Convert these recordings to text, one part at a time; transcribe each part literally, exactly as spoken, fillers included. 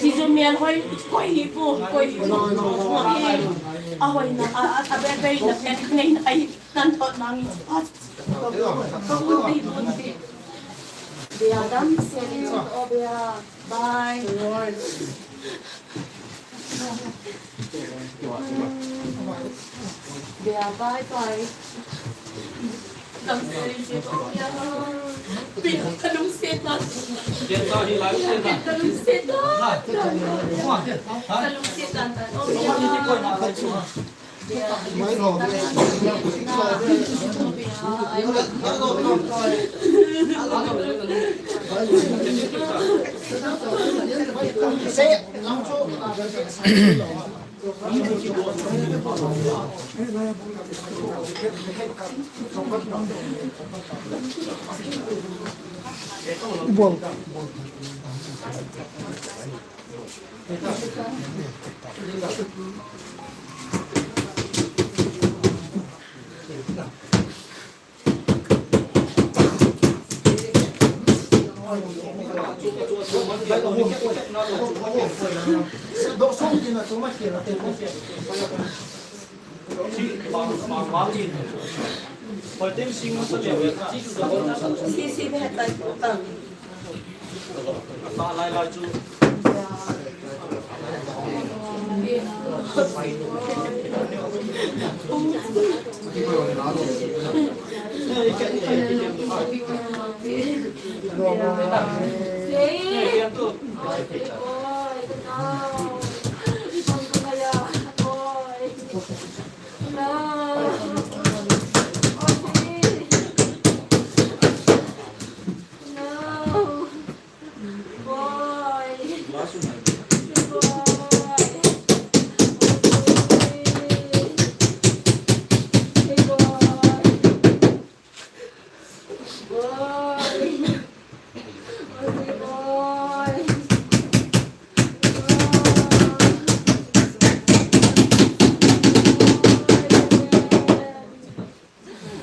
Sizu mian hoi, koi hi pu, koi hi pu. A hoi na, a, a, a be be na, pe ni na, ai, nan thot na ngi. Ka un di, un di. Bia dam, sia ni, o bia. Bye. Bia, bye bye. Ka lungset tan. Ka lungset tan. Ka lungset tan.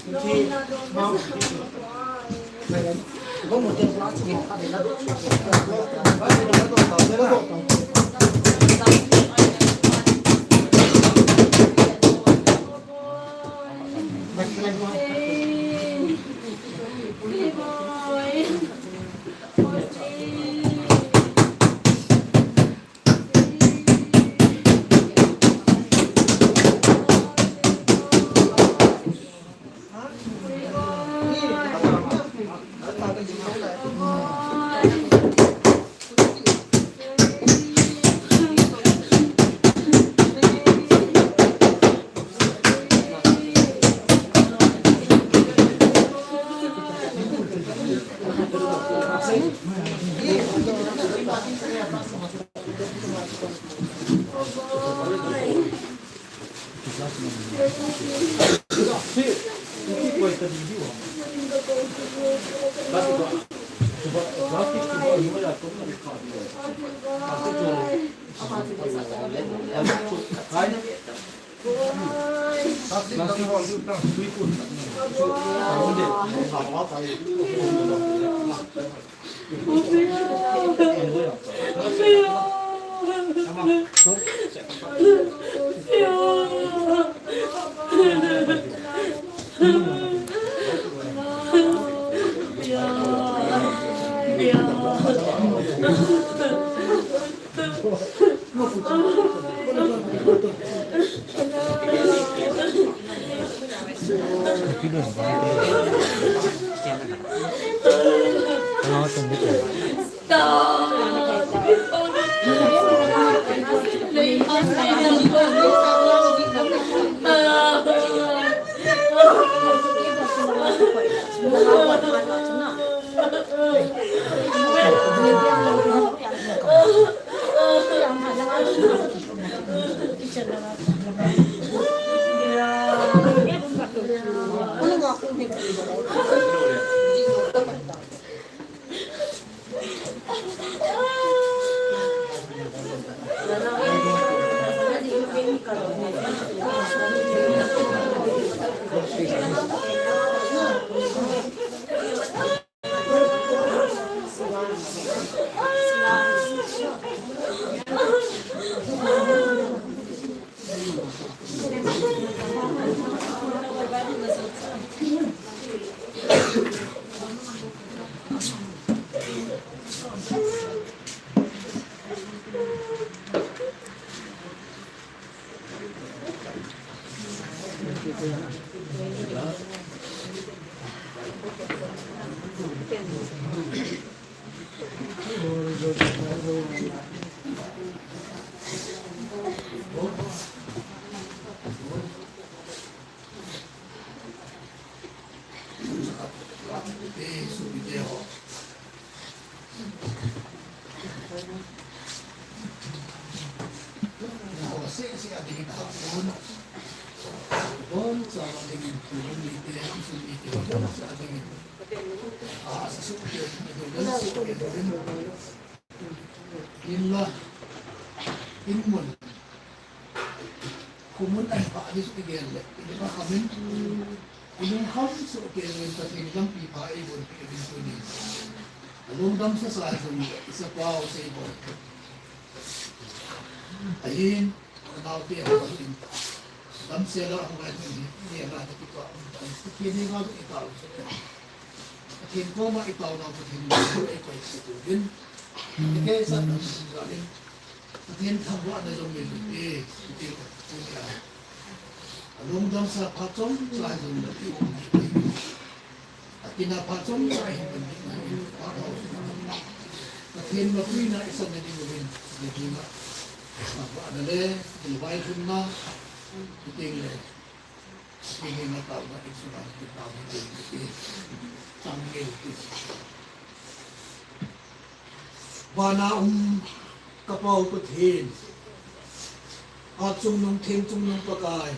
Inla, in mun. Khumun an pha ni su igel le, in pha khamin. Ilung kham su ke le, Pathen lampi pha ibon pi ibin tuni. Alung dam sa sa jong le, isa pau sei bon. Ahin, Nau te ho in. Dam se la ho ngai ni, ni la te ki pa. Ki ni ma ki pa. Pathen koma i tao nau Pathen ni ko e ko se tu bin. Ke sa dam sa ni. Pathen thangvahna jong min e, ti, ti a. Alung dam sa phat chomcha jong le ti um ni. Atina phat chomcha hin kan ni. Pathen mapuina i san na ding uvin, na ding a. Thangvahna le, thilvai lhunna, ti le. Ti ni na tao na i suna, ti tao ni ti. Tang ni ti. Vana um ka Pa u Pathen, Hatchungnung Thengchungnung Pakai,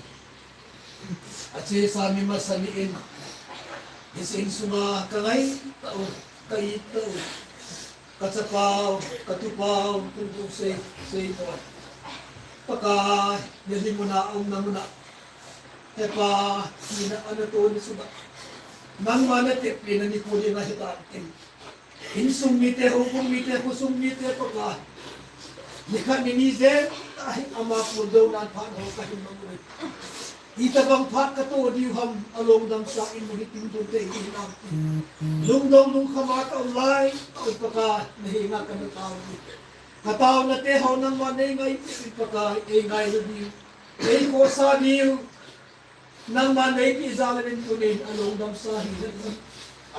achesa mi masa ni in, hiche insunga ka ngai tau, ka it tau, ka chapau, ka tupau, tutu sei, sei poi. Pakai, nalhin muna, umna muna. Hepa, ina ana toni sunga nangma natepna nikho dinga hitan tin. Insung mite, houbung mite, khosung mite, Pakai, nikhat nini jeng tahin ama pon douna phat ho kahin mang uve. Itobang phat kato diu ham, alongdamsa in mo hitin tun te hinam tin. Lungdong lungkhama kaum lai, Pakai, nahenga kana tao uve. Kataona te ho nangma neingaipeh in Pakai, eingailu diu, eikhohsah diu. Nangma neipeh jal in tunin alongdamsa hi.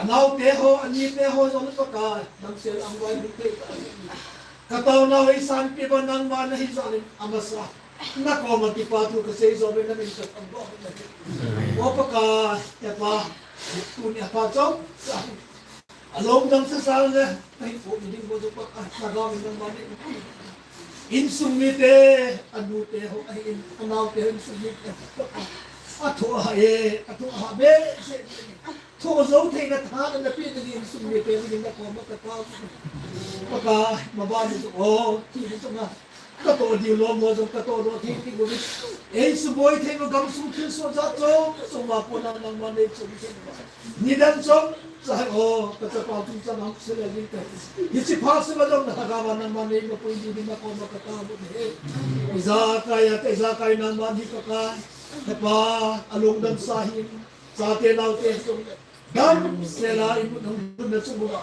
Anaote ho, anite ho jong Pakai, damsel angvai ding te. Kataonau eisanpeh uva nangma nahi jal in amasa nakoma kipa thu kasei joh uve, namin kathangvah uve. O Pakai, Hepa, tuni aphat chomcha hi alongdamsa jal le, ahin um ding ho jong Pakai, lhagao in nangma nei. Insung mite, anute ho, ahin, anaote ho, insung mite, athoh ahae, athoh aha behseh. Thoh jou theina tha napeh dingin insung mite dingin nakoma katao. Pakai, maban ni chu o, thi ni chunga katoh diu lom ho jong katoh doh thei ding uvin. Eisuboi thei uva gamsung thilsoh jat chom chom a kona nangma neichoi thei uva, nidan chomcha hi o, kachapa chungchang a hung seilel ding kahi. Hiche phat sung a jong nalhagao a nangma neimapui dingin nakoma katao uve. Ijakai a, ijakai nangma hi Pakai, Hepa, alongdamsa hin, chate naote jong damsel a imut hung lhunna chung uva,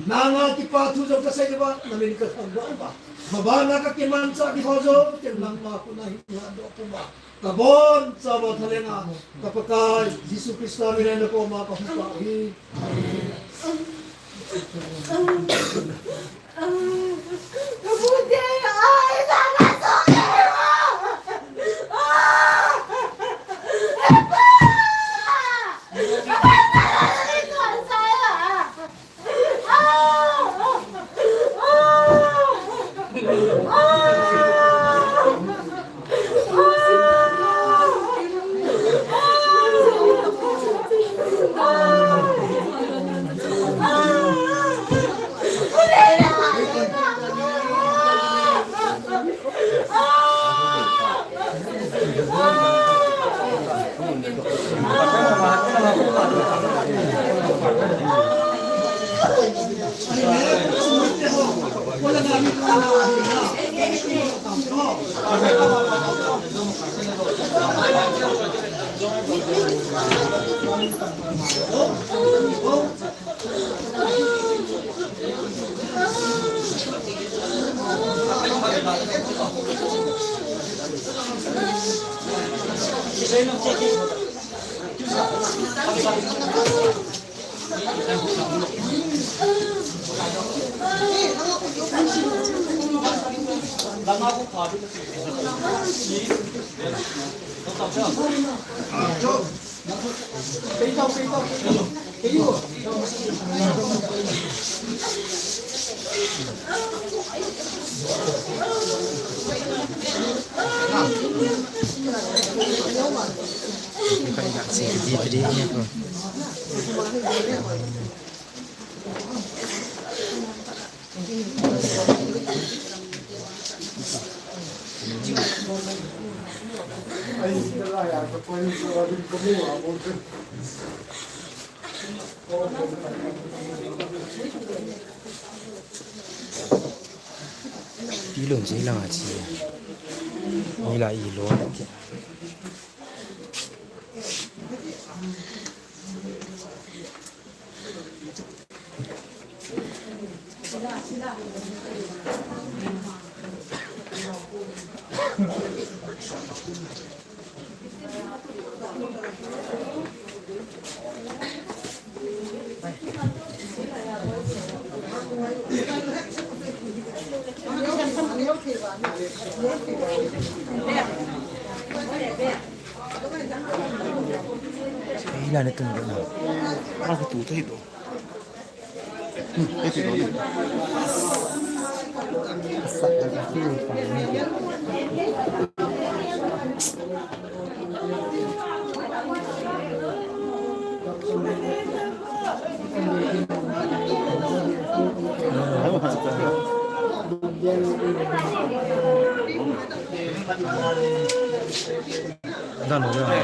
nanga kipa thu jong kasei uva, namin kathangvah uva, mabana kakimanchah ding ho jong ken nangma khut a hin lhadoh pum uva, kabonchauva thalenga ka Pakai Jesu Christa min in nakoma kahung tao hi. Pilon je lang a chi. Ni la i lo na ti. Ila na tung na. Para ka tu ta hi do. Hmm, ito do. Asa ka ki pa ni. Dan ho le.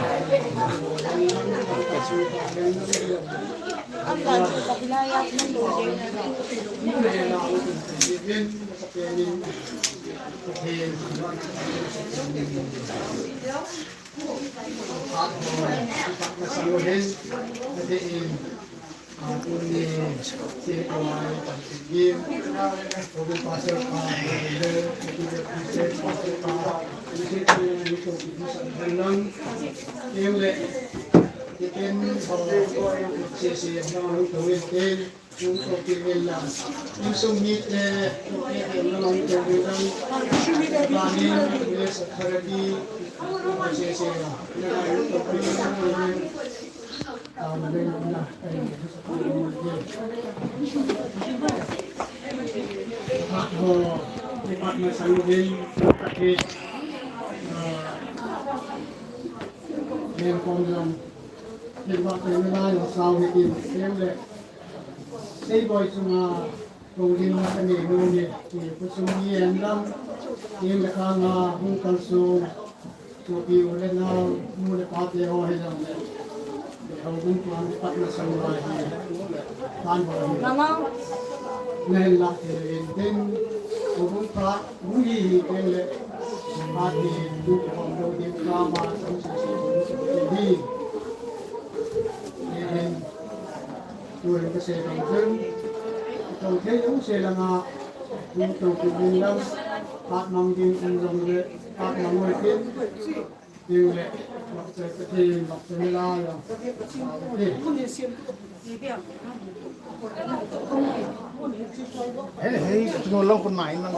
Seiboi chunga, Kou lim na ka nei nom e, ti khosung hi en lang, in le khang a hung kalsong, sopi u le nao, nu le pa te ho hi lang le, le houbung tuan le patna sang lai hi, tan ho hi. Na hin lah thei le in tin, houbung pha, hung hi hi teng le, pa ti, tu khom lo ding ka ma, sang si si, hi. Amen. Tuhin kasei bang chun, tou thei jouse langa, hung tou kit in lang, phat mang ding um jong le, phat mang uvin tin, ding le, Doctor Pathen, Doctor Mila jong. Hey, hey, tu long kon mai mang.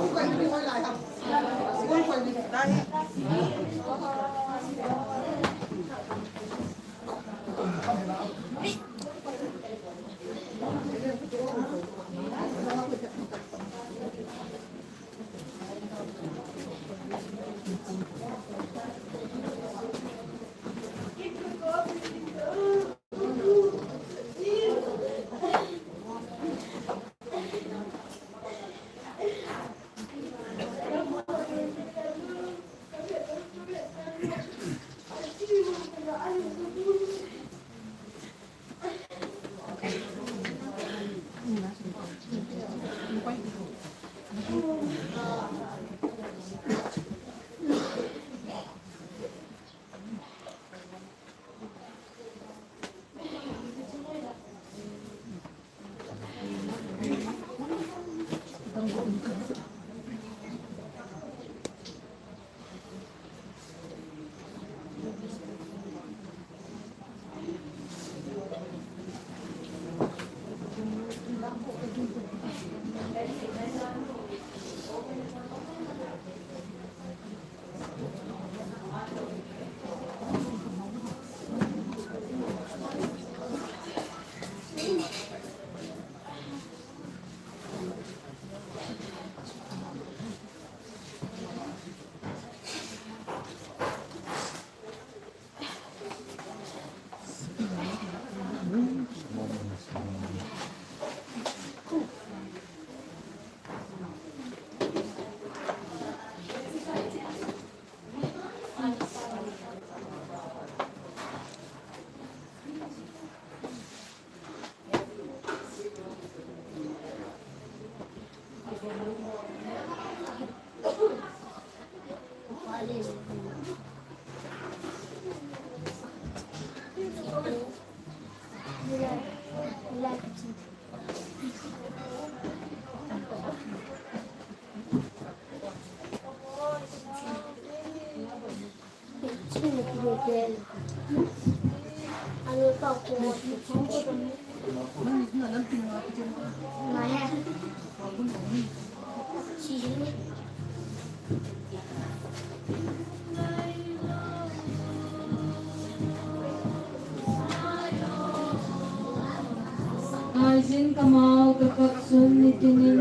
Aijin kamao kakap sun nitinin.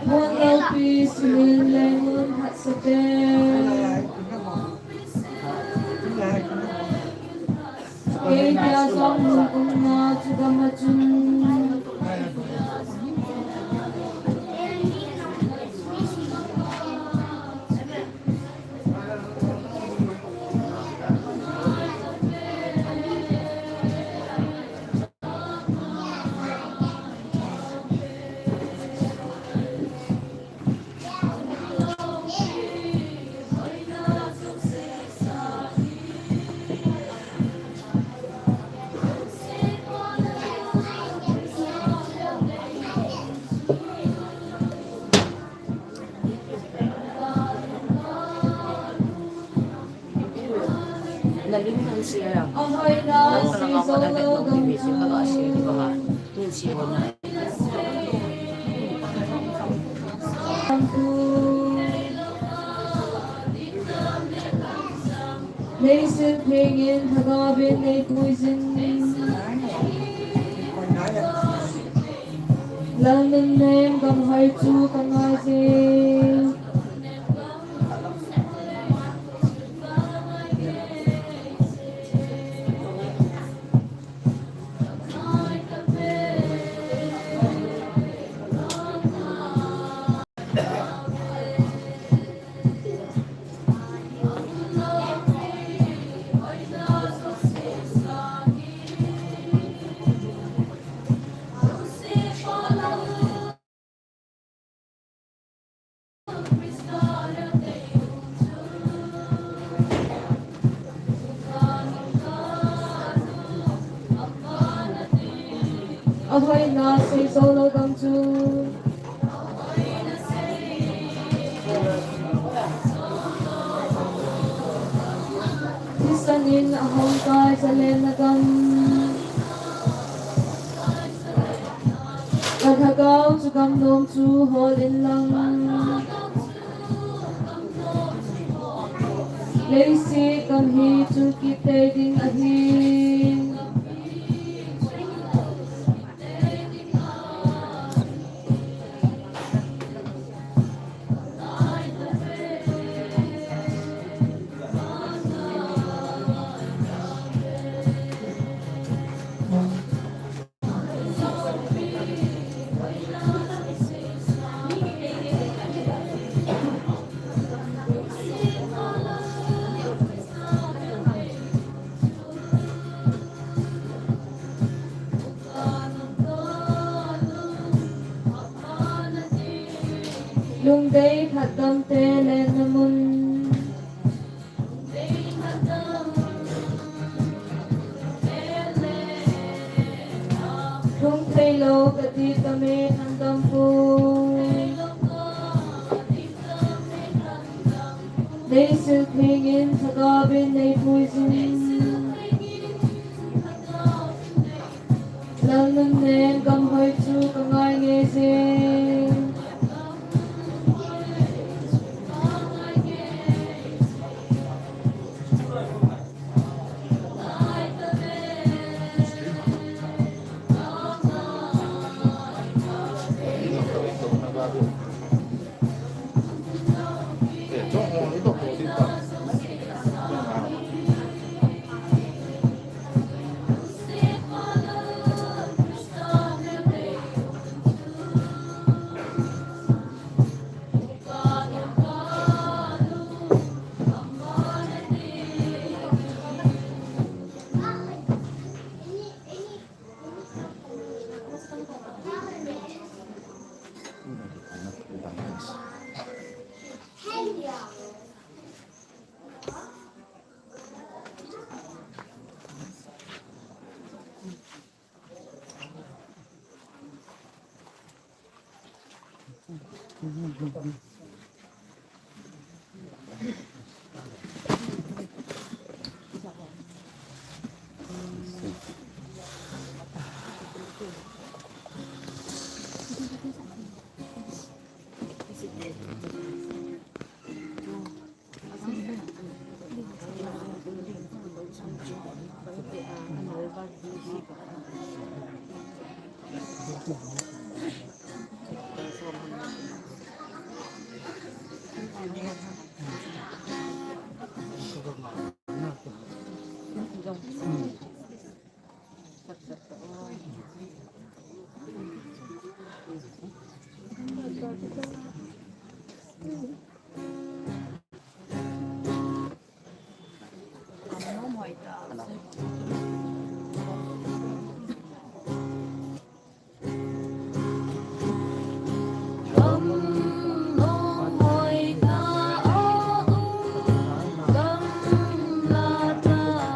Huan loupi sunin lengun hatsate. Kei dia jong hung umna chu gam a chun. Ahoina seijo lou ding chu. Leiset thengin Lhagaovin neipuijin. Lalnunnem gamhoi chu kangaije. Ahoina seijo lou ding chu. Thisan in ahung kai zalenna gam. Ka lhagao chu gamnom chu hol in lang. Leiset gam hi chungkit tei ding ahi. Lungdei phatdam te lenna mun. Lhung thei lou kati tame lhandam poi. Leiset thengin Lhagaovin neipuijin. Lalnunnem gamhoi chu kangai ngeije.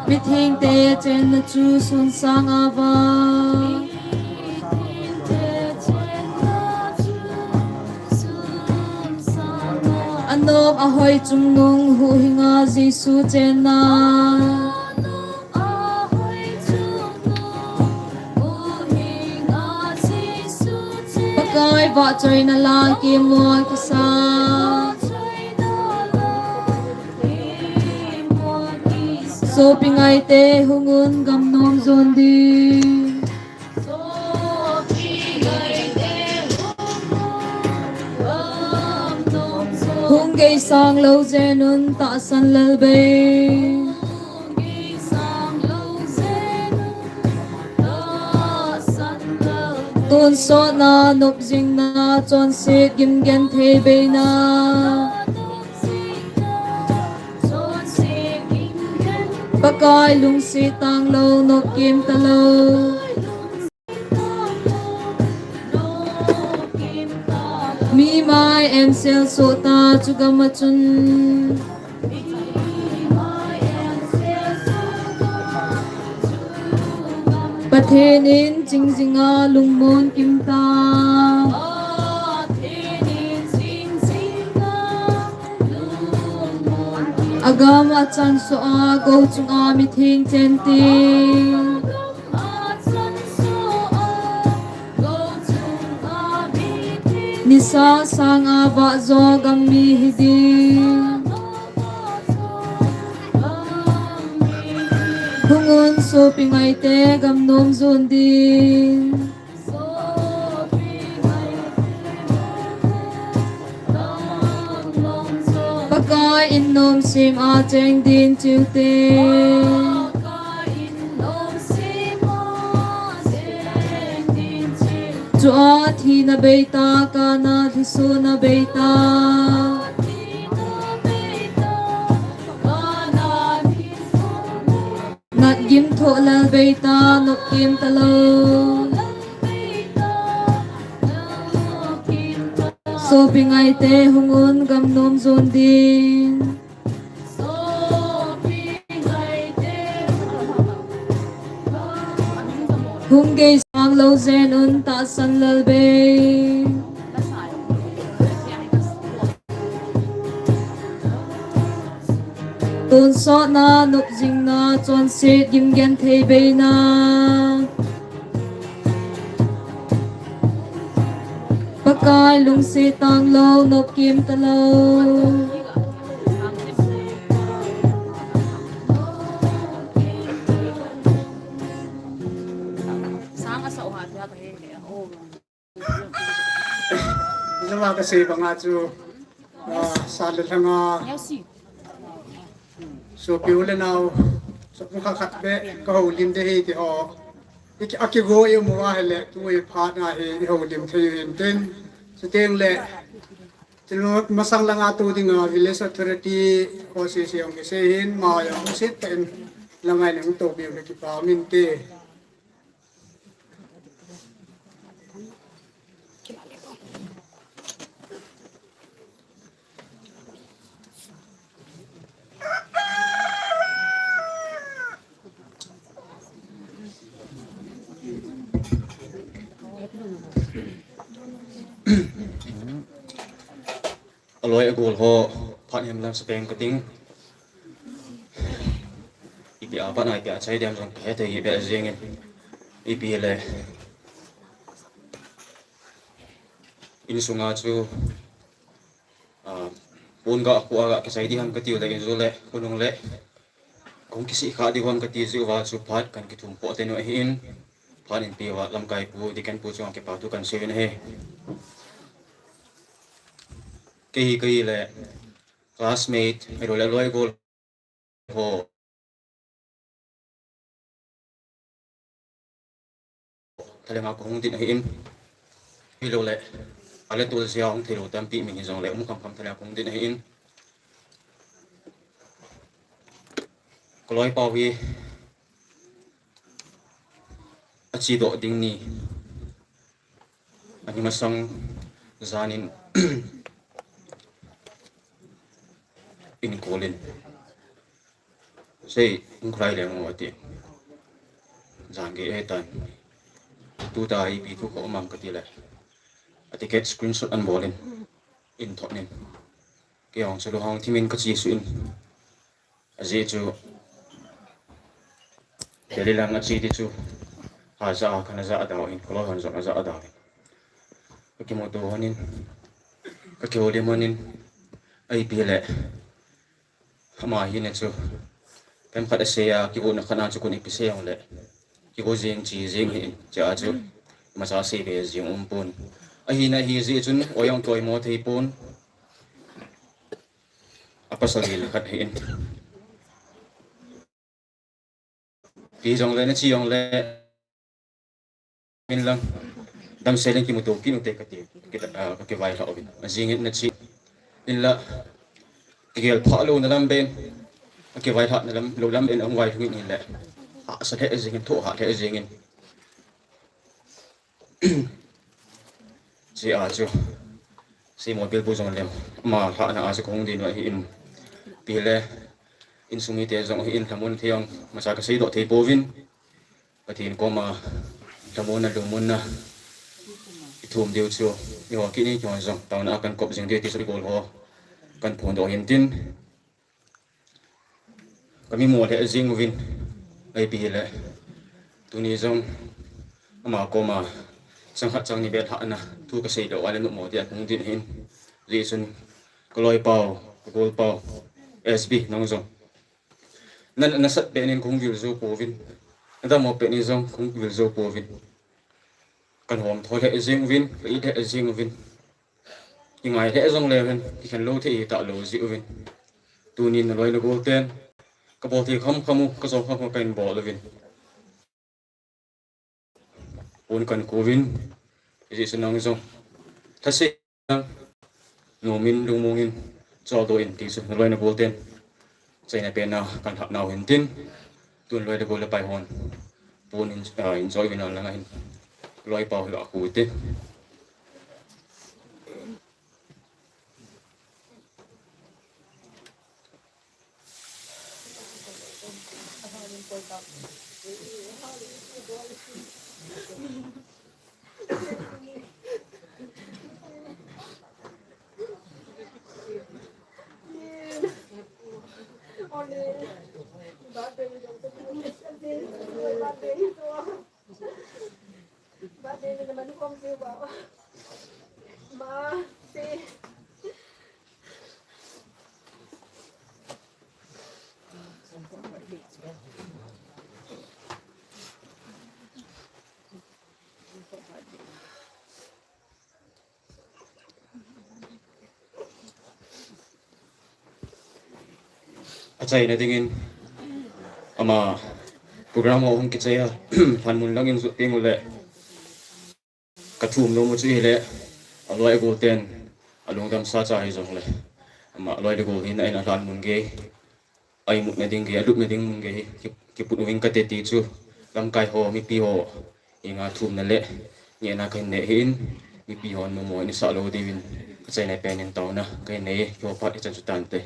Mithengte chenna chu sun sanga vang. Anom ahoi chungnung huhhinga Jesu chenna. Vahchoina la kimua kisa. Sopi ngaite hung un gamnom jon ding. Hung geisang lou jeng un tahsan lel bei. Tonsotna nopjingna chonset gimgenthei beina. Pakai lungset tanglou nopkim talou. Mi mai ensel sohta chu gam a chun. Pathen in chingjinga lungmon kimta. Agam achan soh a gou chunga mitheng chen ding. Nisa sanga vahjo gam mi hiding. Hung un sopi ngaite gamnom jon ding. Pakai in nomsem a cheng ding chiu te. Chua thina beita, kana lhisona beita. Nat gim thoh lal beita, nopkim talou. Sopi ngaite hung un gamnom jon ding. Hung geisang lou jeng un tahsan lel bei. Tonsotna nopjingna chonset gimgenthei beina. Pakai lungset tanglou nopkim talou. Jama kasei banga chu, ah, sa le lhanga sopi u le nao, sopi khat khat beh kahoulim ding ahi ti ho. I ki, akigo i um uva ahile, tui phat na hi ihoulim thei u hintin. Chuteng le, chuleh masang langa tu dinga Village Authority ho sese hung kisei hin, ma jong hung sit tah in la ngai le hung toupi u le kipa um inte. Aloi agol ho phat himlang sa peng kating. Ipi a pat na ipi a chai diam jong kahe thei hi beh jeng in. Ipi le insunga chu, ah, pon ga khu a ga kisai ding ham kati u le injo le khonung le Kong kisih kha ding ham kati jiu va chu phat kan kithum po tenu ahin, phat in pi va lamkai pu, Deacon pu chunga kipa thu kan sei u ahi. Kei, kei le classmate, ahilou le loi gol ho. Thalenga kahung din ahin. Hilou le, ale tul sia hung thei lou tampi mi hi jong le, um kham kham thalenga kahung din ahin. Kaloi pau hi, achi doh ding ni. Ani masang janin in kolin. Sei, hung kholai leng o ati. Jan gei ahitan. Tuta ipi thu ka um am kati le. Ati ke screenshot an bolin. In thot nin. Kei jong chu lunghang thimin ka chesuh in. Ajeh chu. Delhi lang achi ti chu. Aja a kana ja a dau in. Kholoi hon jong aja a dau in. Ka kimuto honin, ka kihoulim honin, ipi le, ama hina chu, themkhat asei a, kigotna khat a chu kon ipi sei jongle, kigo jing, che jing ahin, chea chu, imacha seibe jing umpon. Ahina ahi jeh chun, oi jong kioi mo thei pon, apasal hina khat ahin. Ti jongle, nache jongle, min lang, damsel in kimuto kit ute kati, ka, ah, ka kivailhah uvin. Ajing in nache, hinla, kigel phah louna lam ben, ka kivailhahna lam, lou lam ben, ahung vailhung in hinle, hahsa lheh jing in, thoh hah lheh jing in. Chea chu, seimo pilpu jongle, ama lhahna a chu kahung ding u ahin, ipi le, insung mite jong ahin, lhamon thei jong, imacha kasei doh thei pouvin, Pathen koma, lhamonna, lungmonna, ithum diu chu, eiho kit ni kihon jong, taona a kan kop jing diu ti chu ibol ho, kan phondoh hintin, Ka mimo lheh jing uvin, ipi hile, tuni jong ama koma, chang khat chang ni beh lhahna, thu kasei lou a le numo dia kahung ding ahin, hijeh chun, ka loipau, ka golpau, S B nang jong, na, nasat pet nin kahung vil jou pouvin, nadammo pet nin jong kahung vil jou pouvin, kan homtho lheh jing uvin, ka it lheh jing uvin, kingai lheh jongleu hen, kikhen lou thei hita lou jeh uvin, tunin naloi nagol ten, kabol thei kham kham u, kajou kham kham u kahin bol uvin, pon kan ku uvin, hijeh chun nang jong, lhasei, nomin lungmongin, choldo in ti chu naloi nagol ten, achaina pen a kan lhah nau hintin, tun loi le gol le pai hon, pon in, ah, enjoy uvin lang ahin, loipau hi ahu te. Achaina dingin, ama program ho hung kichai a, lhanmun langin jot teng ule, kathum nom u chu hile, aloi agol ten, alungdam sa cha hijongle, ama aloi le gol hina in alhanmun gei, a imutna ding gei, alupna ding mun gei hi, ki, kiput uving kate ti chu, lamkai ho, mipi ho, henga thumna le, ngehna kahin nei ahin, mipi hon nomo in isah lou diuvin, achaina pen in taona kahin nei e, kihoupi e, ichan chu tante.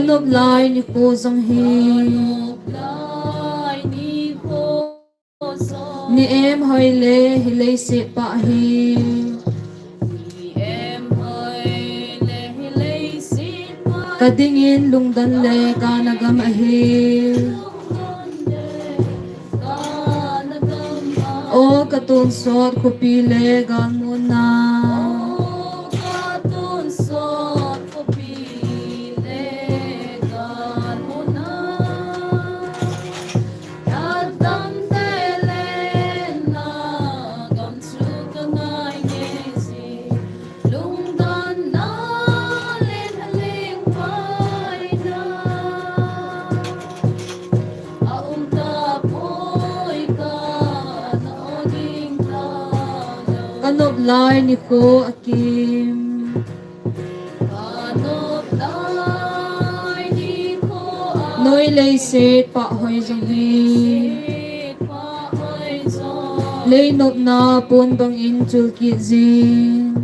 Nop lai nikho jong hi. Ni em hoi le hi leiset pa hi. Ka dingin lungdon le kana gam ahi. O ka tonsot khopi le galmuna. Ka nop lai nikho akim. Noi leiset pa hoi jong hi. Lei nopna pon bangin chul kit jin.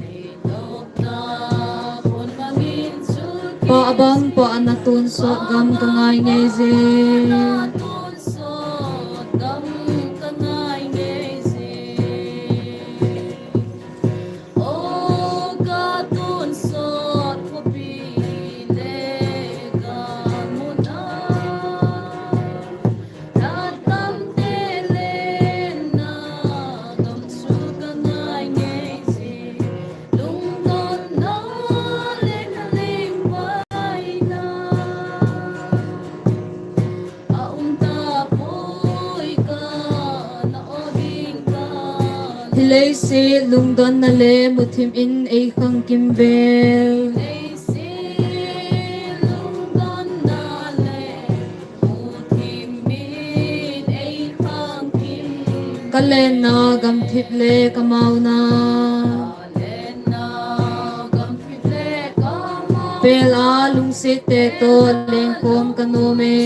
Pa bang pa na tonsot gam ka ngai ngai jin. Hi leiset lungdonna le muthim in ei khang kimvel. Ka lenna gamthip le ka mauna. Pel a lungset te to lengkhom ka nom e.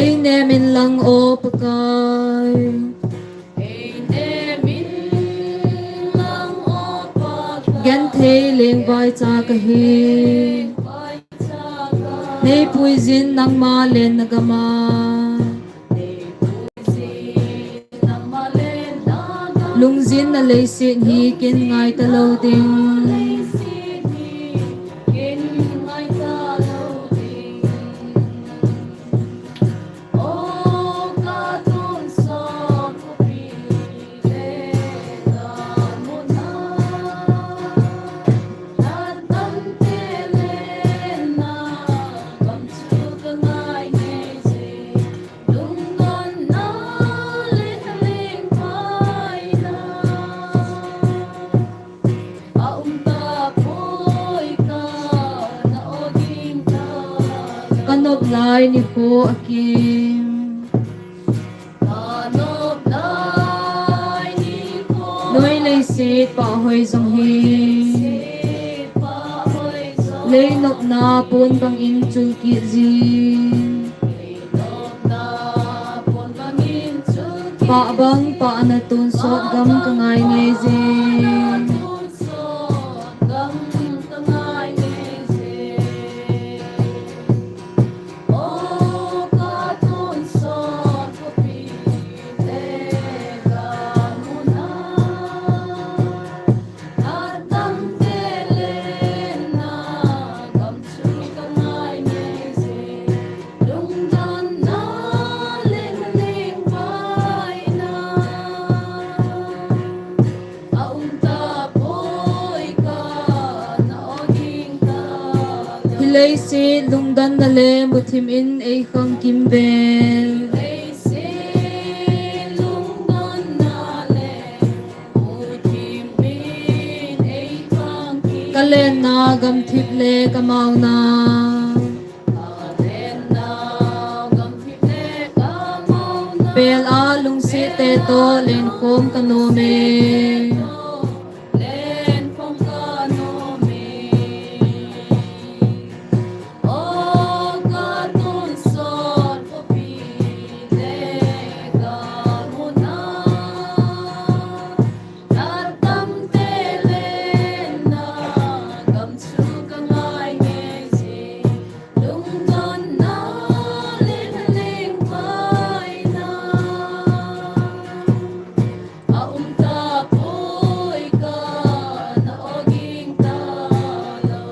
Ei nem in lang o Pakai. Genthei lengvai cha ka hi. Nei puijin nangma lenna gam a. Lungjinna leiset hi kin ngai talou ding. Ka nop lai nikho akim. Noi leiset pa hoi jong hi. Lei nopna pon bangin chul kit jin. Pa bang pa na tonsot gam ka ngai ngai jin. Hi leiset lungdonna le muthim in ei khang kimvel. Ei se lungdonna le muthim in ei khang Lenna gamthip le kamauna. Pel a lungsitte toh lenkhom kanom e.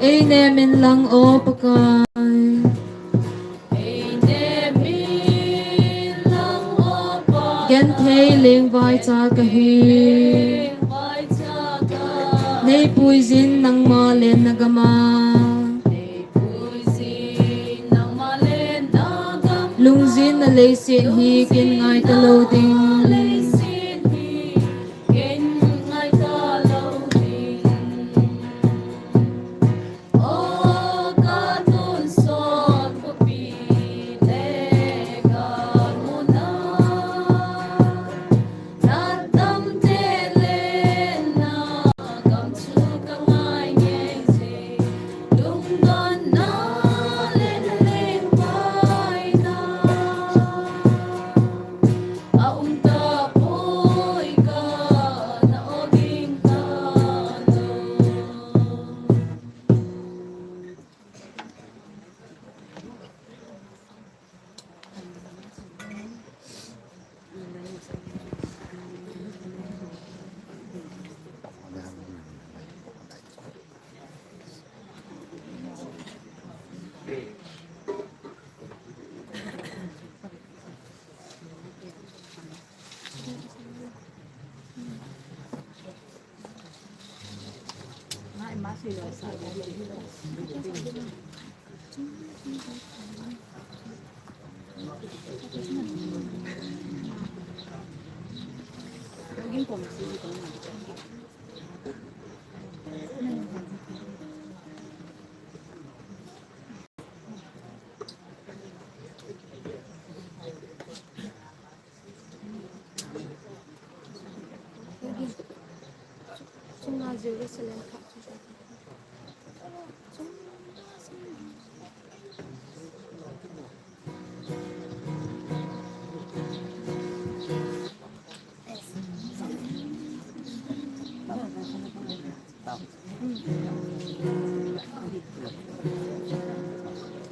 Einem inlang, O Pakai. Genthei leng vaicha kahi. Neipuijin nangma lenna gama. Lungjinna leiset hi kin ngai talou ding.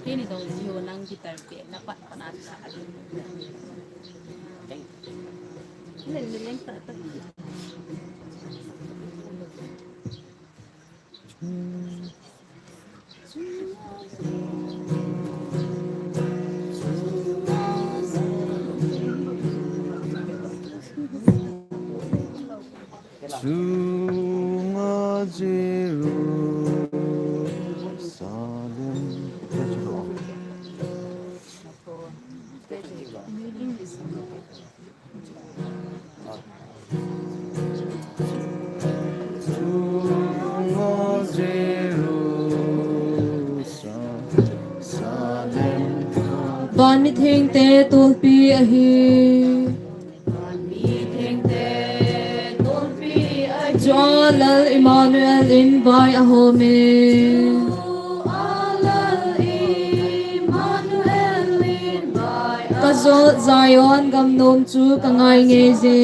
Kini dong jiu nang guitar pe na pat pat na sa adi. Len len ta ta. Chunga Jerusalem. Van mithengte tolpi ahi. Chua Lal Immanuel in vai ahom e. Ka jo Zion gam nom chu ka ngai ngei je.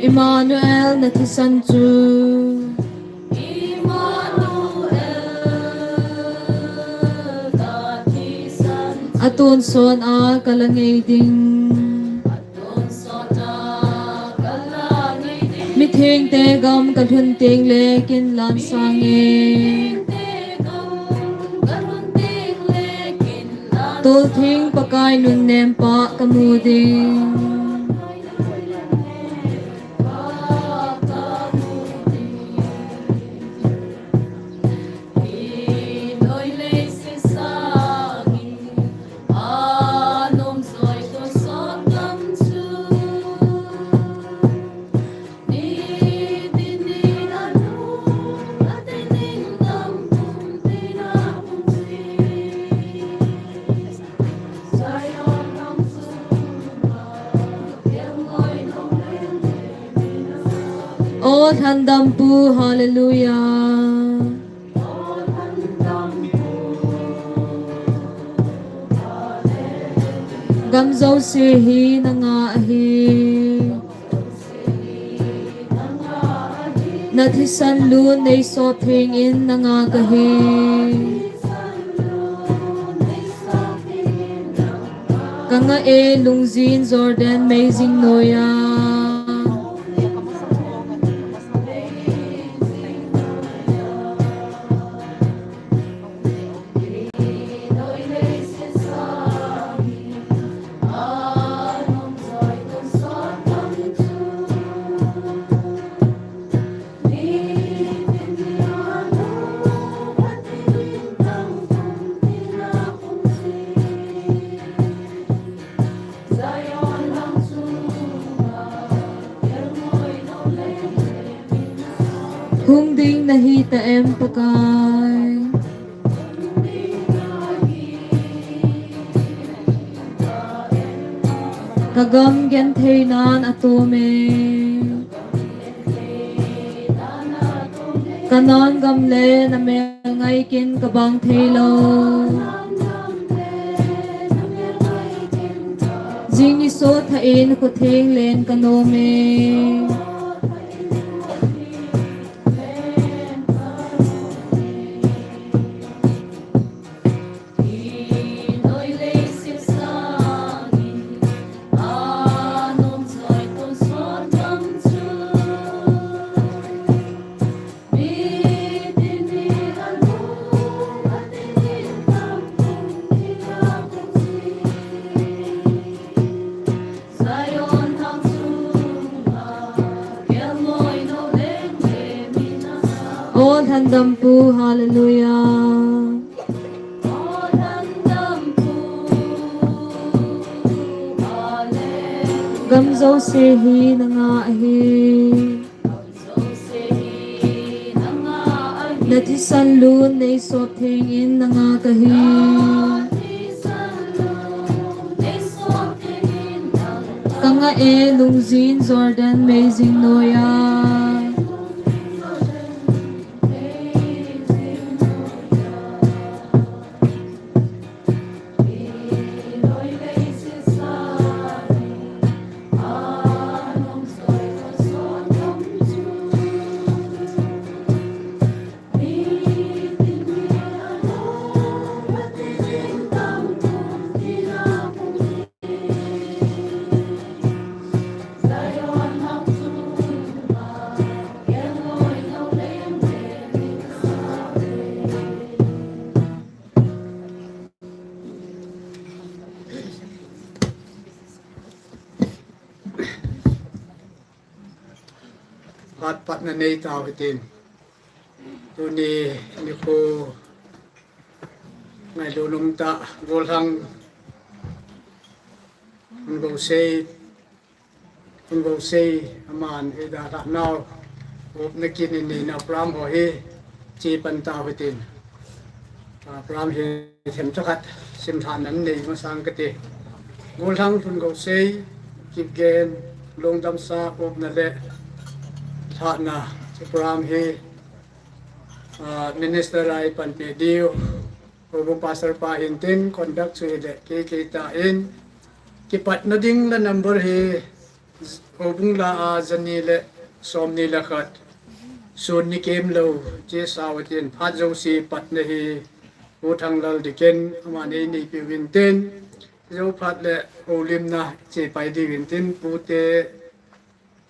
Immanuel na thisan chu. Atonsot a ka la ngei ding. Thengte gam kalhun teng le kin lan sang e. Toltheng Pakai nunnem pa kamu ding. O Lhandampu, hallelujah. Gam jouse hi nanga ahi. Na thisan lun nei sot theng in nanga kahi. Ka nga e lungjin Jordan meijing noiya. Hung ding nahi ta em Pakai. Ka gam genthei nan atom e. Kanan gam le na mel ngai kin kabang thei lou. Jing ni so tha in khutheng len kanom e. O Lhandampu, hallelujah. Gam jouse hi nanga ahi. Na thisan lun nei sot theng in nanga kahi. Ka nga e lungjin Jordan meijing noiya. Phat phatna nei tau hitin. Tuni nikho ngailutna umtah, golhang Hung Go Sei, Hung Go Sei, aman eidalhah nau, upna kin in neina program ho hi, chepan tau hitin. Ah, program hi themcha khat simlhahna nei masang kati. Golhang Hung Go Sei, Kipgen, Lungdamsa, upna le lhahna, chu program hi, ah, minister a eipanpi diu, Houbung pastor pa hintin, conduct chu hile, kei kei tah in, kipatna ding la number hi, Houbung la a jani le somni le khat. Sun ni kem lou, chesa utin, phat jouse patna hi, Pu Thanglal Diken, aman eineipi uvin tin, jou phat le houlimna chepai diuvin tin, pute,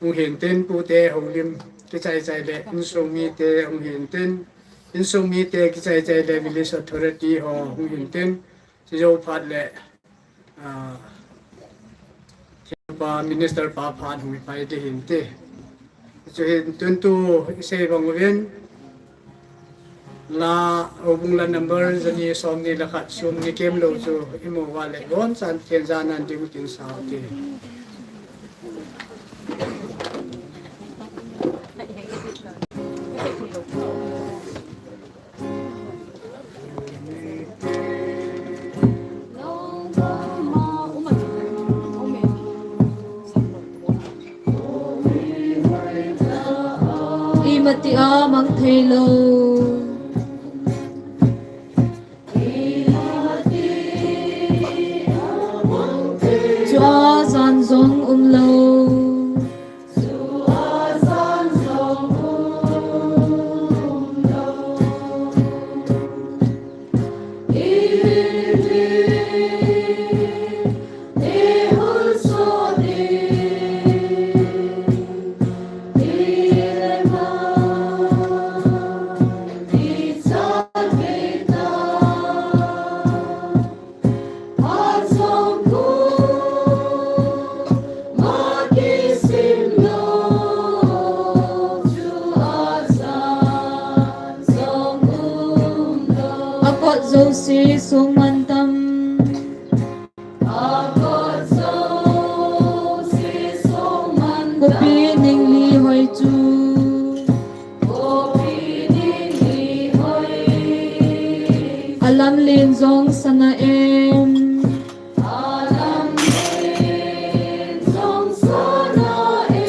hung hintin, pute houlim kichai chai le, insung mite hung hintin, insung mite kichai chai le, village authority ho hung hintin, chujou phat le, ah, Thingpa minister pa phat hung pai ti hinte. Chuhin tun tu isei bang uvin. La, houbung la number jani somni le khat sum ni kem lou chu imu uva le bonchan Pathen jana ding tin sao te. Imati a mang thei lou. Chua jan jong um lou. Akot jouse song man tam. Khopi ningli hoi chu. Alam len jong sana em.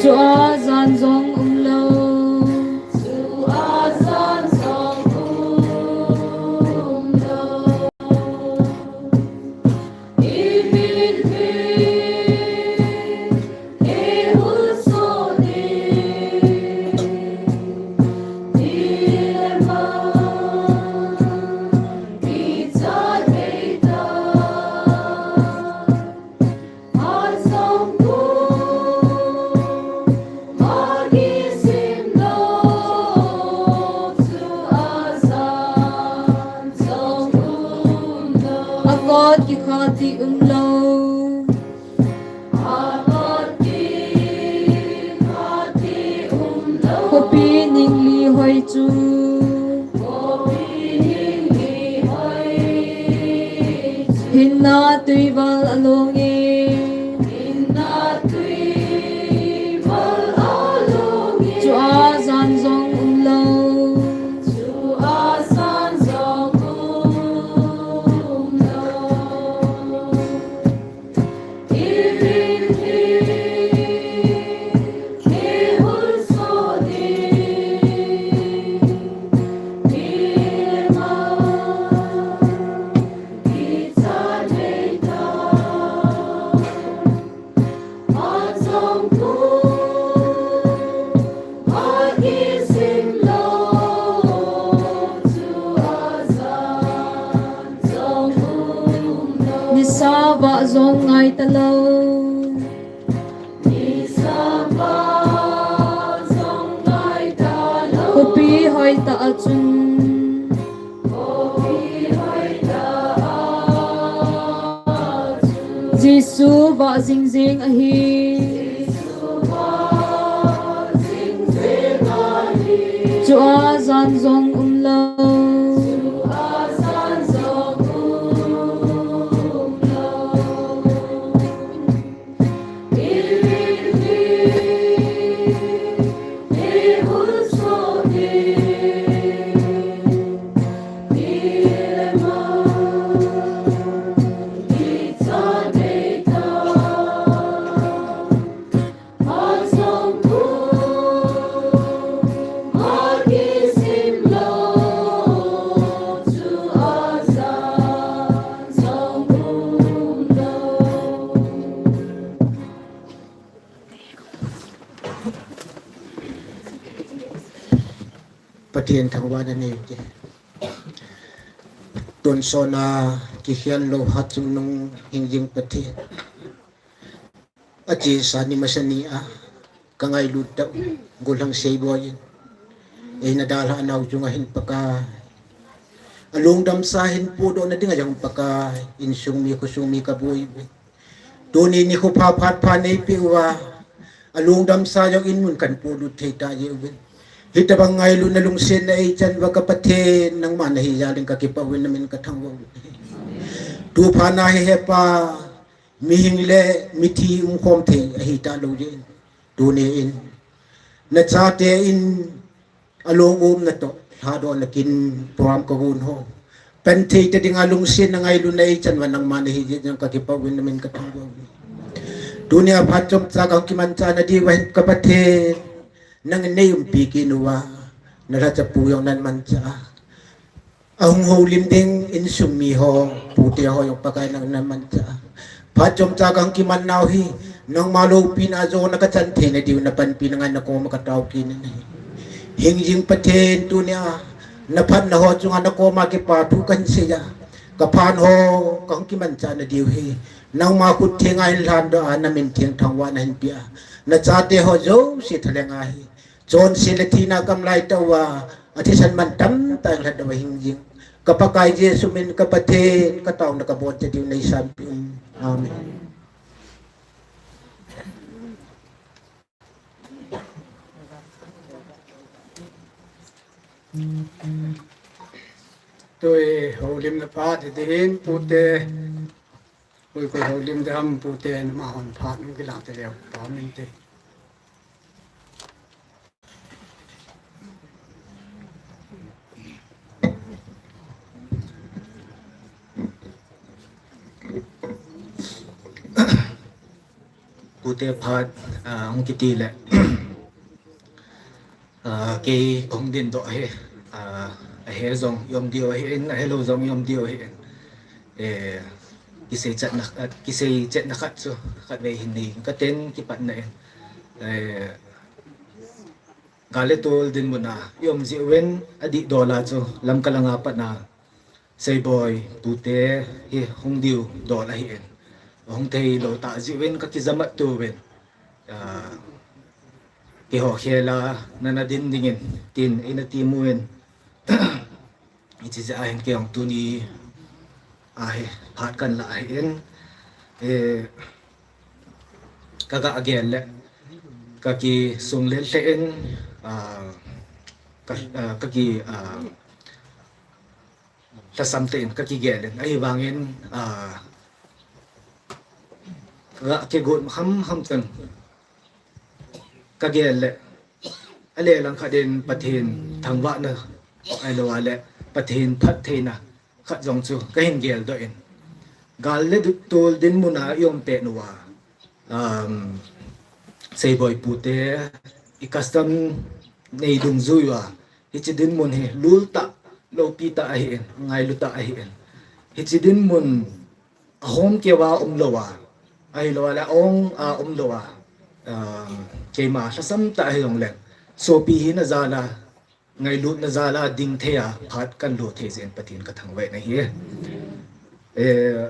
Chua jan jong um lou. Akot kikhati um lou. Khopi ningli hoi chu. Hinna tui val along e. Chua jan jong um lou. Nisa vah jong ngai talou. Khopi hoi tah a chun. Jesu vah jing jing ahi. Chua jan jong um lou. Pathen thangvahna nei ute. Tonsot a kikhel lou hat chungnung hingjing Pathen. Achesa ni masa ni a. ka ngailut tah u, gollhang Seiboi in. Eina dalhah nau chunga hin Pakai, alungdamsa hin pohdoh na dinga jong Pakai, insung mi khosung mi ka boi uve. Tuni nikho pha phat pha nei peh uva, alungdamsa jong in mun kan pohlut thei ta jeh uve. Hitabang ngailutna lungsetna eichan uva ka Pathen, nangma nahi jal in ka kipah uvin, na min ka thangvah uve. Tu phat na hi he Pa, mihing le mithi umkhom thei ahi talou jeh in, tuni in na chate in alung umna toh lhadohna kin program ka gon ho, pan thei ta dinga lungsetna ngailutna eichan uva nangma nahi jeh in ka kipah uvin, na min ka thangvah uve. Tunia phat chomcha ka hung kimanchah na diuva hin ka Pathen, nangin nei umpi kit uva, na lhachapu jong nan manchah a, ahung houlim ding insung mi ho, pute ho jong Pakai nangin na manchah a, phat chomcha ka hung kiman nau hi nangma loupina jona ka chan theina diu na panpina ngai na koma ka tao kit in ahi. Hingjing Pathen, tunia na phatna ho chunga na koma kipa thu kahin sei a, ka phat ho ka hung kimanchah na diu hi nangma khut thenga hin lhandoh a, na min theng thangvahna hin peh a, na chate ho jouse thalhenga hi chonse le thina kam lai tah uva athisan man tamtah in lhatdoh a hingjing ka Pakai Jesu min ka Pathen, ka taona ka boncha diu nei sanpeh in. Amen. Tui houlimna phat hiti hin pute, pui koi houlim ding ham pute, na ma hon phat nung kilah te leu pa min te. Pute phat, ah, hung kiti le, ah, kei kahung dingdoh hi, ah, ahe jong i-um diu ahin, ahelou jong i-um diu ahin. Eh, kisei chetna, ah, kisei chetna khat chu khatvei hin nei katen kipatna in. Eh, gal le tol dinmun a i-um jeh uvin, adihdola chu Lamka langa patna Seiboi pute hi hung diu dol ahin, hung theilou tah jeh uvin ka kijamat uvin, ah, keiho khela nana din dingin tin eina temuvin, hiche jeh a hin kei jong tuni a hi phat kahin lah ahin, eh, ka gah gel le ka kisung lel lheh in, ah, ka, ah, ka ki, ah, lhasam tah in ka kigel in, ahivangin, ah, ka gah kigot ham ham tan ka gel le, ale langkhat in Pathen thangvahna ahilou le Pathen phattheina khat jong chu kahin geldoh in, gal le tol dinmun a i-um pet uva, um, Seiboi pute i custom nei dungjui uva, hiche dinmun hi lul tah, loupi tah ahin, ngailu tah ahin. Hiche dinmun ahom keuva umlou a, ahilou le ahung a umlou a, um, keima lhasam tah hijongleng, sopi hina jal a, ngailutna jal a ding thei a phat kahin lo thei jeh in Pathen ka thangvah in ahi. Eh,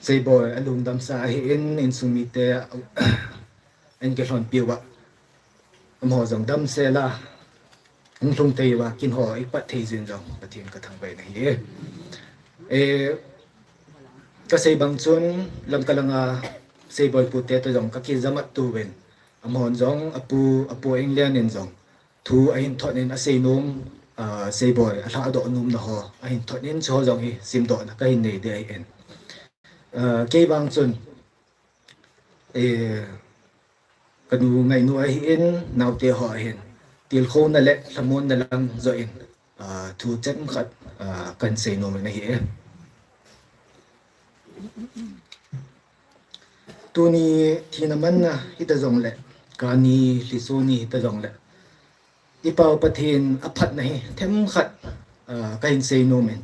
Seiboi alungdamsa ahin, insung mite ahin kilhonpi uva, amaho jong damsel a hung lhung thei uva, kin ho i pat thei jeh in jong Pathen ka thangvah in ahi. Eh, ka sei bang chun Lamka langa Seiboi pute toh jong ka kijamat uvin, amahon jong apu, apu England in jong thu ahin thot in asei nom, ah, Seiboi alhadoh nomna ho ahin thot in, chuho jong hi simdohna kahin nei ding ahin. Ah, kei vang chun, eh, ka nu ngainu ahin, naote ho ahin, tilkhouna le lhamonna lang joh in, ah, thu chemkhat, ah, kahin sei nom in ahi. Tuni thina manna hita jongle, kani lhiso ni hita jongle, i Pau Pathen aphatna hi themkhat, ah, kahin sei nom in.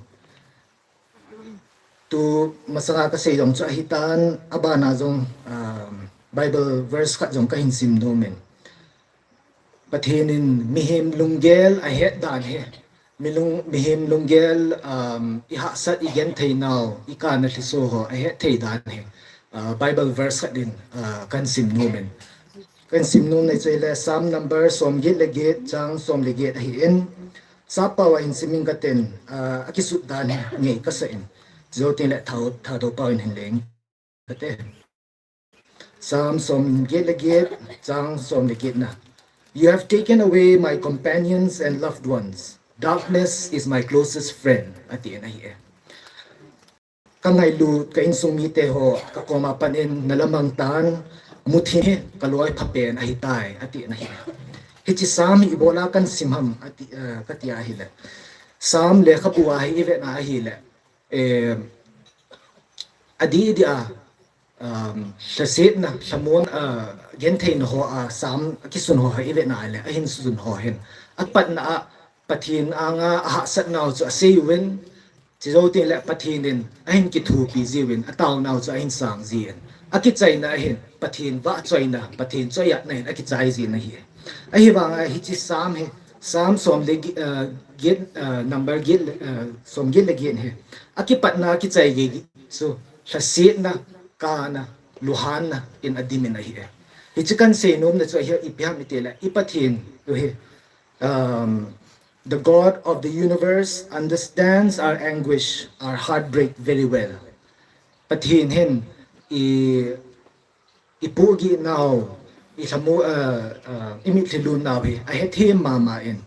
Tu masanga kasei jong chu ahitan, abana jong, ah, Bible verse khat jong kahin sim nom in. Pathen in mihem lunggel ahet dan hi, mi lung, mihem lunggel, um, i hahsat i genthei nau, i kana lhiso ho ahet thei dan hi, uh, Bible verse khat in, uh, kahin sim nom in. Kahin sim nom na chu ahile Psalm number som get le get, chang som le get ahin. Sappao a hin sim ing katin, ah, akisut dan hi ngei kasa in. Chujou tengle thao, Thadou pao in hin leng kate. Psalm som get le get, chang som le get na. "You have taken away my companions and loved ones. Darkness is my closest friend," atin ahi e. Ka ngailut, ka insung mite ho, ka koma pan in na lamang tan, muthim hi ka loi phapen ahitai, atin ahi. Hiche Psalm hi ibola kahin sim ham, ati, eh, kati ahile. Psalm lekhabu a hi ivet na ahile. Eh, adi, adi a, um, lhasetna, lhamon, uh, gentheina ho a, Psalm akisun ho hi ivet na ahile, ahin sun ho hin. Apatna a, Pathen anga ahahsat nau chu asei uvin, chujou tengle Pathen in ahin kithopi jiuvin, atao nau chu ahin sang jin. Akichaina ahin, Pathen vahchoina, Pathen choiatna hin akichai jin ahi. Ahivanga hiche Psalm hi, Psalm som le gi-, ah, get, ah, number get le, ah, som get le get hi. Akipatna akichai gei chu, lhasetna, kana, lunghanna in adim in ahi e. Hiche kahin sei nom na chu ahi ipi ham itile, i Pathen chu hi, um, "The God of the universe understands our anguish, our heartbreak very well." Pathen hin i, i pohgih nau, i lhamo, uh, uh, i mitlhi lun nau hi ahethem mama in.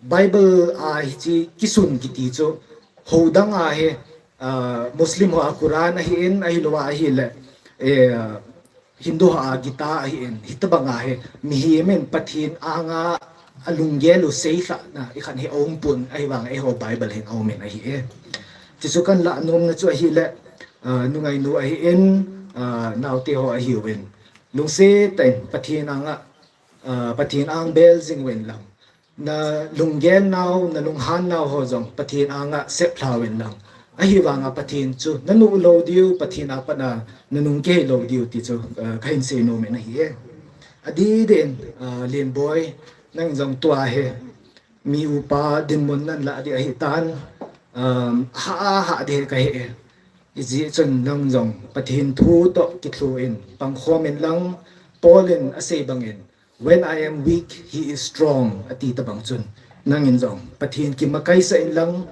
Bible a hiche kisun kiti chu, ho dang a hi, uh, Muslim ho a Quran ahin, ahilou a ahile, eh, Hindu ho a Gita ahin, hitobang a hi, mihem in Pathen anga alunggel u seilhahna, ikhat hi aumpon, ahivang eiho Bible hin aumin ahi e. Chuchu kahin lah nom na chu ahile, ah, nungainu ahin, ah, naote ho ahiuvin. Lungset tah in Pathen anga, ah, Pathen ang bel jing uvin lang. Na lunggel nau, na lunghan nau ho jong Pathen anga seplha uvin lang. Ahivanga Pathen chu na nuh lou diu, Pathen a pat a na nung kei lou diu ti chu, ah, kahin sei nom in ahi e. Adi din, ah, Lenboi, nang jong tua hi mi upa dinmun nalah di ahitan, um, ha, ha di kahe e. Hijeh chun nang jong Pathen thu toh kithoin pangkhom in lang, Paul in asei bangin, "When I am weak, he is strong," ati tobang chun, nangin jong Pathen kimakaisah in lang,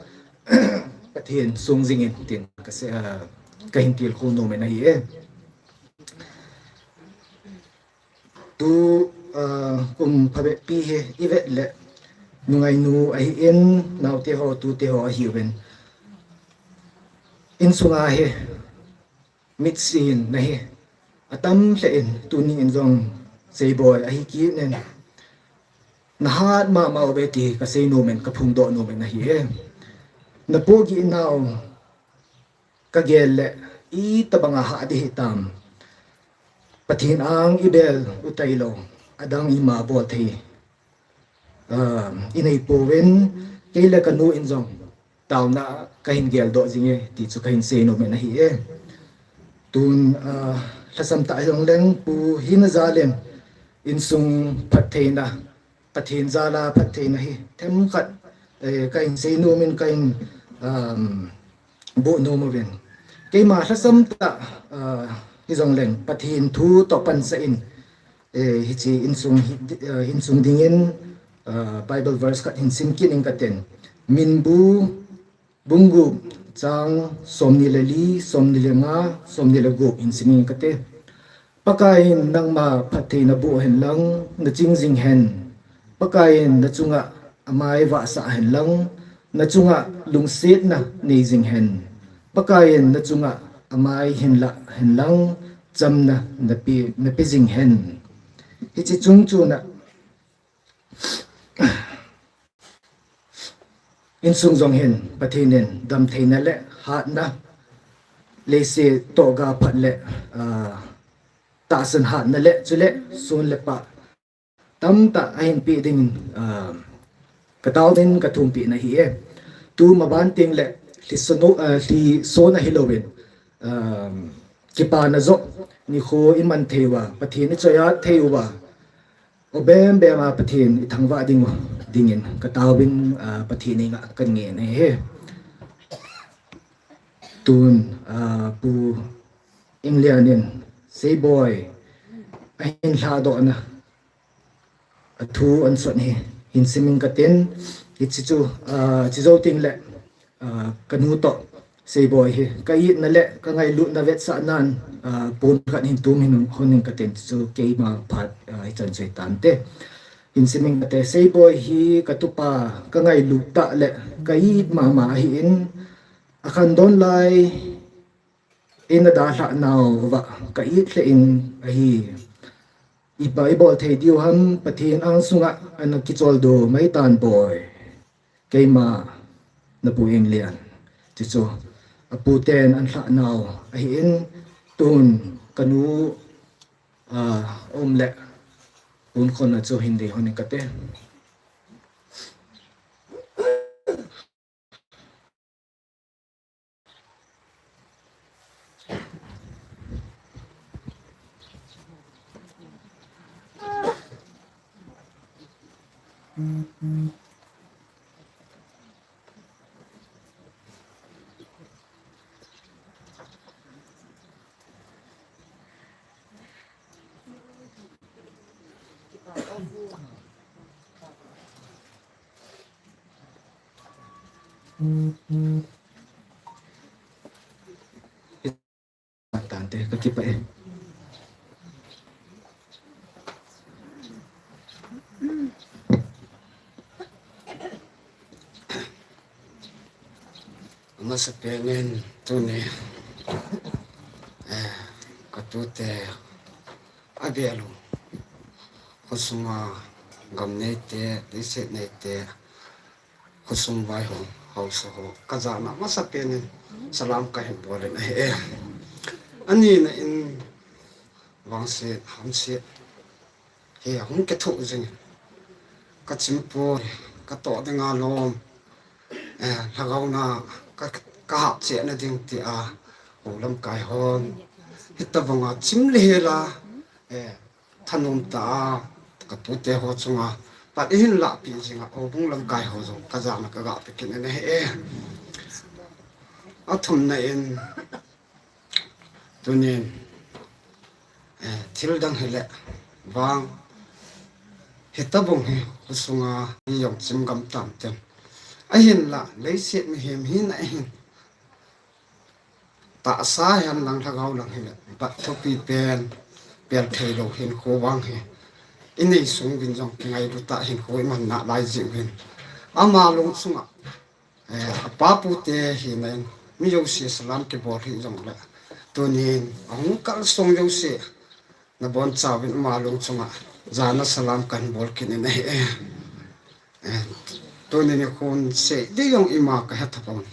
Pathen sung jing in tin kasei, ah, kahin tilkhou nom in ahi e. Tu, ah, kum phabep pi hi ivet le, nungainu ahin, naote ho, tute ho ahiuvin. Insunga hi, mitsin na hi atam lheh in, tuni in jong Seiboi ahi kit in, na hat mama uve ti kasei nom in, kaphongdoh nom in ahi e. Na pohgih nau kagel le, itobang a ha di hitam. Pathen ang ibel u tailou, adang ima bol thei, ah, inei pouvin, kei le kanu in jong taona kahin geldoh jing e, ti chu kahin sei nom in ahi e. Tun, ah, lhasam tah hijongleng Pu Hinajalin insung phattheina, Pathen jal a phattheina hi themkhat, eh, kahin sei nom in kahin, um, boh nom uvin. Keima lhasam tah, ah, hijongleng Pathen thu toh pansah in, eh, hiche insung hi, eh, insung dingin, ah, Bible verse khat hin sim kit ing katin. Minbu bung gup, chang somni le li, somni le nga, somni le gup hin sim ing kate. Pakaiyin nangma phattheina boh hen lang, naching jing hen. Pakaiyin nachunga amai vahsah hen lang, nachunga lungsetna nei jing hen. Pakaiyin nachunga amai hinlah hen lang, chamna nape, nape jing hen. Hiche chung chuna insung jong hin Pathen in damtheina le hatna, leiset tohga phat le, ah, tahsan hatna le, chule sun le pah tamtah ahin pe dingin, ah, kataovin kathumpi na ahi e. Tuma ban tengle, lhi son, ah, lhi son ahilouvin, ah, kipana joh nikho iman thei uva, Pathen ichoiat thei uva, O bem bem a Pathen ithangvah ding u, dingin kataovin, ah, Pathen henga kangen ahi. Tun, ah, Pu Inglian in Seiboi ahin lhadohna athu ahin sot hi hin simin katin, hiche chu, ah, chujou tengle, ah, kanu toh Seiboi hi ka itna le ka ngailutna vetsahnan, ah, pon khat hin tum hin hon in katin chu keima phat, ah, hichan chu hitante. Hin simin kate, Seiboi hi katupa ka ngailut tah le ka it mama ahin, akhandon lai eina dalhah nauva ka it lheh in ahi. Ipi ibol thei diu ham, Pathen angsunga ana kicholdo mai tan boi. Keima napu Englian. Chuchu aputen ahin lhah nau ahin, tun kanu, ah, um le pon khonna chu hin dei hon in kate. Tante, kakipah e. Amasapen in tuni, eh, katute avel u, khosunga gam neite, leiset neite, khosung vaihom, haosa ho, kajana amasapen in salam kahin bol in ahi e. Anina in vangset, hamset hi ahung kithoh jing in, kachim poi, katoh dinga lom, eh, lhagaona ka, kahap chehna ding tia, u lamkai hon, hitobanga chim le hel a, eh, thanom tah a, kapute ho chunga pat eihin lahpeh jing a, houbung lamkai ho jong kajana kagah pe kit in ahi e. Athumna in, tunin, eh, thil dang hile vang, hitobang hi khosunga mi jong chim gam tam ten. Ahinla, leiset mihem hina ahin, tahsa hihen lang lhagao lang hile, bat thupi pen, pel theilou hinkho vang hi inei sung uvin jong kingailu tah hinkho iman nalai jeh uvin, ama lung chunga, eh, apa pute hina in mi jouse salam kibol hih jongle, tunin ahung kalsong jouse nabonchauvin ama lung chunga jana salam kahin bol kit in ahi e. Eh, tuni nikhon sei ding jong ima kahe tapon.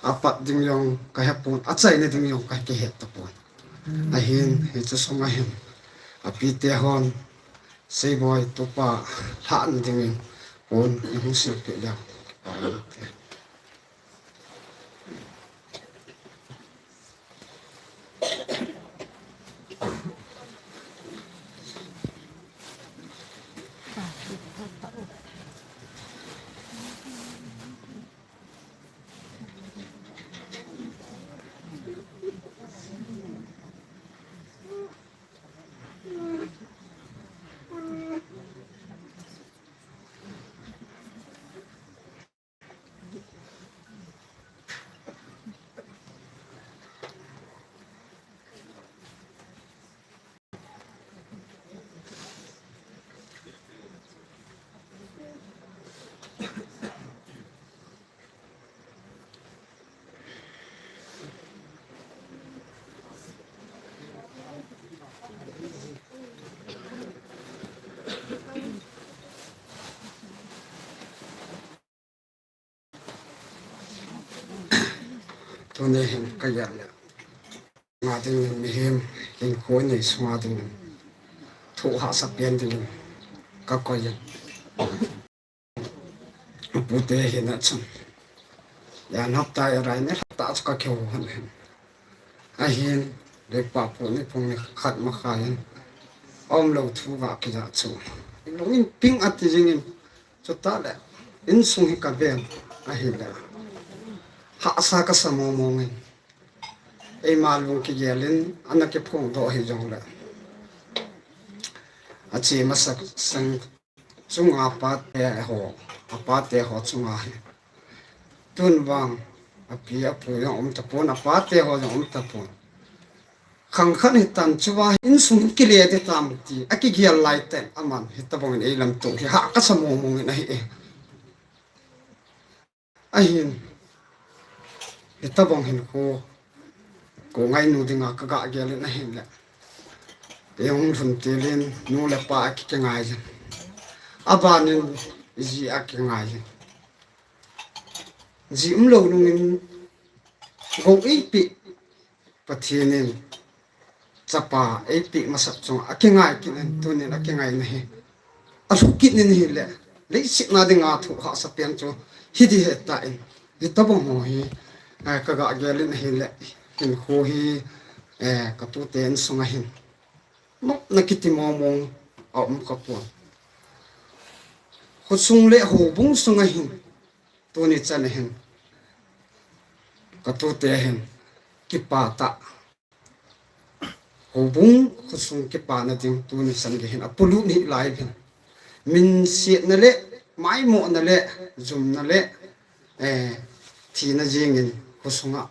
Apat ding jong kahe pon, achaina ding jong kakihe tapon. Ahin, hiche sunga hin apite hon, Seiboi tupa lhahna dingin pon ihung silpeh leu. Tuni hin kagel le, nga dingin mihem hinkho inei sunga dingin, thoh hahsa pen dingin kakoi in. Apute hina chun, jan hapta irai ni hapta chu kakihou hon hin. Ahin, lekpa pu ni pung ni khat makhai in, aumlou thu ga kija chu, lungin ping ati jingin, chutah le, insung hi kaven ahile, hahsa kasa mong mong in, eima lung kigel in ana kiphongdoh hijongle, ache masat sang chunga apate ho, apate ho chunga hi. Tun vang, api apu jong um tapon, apate ho jong um tapon. Khang khat hitan chu va insung kile te tam ti, akigel lai ten, aman hitabang in eilam to hi ha kasa mong mong in ahi e. Ahin, hitabang hin ko, ko ngainu dinga kaga gel in ahin le. Eihung lhun tilin, nu le pa aki kingai jin. Abanin, ji aki ngai jin. Ji umlou nungin, go eipe, Pathen in, chapa eipe masat chunga akingai kit in, tunin akingai nahi. Alhu kit in hile, leiset na dinga thu hahsa pen chu, hiti heta in, hitabang ho hi, eh, kaga gel in hile, hinkho hi, eh, katute insunga hin. Nopna kiti mong mong aum kapon. Khosung le houbung sunga hin, tuni chan hin. Katute hin, kipah tah. Houbung khosung kipana ding tuni chan gei hin apolut hih lai uvin. Minsetna le, maimona le, jumna le, eh, thina jengin khosunga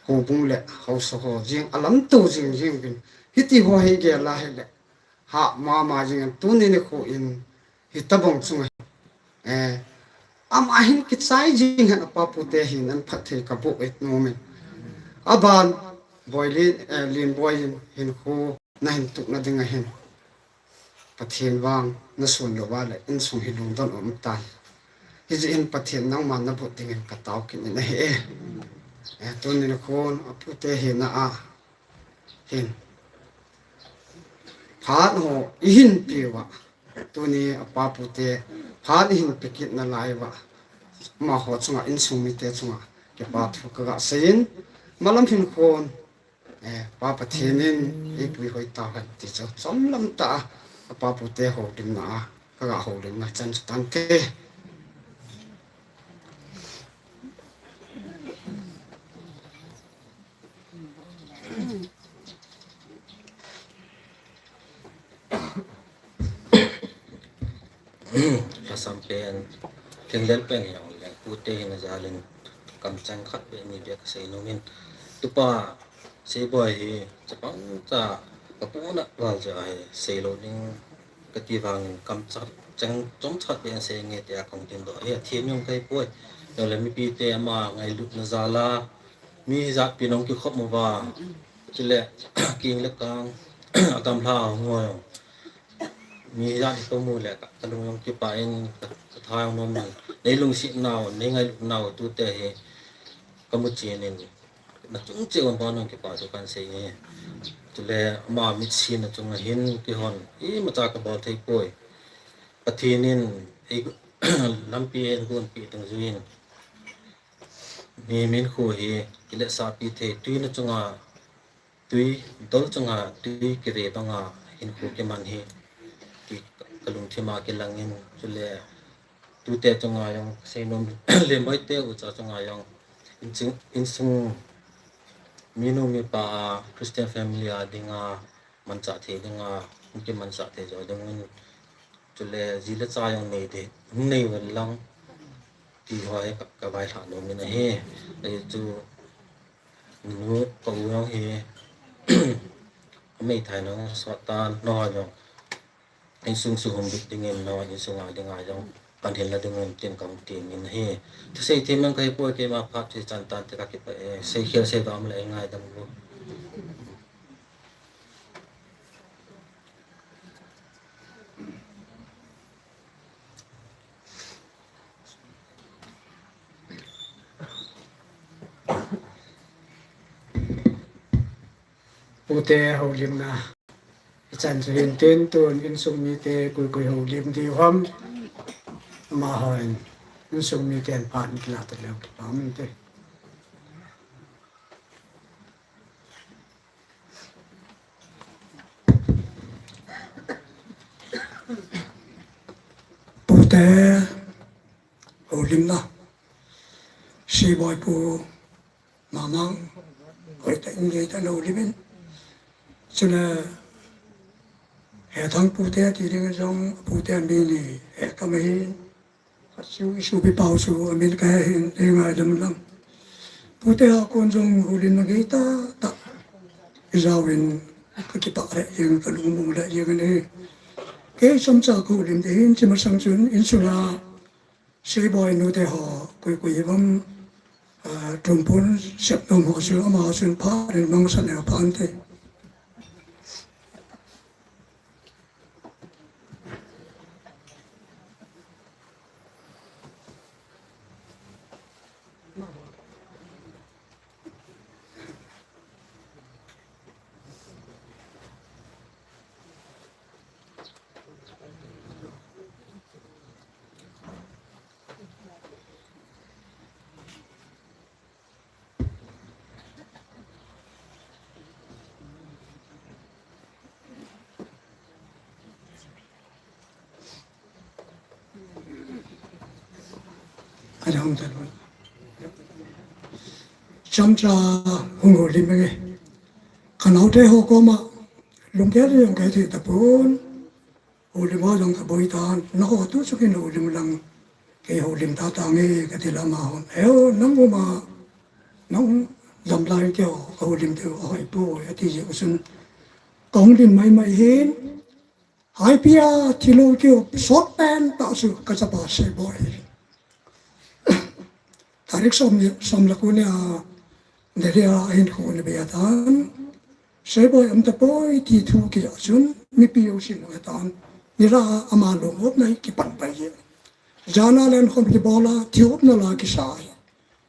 houbung le haosa ho jeng alamto jing jeng uvin. Hiti ho hi gel a hile. Ha mama jing in tuni nikho in hitabang chunga. Eh, ama hin kichai jing hen apa pute hin an phatthei kaboh et nom in. Aban, Boilin, eh, Linboi in hinkho nahin tuh na dinga hin. Pathen vang nasun louva le insung hi lungdon um tan. Hijeh hin Pathen nangma nabut dingin katao kit in ahi e. Eh, tuni nikhon apute hina a hin. Phat ho ihin peuva. Tuni apa pute phat ihin pe kit nalai uva. Amaho chunga insung mite chunga kipa thu kaga seiyin. Malam hin khon. Eh, Pa Pathen in eipui hoi tauhen ti chu chomlam tah a, apa pute houlimna a, kaga houlimna chan chu tante. Lhasam pen, lhinglel pen hi ahung leng, pute hin ajalin, kamcheng khat beh ni beh kasei nom in. Tupa, Seiboi hi, chapang cha, kapuna val cha hi, seilou ding, kati vangin, kamcheng, chomcha beh asei nge tia kahung tin doh hi, athem jong kahi poi. Jong le mipite ama ngailutna jal a, mi hijat pi nong kikhop uva, chule, king le kang, agamla hung hoi jong. Mi hijat hi kamu le ka, kalung jong kipah in, ka, katha jong nom in. Nei lungset nau, nei ngailut nau, tute hi, kamu chen in. Nachung cheh uva bou nong kipa chu kahin sei e. Chule ama mitsi na chunga hin kihon, imacha kabol thei poi. Pathen in, ei, lampi eigonpi ding jui in. Mi, mihem khu hi, kiletsahpi thei, tui na chunga, tui, dol chunga, tui kive banga, hinkho kiman hi, ti kalungthim a kilang in, chule, tute chunga jong, seinom, Lenboi te ucha chunga jong, insung, insung, minu mipa a, Christian family a dinga, manchah thei dinga, hung kimanchah thei jo ding un, chule, ji le cha jong nei de, hung nei vel lang, ti ho hi ka, kavailhah nom in ahi. Ahi chu, nu, ka u jong hi, ameithai nang sot tan, nangho jong, insung suhumbit dingin, nangho insung a dinga jong, pan hin la ding un tin kahung tem in ahi. Thusei them jong kahi poi, keima phat chu chan tante, kakipah e, seikhel seidoh um le eingaidam u. Pute houlimna. Ichan chu hin tin tun insung mite koi koi houlim diu ham. Amahon insung miten phat in kilah ta leu kipah inte. Pute houlimna. Seiboi pu Mamang, hoitah in geitah in houlim in. Chule, He thang pute ti ding jong pute mi ni he ka mai hin. Chu isu pi pau chu amin ka he hin e ngai dam lang. Pute a kon jong hulim na gei ta ta. Ijawin ka kipa re jeng ka lung mu le jeng ne. Ke som cha ko lim de hin chi ma sang chun in sula. Seiboi nu te ho kui kui vam, ah, tumpun sep nom ho su ama sun pha rin mang san le pha ante. Ka dang ta lo. Chomcha hung houlim nge. Ka naote ho koma lunggel jong ka ti tapon. Houlim ho jong ka boi tan. Na ho tu chu kin houlim lang. Kei houlim ta ta nge ka ti lama hon. Eo nang uma nang jam lai keo ka houlim teu a hoi po a ti je usun. Ka hung lim mai mai hin. Hai pia thilo kio sot pen ta su ka chapa Seiboi. Tarik som ni, som le ko ni a, Delhi a hin ko ni be tan. Seiboi am ta poi ti thu ki a sun, mipi o sin o tan. Ni la ama lo ngop nai ki pan pai ye. Jana len khom ki bola, thi op na la ki sai.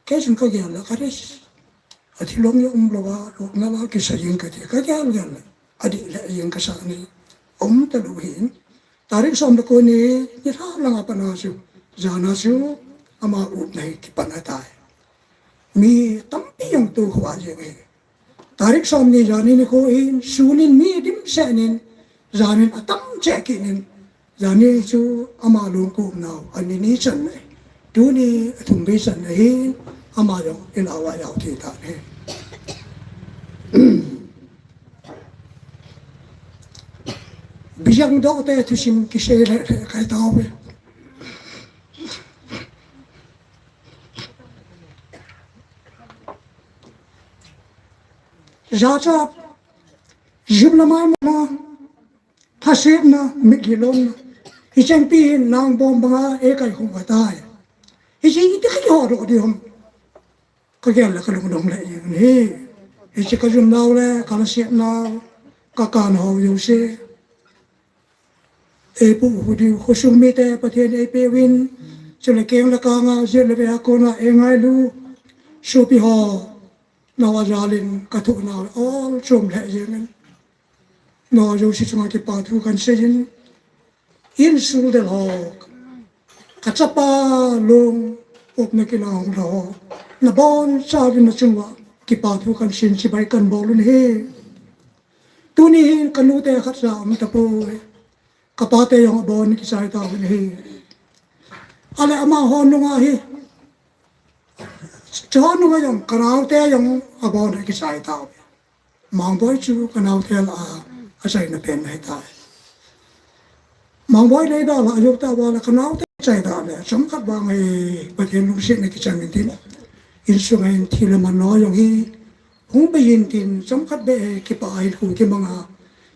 Kei chun ka gel le ka res. A thi long ya um lo va, lok na la ki sa yin ka ti, ka gel gel le. A di le yin ka sa ni. Um ta lu hin. Tarik som le ko ni, ni la la nga pa na su. Jana su, ama up na hi ki pa na tai. Mi tampi yang tu khwa je ve. Tarik som ni jani ni ko in, sunin mi dim se nin, janin atam che ki nin, jani chu ama lung ku nau, ani ni chan ne. Tuni thum bi chan ne hin, ama jong in awa yau ti ta ne. Bijang do te thusim kisei le le kai tau ve. Jacha, jum la mai ma, hasit na, mit li lom na. Hi cheng pi hin nang bom banga e kai khum ka tai. Hi chi iti ka ho ro di hom. Ka gel le ka lung dong le yin hi. Hi chi ka jum nau le, ka la siat nau, ka kan ho yu se. Ei pu hu diu khosung mite Pathen ei pe uvin, chule keng le kanga, jil le ve a kona ei ngailu, sopi ho, nau a jalin ka thu nau all chom le jeng in. Nau jouse chunga kipa thu kan sei in, in sul del ho, ka chapa long, op na kila hong la ho, na bon sa vin na chunga kipa thu kan sin chibai kan bol un hi. Tuni hin ka nute khat ja um ta poi. Ka pate jong abon kichai ta un hi. Ale ama ho nunga hi. Cho nunga jong ka naote jong abon kichai ta. Mangboi chu ka naote la a, a chai na pen nai ta. Mangboi le da la, a yuk ta wa la ka naote chai da le, chomkhat vang hi, Pathen lungsetna kichang in tin. Insung a in thi le man no jong hi, hung bei in tin, chomkhat be kipa in hung kimang a.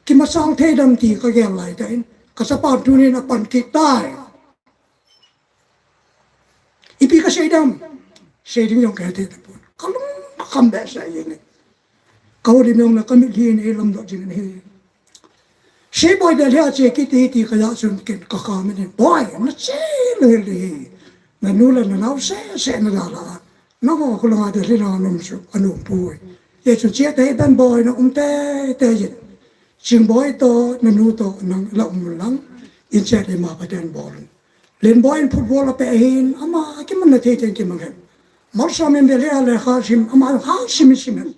Kimasang thei dam ti ka gel lai ta in, ka chapa tunin a pan kit tai. Ipi ka sei dam, sei ding jong ka he thei tapon. Ka lung ka kham be sa jeng in. Ka houlim jong le ka mitlhi in ei lam doh jing in hi. Seiboi Delhi a che kit ti ti ka ja chun ken ka kham in, "Boi, na che lel hi. Na nu le na nao sese na ja la. Na ho khu langa Delhi na nom su, a nom poi. Ye chun che te ben boi na um te te jin. Chingboi to, na nu to, nang la um lang. In che le ma pa ten bol." Lenboi in football a pe hin, ama kiman na thei ten kimang hen. Malsom in Delhi a lekha sim, ama ha sim sim hen.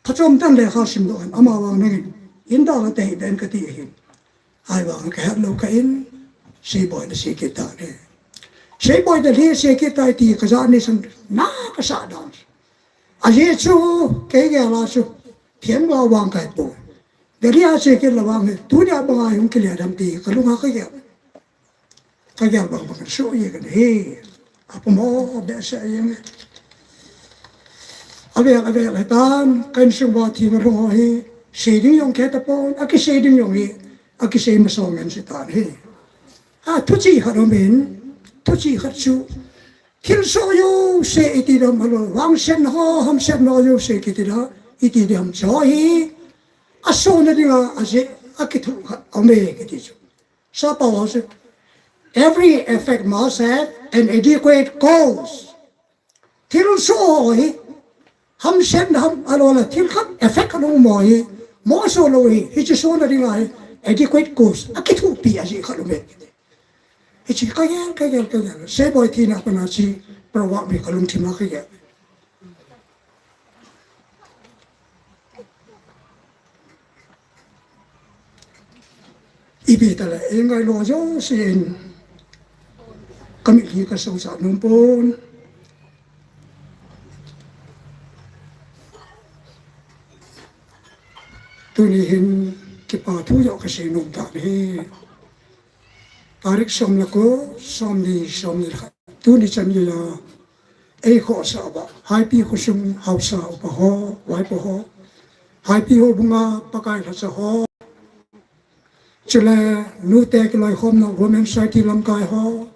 Phachom tan lekha sim doh hen, ama vang nangin, in da la te hi den ka ti hin. Ai vang ka het lo ka in, Seiboi na sei kit ta ne. Seiboi Delhi sei kit ta ti ka ja ni san, na ka sa dan. A ye chu, kei gel a chu, thiam lo vang ka het poi. Delhi a che kit lou vang hi, tunia banga hung kile dam ti, kalunga kagel. Kagel bang bang so ye kan he. Apomo behseh jeng. Avel, avel, hetan, ka insung uva thina lhung ho hi, sei ding jong khe tapon, akisei ding jong hi, akisei masang ngen si tan hi. A, thuchih khat um in, thuchih khat chu, thilsoh jouse iti dam alo, vangsetna ho, hamsetna ho jouse kiti dam, iti dam chu hi, asohna dinga, ajeh, akithoh khat, aume kiti chu. Sapa ho chu, every effect must have an adequate cause. Thilsoh ho hi, hamsetna ham, alo la, thil khat effect khat um mo hi, mo so lou hi, hiche sohna dinga hi, adequate cause, akithopi ajeh khat um e. Hiche kagel, kagel, kagel. Seiboi thina pana hiche proverb hi kalungthim a kagel. Ipi tale, ei ngailu jouse in, kamitlhi kasosah nom pon. Tuni hin kipa thu joh kasei nom tan ahi. Tarik som le ko, somni, somni le khat. Tuni chan geiya, ei khohsah uva, Haipi khosung haosa upa ho, vaipo ho, Haipi houbunga Pakai lhacha ho, chule nute kiloikhomna Women Society lamkai ho,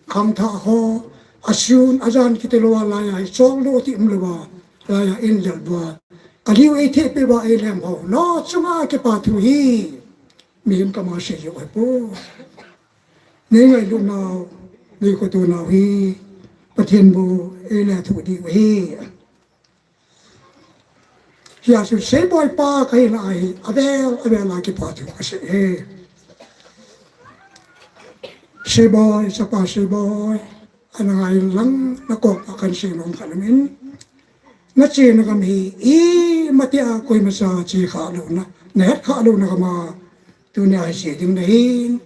khangthah ho, asun ajan kiti lou a laiya hi choldo ti umlouva, laiya in lel uva, kaliu ei thehpeh uva ei lhem ho, nachunga kipa thu hi, mihem kama sei joh hipoi. Nei ngailu nau, nei khoto nau hi, Pathen bou ei lethuh diu ahi. Hijeh chun Seiboi pa kahina ahi, avel, avel a kipa thu kasei e. Seiboi, chapa Seiboi, ana ngai inlang, nakom a kahin sei nom khat aumin. Nachena gam hi, imatia koimacha che khah louna, nahet khah louna gam a, tunia hi che ding nahin.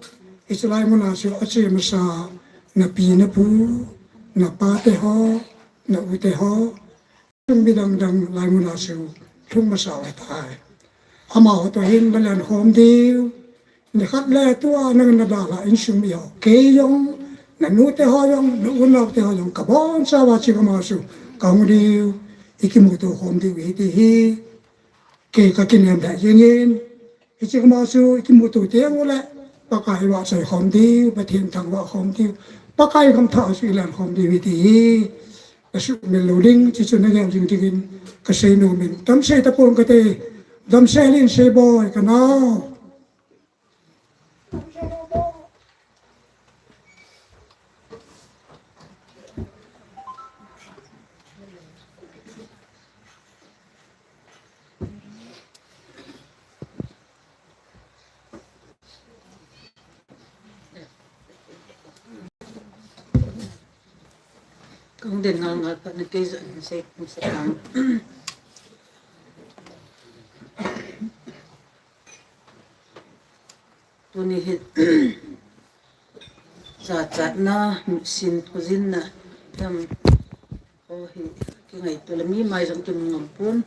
Hiche lai muna chu ache masa, napi napu, napate ho, naute ho, chung midang dang lai muna chu lhung masa u ahitai. Amaho toh hin nalen khom diu, nikhat le tua nang nadalhah insung mi ho, kei jong, nanute ho jong, na unaote ho jong, kabonchauva hiche gam a chu kahung diu, ikimuto khom diu ahi ti hi, kei kakinem lheh jengin, hiche gam a chu ikimuto teng uleh, Pakai vahchoi khom diu, Pathen thangvah khom diu, Pakai gamthah a chu ilen khom diu ahi ti hi, kasuhmil lou ding, hiche chu nagel jing dingin kasei nomin, damsei tapong kate, damsel in Seiboi kanao. Kahung den ngal ngal phat na kei jong sei, sei tang. Tuni hin, jachatna, sin khojinna, tam, ho hi, kingaito le mi mai jong kimu ngam pon.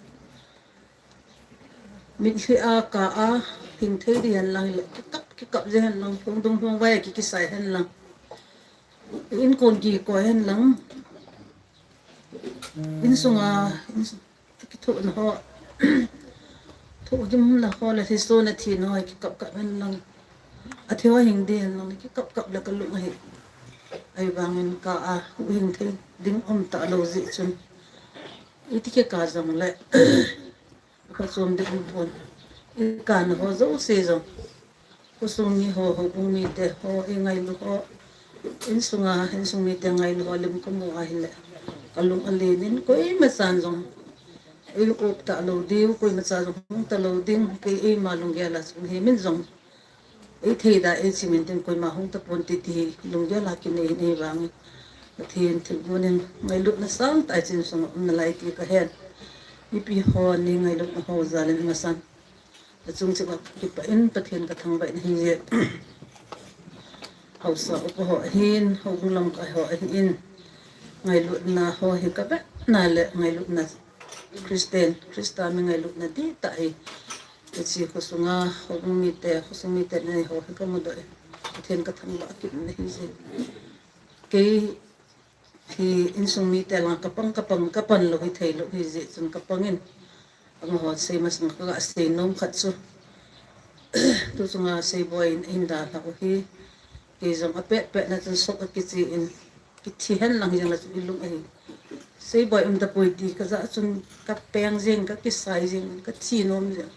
Mitlhi a, kah a, hing thei ding hen lang le, kikap, kikap jeng hen lang, lhong dung lhong vai a ki, kisai hen lang. Inkon kikoi hen lang. Insunga, insung, kithohna ho. Thohgimna ho le, thilsohna thina ho, kikap kap hen lang. Athi ho hing ding hen lang, kikap kap le kalung ahi. Ahivangin kah a, huhhing thei ding um talou jeh chun. Iti kikah jong le. Ka chom ding um pon. I kana ho jouse jong. Khosung mi ho, houbung mite ho, i ngailu ho. Insunga, insung mite ngailu ho, lim kamu ahile. Kalung alen in, koimachan jong. I up talou diu, koimacha jong hung talou ding, kei eima lunggel a chung hi min jong. Ei thei da, ei chimin tin koima hung tapon ti ti lunggel a kinei in ahivangin. Pathen thilgon in ngailutna sangtah a insung um nalai ti kahen. Mipi ho ni ngailutna ho jal in amasan. Achung cheh a kipah in Pathen kathangvah in ahi e. Haosa upa ho ahin, houbung lamkai ho ahin. Ngailutna ho hi kavetna le ngailutna Christian, Christa mi ngailutna dihtah hi. Hiche khosunga, houbung mite, khosung mite nei ho hi kamudoh e. Pathen kathangvah kit in ahi jeh. Kei hi insung mite langa kapang, kapang, kapan lou hi thei lou hi jeh chun kapang in. Amaho sei masang kaga sei nom khat chu. Tu chunga Seiboi in ahin dalhau hi. Kei jong apet pet na chun sok akichi in. Kithi hen lang hi jong la chun ilung ahi. Seiboi um tapoi ti kajah chun kapeng jeng, kakisai jeng, kathi nom jeng.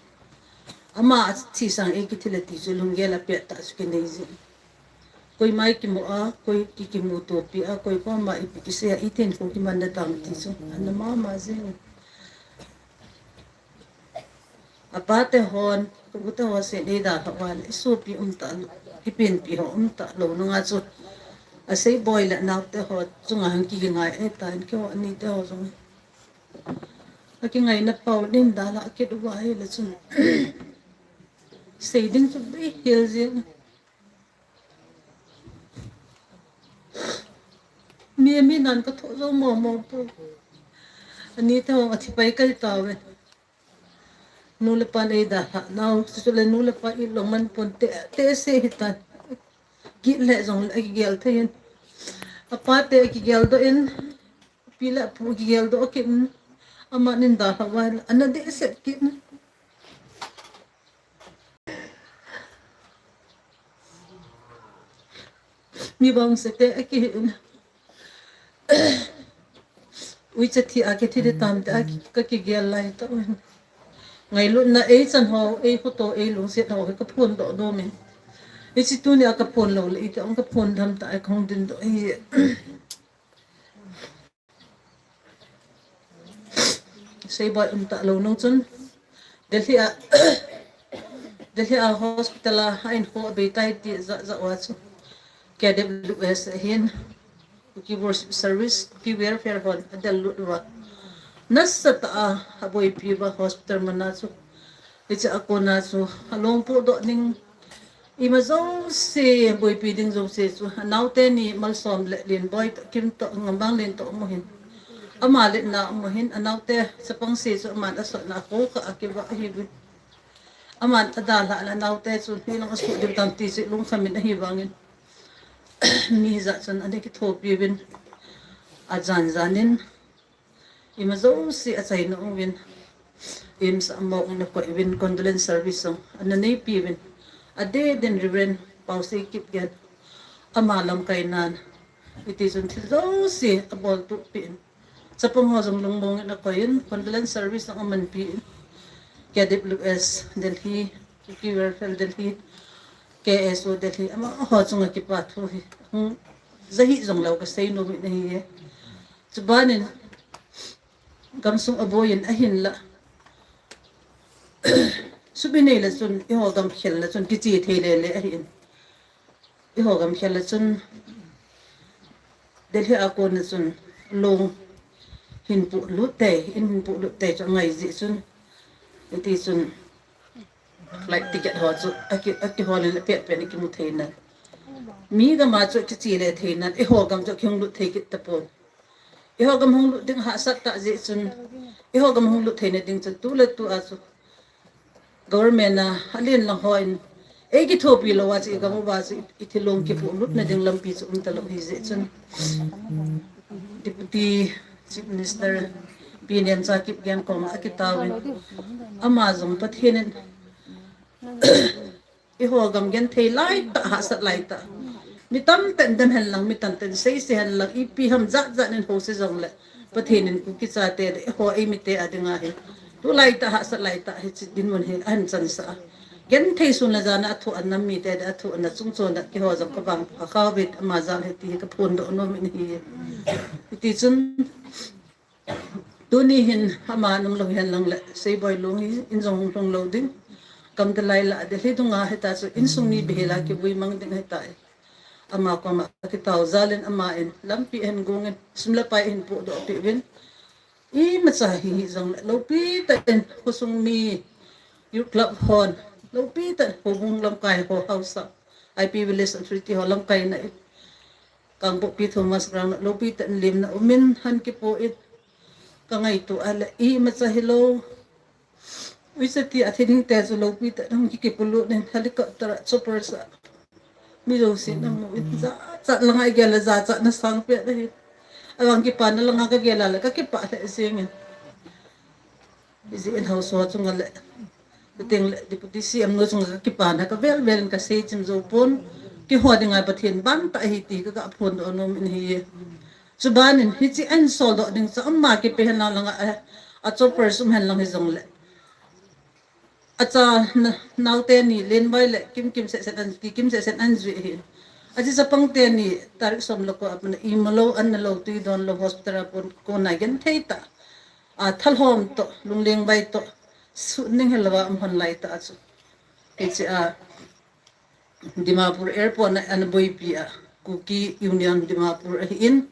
Ama athi sang ei kithi le ti chu lunggel apet tah chu kinei jeng. Koima ikimu a, koi ki, kimutopi a, koi koma ipi kisei a, ithin kho kimanna tam ti chu ana mama jeng. Apate hon, kabute ho seh nei dalhau a le, isopi umtah lou, ipenpi ho umtah lou nunga chu. A Seiboi le anaote ho chunga hung kingai e tan keiho anite ho jong. Akingaina pau nin dalha kit uva ahile chun. Sei ding chu bei hel jeng. Mi, mi nan kathoh jou mong mong poi. Anite ho athi pai kahi tauve. Nu le pa nei dalha nau, chuchu le nu le pa ilou man pon te, te se hitan. Kit le jong le akigel thei in. Apate akigeldoh in, pi le pu akigeldoh kit in. Amanin dalha uva, ana dehset kit in. Mi bangse te akihi in. Uicha thi a kithi di tam te a ki, kakigel lai tah in. Ngailutna eichan ho, eikhoto, eilungset ho hi kaphondoh nom in. Hiche tunia kaphon lou le, iti ong kaphon tham tah a kahung dindoh ahi. Seiboi umtah lou nung chun Delhi a, Delhi a hospital a, a inkho abei tai ti jat jat uva chu K W S ahin, Kuki Worship Service, Kuki Welfare hon adel lut uva. Nasatah a aboipi uva hospital mana chu. Hiche a kona chu along pohdoh ding, ima jouse, boipi ding jouse chu, anaote ni Malsom le Lenboi toh, Kim toh, Ngambang Len toh amu hin. Ama letna amu hin, anaote chapang se chu aman asotna a kho kha a kivah ahiuvin. Aman adalhah le anaote chu, hilang asuh diu tam ti chu lungkham in ahivangin. Mi hijat chun ana kithopi uvin. Ajan jan in. Ima jouse achaina uvin, ima sa mong ana koi uvin, condolence service jong ana neipi uvin. Adeh din Reverend Pausei Kipgen, ama lamkainan, iti chun thil jouse aboltup pin. Chapang ho jong lungmong in akoi in, condolence service jong amanpi in. K W S Delhi, Kuki Welfare Delhi, K S O Delhi, amaho chunga kipa thu hi. Hmm, jahi jong lou kasei nom in ahi e. Chubanin gamsung aboi in ahinla. Subi nei le chun, eiho gam khel le chun, kiche thei le le ahin. Eiho gam khel le chun, Delhi a kona chun, long hin pulut tei, in hin pulut tei chu angai jeh chun, iti chun, flight ticket ho chu, aki, akihol in apet pet in kimu thei nan. Mi gam a chu kiche le thei nan, eiho gam chu kihung lut thei kit tapon. Eiho gam hung lut ding hahsat tah jeh chun, eiho gam hung lut theina ding chun, tu le tu a chu government a, alen lang hon, ei kithopi lou a chu, i gam uva chu, i thilong kipolut na ding lampi chu umta lou hi jeh chun. Deputy Chief Minister Pi Nemcha Kipgen koma akitaovin, ama jong Pathen in Eiho gam genthei laitah, hahsat laitah. Mi tamtah in dem henlang, mi tamtah in seise henlang, ipi ham jat jat in hose jongle, Pathen in Kuki chate, eiho eimite a dinga hi, tu laitah, hahsat laitah hiche dinmun hi ahin chansah a. Genthei sun le jan a athoh a nam mite, athoh a chungchon a keiho jong kavang pha kha uvin, ama jal hi ti hi kaphondoh nom in ahi. Hiti chun, tuni hin ama nom lou henlang le, Seiboi long hi in jong hung lhung lou ding. Kam dalai la, Delhi dunga hita chu insung mi behela kivui mang ding hita e. Ama koma kitao jal in, ama in lampi ahin gong in, sum le pai ahin pohdoh peh uvin. Imacha hi hih jongle, loupi tah in khosung mi, youth club hon, loupi tah in houbung lamkai ho, haosa, I P Village Authority ho lamkaina in, Kangpokpi Thomas Ground a loupi tah in lemna um in, ahin kipoh in, kangaito a le, imacha hilou, Uisa ti a thiding te chu lopi te nang ki kipulut nin helicopter a chopper sa. Mi lo si nang mu in ja cha langa igel la ja cha na sang pe da hi. Awang kipana langa ka gel la ka kipa le singin. Iji in hausa chunga le. Teng le Deputy C M nu chunga ka kipana ka vel vel ka sei chim zo pon. Kiho dinga Pathen ban ta hi ti ka ka phon do nom in hi. Chubanin hichi an sol do ding cha ama kipe hen lang langa a, a chopper sum hen lang hi jong le. Acha na, naute ni Lenboi le Kimkim sesen an, Kikim sesen an jui hin. Achi chapang te ni tarik som le ko apna imalo an na lo tui don lo hospital a pon ko na gen thei ta. A thalhom to, lungleng bai to, su ning helwa am hon lai ta chu. Hichi a Dimapur Airport na an boipi a Kuki Union Dimapur ahin,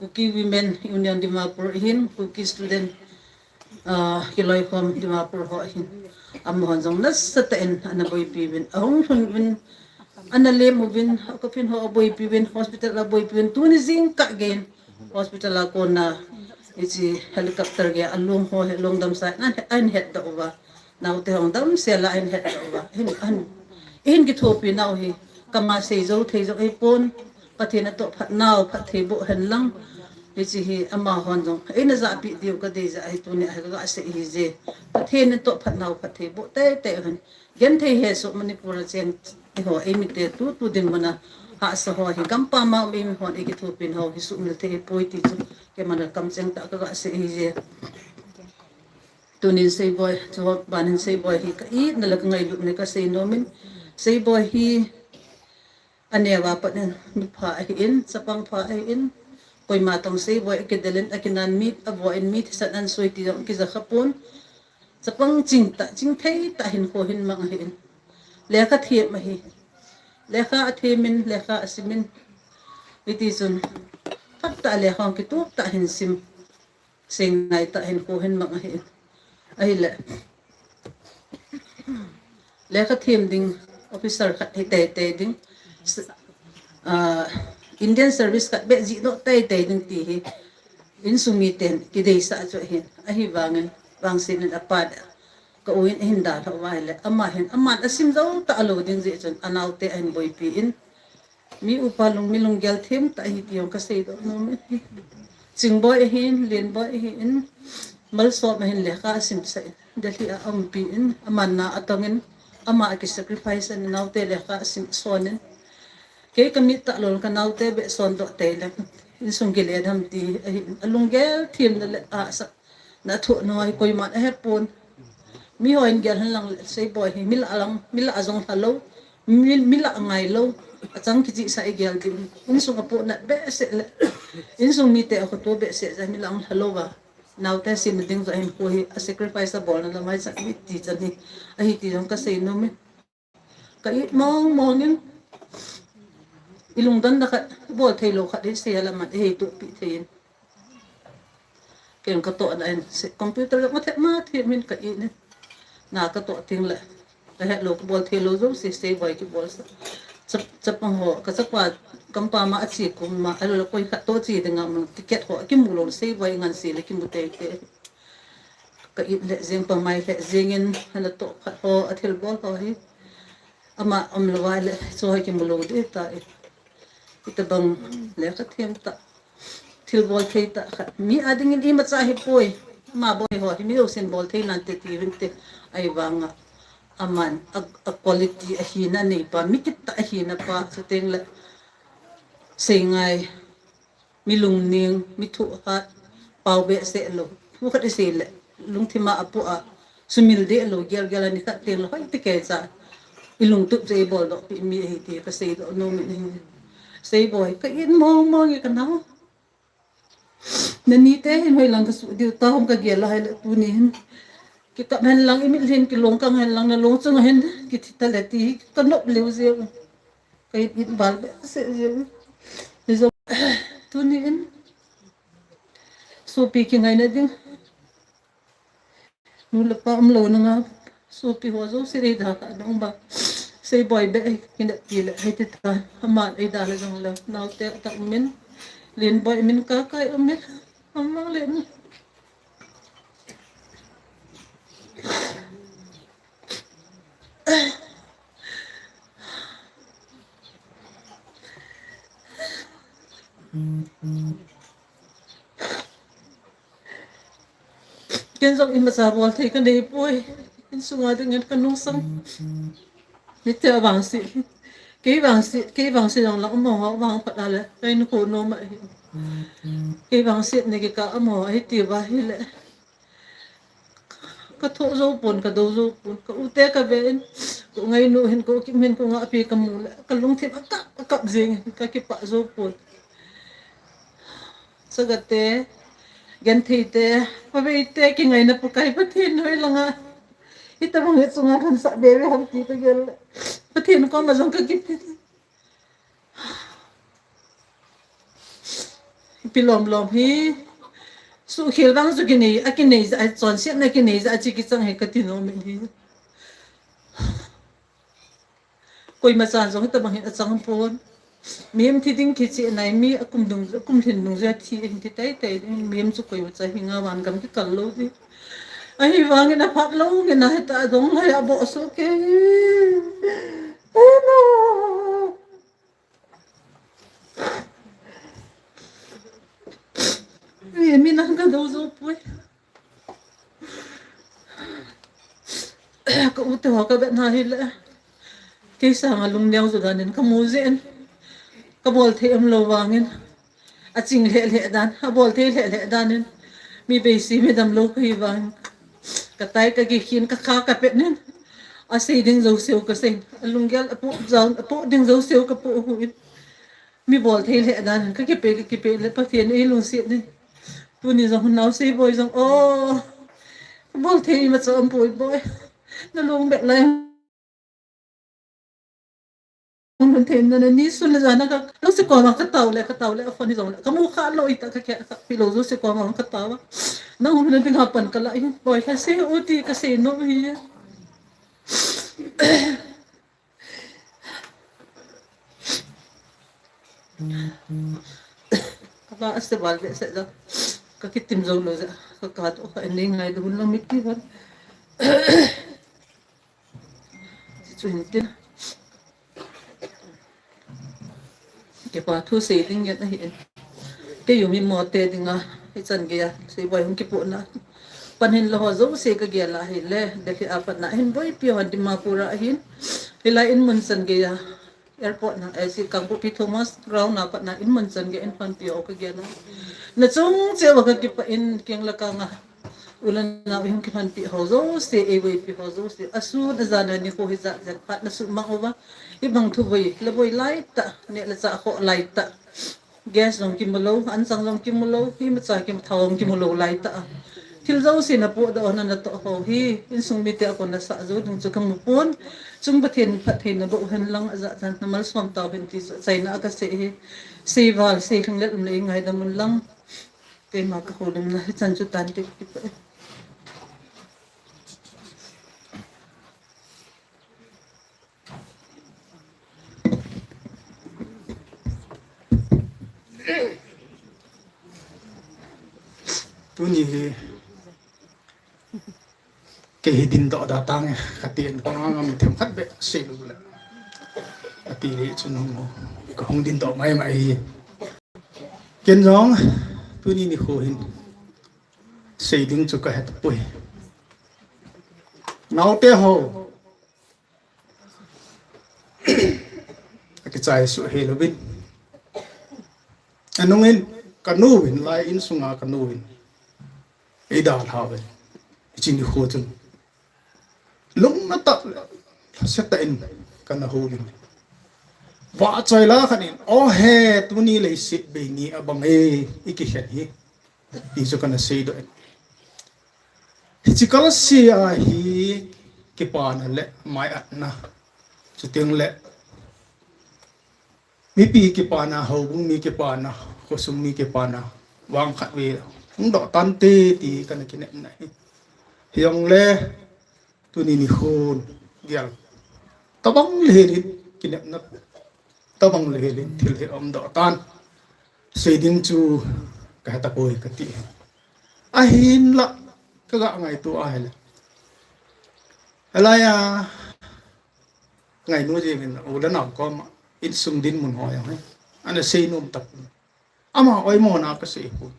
Kuki Women Union Dimapur ahin, Kuki Student, ah, Kiloikhom Dimapur ho ahin. Amahon jong nasatah in ana boipi uvin, ahung lhun uvin, ana lem uvin, akapin ho aboipi uvin, hospital aboipi uvin, tuni jingkah gei in hospital a kona, hichi helicopter gei a lung ho he lung damsa, an, an het da uva. Naute hung damsel a ahin het uva. Hin, an, hin kithopi nau hi. Kama sei jo thei jo ei pon. Pathen natoh phat nau phat thei boh hen lang. Hichi hi amahon jong. Eina japi diu ka dei ja hi tuni a hi ka sei hi je. Pathen natoh phat nau phat thei boh tei tei hen. Gen thei he so Manipur a cheng eiho eimi te tu tu ding mana. Hahsa ho hi gampam a um eimi hon ei kithopi nau hi sumil thei poi ti chu. Keima na kamcheng tah ka sei hi je. Tunin Seiboi, chu banin Seiboi hi ka itna le ka ngailutna ka sei nom in. Seiboi hi aneo a pat in nupha ahin, chapang pha ahin. Koima tong Seiboi akidelin, akinan mi, avoh in mi thisan an soi ti jong kija kha pon. Chapang ching tah, ching thei tah hinkho hin mang ahin. Lekha them ahi. Lekha athem in, lekha asim in. Hiti chun, phat tah lekha kitup tah hin sim. Sing nai tah hinkho hin mang ahi. Ahile. Lekha them ding officer khat hi tei tei ding. S-, ah, Indian service khat beh jih doh tei tei ding ti hi. Insung miten kideisah chu ahin. Ahivangin, vangsenin apa ka u in ahin dalha uva ahile. Ama hin, aman asim jou tah lou ding jeh chun, anaote ahin boipi in. Mi upa lung, mi lunggel them tah ahi ti jong ka seidoh nom e. Chingboi ahin, Lenboi ahin, Malsom ahin lekha asim sah in. Delhi a umpi in, aman na atong in, ama aki sacrifice in, naote lekha asim son in. Kei ka mit tah lou ka naote beh son doh tei le. Insung kile dam ti ahin, alunggel them na le a sa. Na thu noi koiman ahe pon. Mi hon gel hen lang le Seiboi hi, mi la lang, mi la jong lha lou, mi, mi la ngai lou. Achang kichih sa igel ding. Insung apohnat behseh le. Insung mite akhoto behseh jeh a mi la lha lou va. Naote simna ding jeh hin khu hi, a sacrifice abolna lamai sa mi ti chan hi. Ahi ti jong ka sei nom e. Ka it mong mong in. I lungdon na khat, bol thei lou khat, i sei a la man, i hei tupi thei in. Ken ka toh na in, se, computer ka mathe, mathe min ka it in. Na ka toh ting le. Ka het lou, ka bol thei lou jong, se, Seiboi kibol sa. Chap, chapang ho, ka chapa, kampam a chi kum ma, a lo la koi khat toh chi ding a ma, ticket ho, kimu lou, Seiboi ngan se le, kimu tei tei. Ka it le jing pa mai le jing in, ana toh khat ho, a thilbol ho hi. Ama um lou va le, chu hi kimu lou ding ta e. Hitabang lekha them tah. Thilbol thei tah khat. Mi a ding in imacha hi poi. Ama boi ho hi mi lo sin bol thei nante ti vin te. Ahivang a. Aman a, a quality ahina nei pa. Mi kit tah ahina pa. Chuteng le. Sei ngai. Mi lungning, mi thuhat, pao behseh lou. Thu khat i sei le, lungthim a apoh a, sumil deh lou, gel gel a ni khat teng le, hoi ti kei cha. I lungtup chu i bol doh pi mi ahi ti ka seidoh nom in ahi. Seiboi, ka it mong mong e ka nao. Nani te hin hoi lang ka suh diu ta hom ka gel a hai le tuni hin. Kikap hen lang i mitlhi in kilong kang hen lang na long chung a hin kithi ta le ti ka nop leu jeng. Ka it, it bal behseh jeng. Ni jong, tuni in. Sopi kingaina ding. Nu le pa um lou na nga. Sopi ho jouse dei da ka dong ba. Seiboi beh hi kinep ti le hiti ta. Ama ei da le jong le. Naote tah um in. Lenboi min ka kai um in. Ama le. Ken jong imacha bol thei kanei poi. Insunga dingin kanungsang. Hitia vangse. Kei vangse, kei vangse jong lang amaho vang phat a le. Kahin kho nom ahi. Kei vangse nei kei ka amaho ahi ti va hile. Ka thoh jou pon, ka dou jou pon, ka u te ka ve in, ka u Ngainu hin, ka u Kim hin, ka u Ngahpi ka mu le, ka lungthim a kap, a kap jing in, ka kipah jou pon. Chaga te, genthei te, pavei te, kingaina Pakai Pathen noi langa. Hitabang hi chunga lhun sah be ve ham ti ka gel le. Pathen koma jong ka kipah. Ipi lom lom hi. Suhkhel vang chu kinei, akinei ja, achonsetna kinei ja, achi kichang hi kati nom in hi. Koima chan jong hitabang hin achang pon. Mihem thi ding kicheh nai, mi akum dung, akum lhin dung jeh a thi ahin thi tei tei ding. Mihem chu koima cha hi nga van gam kikal lou ding. Ahivangin aphat lou ngen a hita dong lai a boh soh kei. Ena. Ui, mi nang ka dou jou poi. Ka u te ho ka vet na hile. Kei sanga lungneo jou dan in ka mu jin. Ka bol thei umlou vangin. Aching lheh lheh dan, abol thei lheh lheh dan in. Mi beisi mi damlou ka hi vangin. Ka tai ka kikhin ka kha ka pet nin. Asei ding jouseu ka sei. Alunggel apoh jao, apoh ding jouseu ka poh hu in. Mi bol thei lheh dan in. Ka kipe, ka kipe le Pathen in eilungset in. Tuni jong hun nau sei boi jong. Oh. Bol thei imacha um poi boi. Na lung bet lai. Hung lhun thei na, na ni sun le jan a ka, lou se koma ka tao le, ka tao le, a phone hi jong le, ka mu kha lou ita ka ke, ka pi lou jouse koma ka tao a. Na hung lhun ding a pan ka la hi, boi ka sei u ti ka sei nom hi. Ka ba a se bal ve se ja, ka kitim jou lou ja, ka ka to ka ni ngai du lou mit ti ban. Chu hin tin. Kipa thu sei ding ngen ahi in. Kei u mi mo te dinga, hichan geiya, sei boi hung kipoh na. Pan hin la ho jouse ka gel a hile, Delhi a pat na hin boipi hon Dimapur a hin. Hilai in mun chan geiya, airport na, eh, si Kangpokpi Thomas Ground na pat na in mun chan geiya in panpi ho ka gel a. Na chung cheh uva ka kipah in keng la ka nga. U le nau ihung kipanpi ho jouse, eiboipi ho jouse. Asun ajan a nikho hi jat jat phat na sumang uva. Hibang thu boi, la boi lai tah, neh le chah khoh lai tah. Gas jong kimu lou, anchang jong kimu lou, imacha kimu thao jong kimu lou lai tah. Thil jouse na podoh na natoh ho hi, insung mite a kon na sah jou ding chu ka mu pon. Chung Pathen phattheina boh hen lang ajat jan na malsom tau hen ti chu achaina a ka sei hi. Sei val, sei lhung le um le i ngaidam un lang. Keima ka houlimna hichan chu tan te kipah e. Tuni hi kei hi dindoh da tange, kati in ka ngam themkhat beh sei lou le. Ati le chun hung, ka hung dindoh mai mai hi. Ken jong, tuni nikho hin. Sei ding chu ka het poi. Naote ho. Akichai suh hel uvin. Anung in ka nu in, lai insunga ka nu in. Eidalha uvin. Hiche nikho chun. Lungna tah le, lhasetah in kana hou in. Vahchoi la khat in, o he, tuni leiset bei ni abang e, i kikhen hi. Ti chu kana seidoh in. Hiche kalse a hi kipana le maiatna. Chuteng le Mipi kipana, houbung mi kipana, khosung mi kipana, vang khat ve hung doh tante ti kana kinepna hi. Hijongle, tuni nikhon gel. Tabang le helin kinepna, tabang le helin thil hi um doh tan. Sei ding chu kahe tapoi kati. Ahinla, kaga ngaito ahile. Hilaiya, ngainu jingin u le nao koma insung dinmun ho jong hi ana seinom tapon. Ama oimona kasei pon.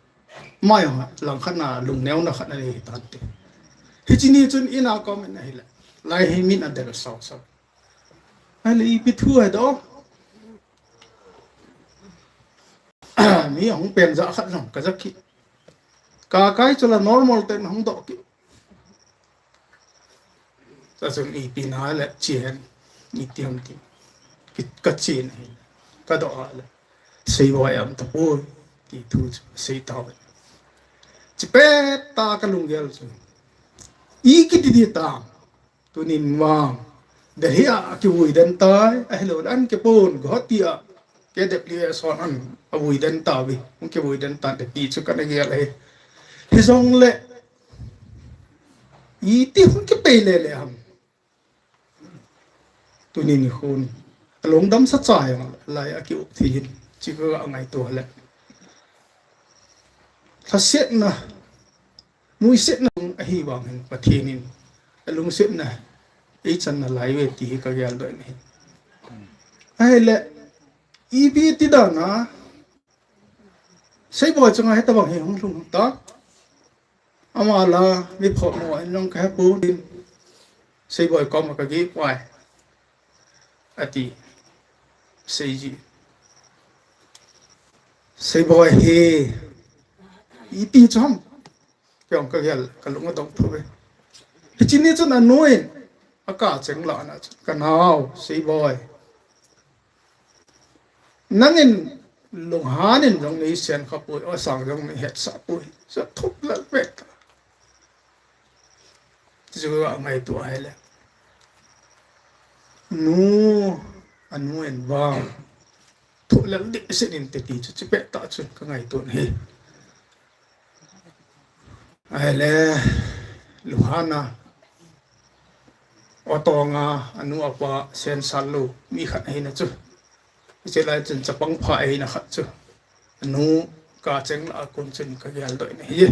Mai ha, langkhat na, lungneuna khat na ni hi tante. Hiche ni chun ina comment na hile. Lai hi min a del sau sau. Ahile ipi thu ahi do. Mi ahung pen ja khat jong ka ja kit. Ka kai chu la normal ten hung doh kit. Chachun ipi na le chen, iti ham ti. Ki, ka chen hi. Ka doh a le. Seiboi am tapoi. Ti thu chu sei tau. Chi pet ta ka lunggel chu. I kiti di ta. Tunin vang. Delhi a kivui den tai. Ahilou le an kipon Guwahati a. K W S hon an avui den tauve. Hung kivui den tante ti chu kana gel ahi. Hijongle. Iti hung kipei le le ham. Tuni nikhon. Alungdam sa cha jong lai a ki-up thei hin. Chi ka ngaito le. Lhasetna. Muisetna ahi vang hin Pathen in. Alungsetna. Ei channa lai ve ti hi ka gel doh in ahi. Ahile. Ipi ti dan a. Seiboi chunga hitabang hi hung lhung ta. Ama la, mi photmo in jong ka hepon. Seiboi koma ka gei pai. Ati. Seiji. Seiboi hi. Iti chu ham. Kei jong ka gel, ka lung adong thou ve. Hiche ni chun anu in. Aka cheng la na chun. Ka nao, Seiboi. Nangin lunghan in jong nei sen kha poi, asang jong nei hetsah poi. Sa thup lal pet. Chu a ngaito ahile. Nu, anu in vang. Thup lal dik sin in te ti chu chi pet ta chun ka ngaito hi. Ahile, luhana, otonga, anu apa, sen sal lou, mi khat ahina chu. Hiche lai chun chapang pha ahina khat chu. Anu, ka cheng la a kon chun ka gel doh in ahi.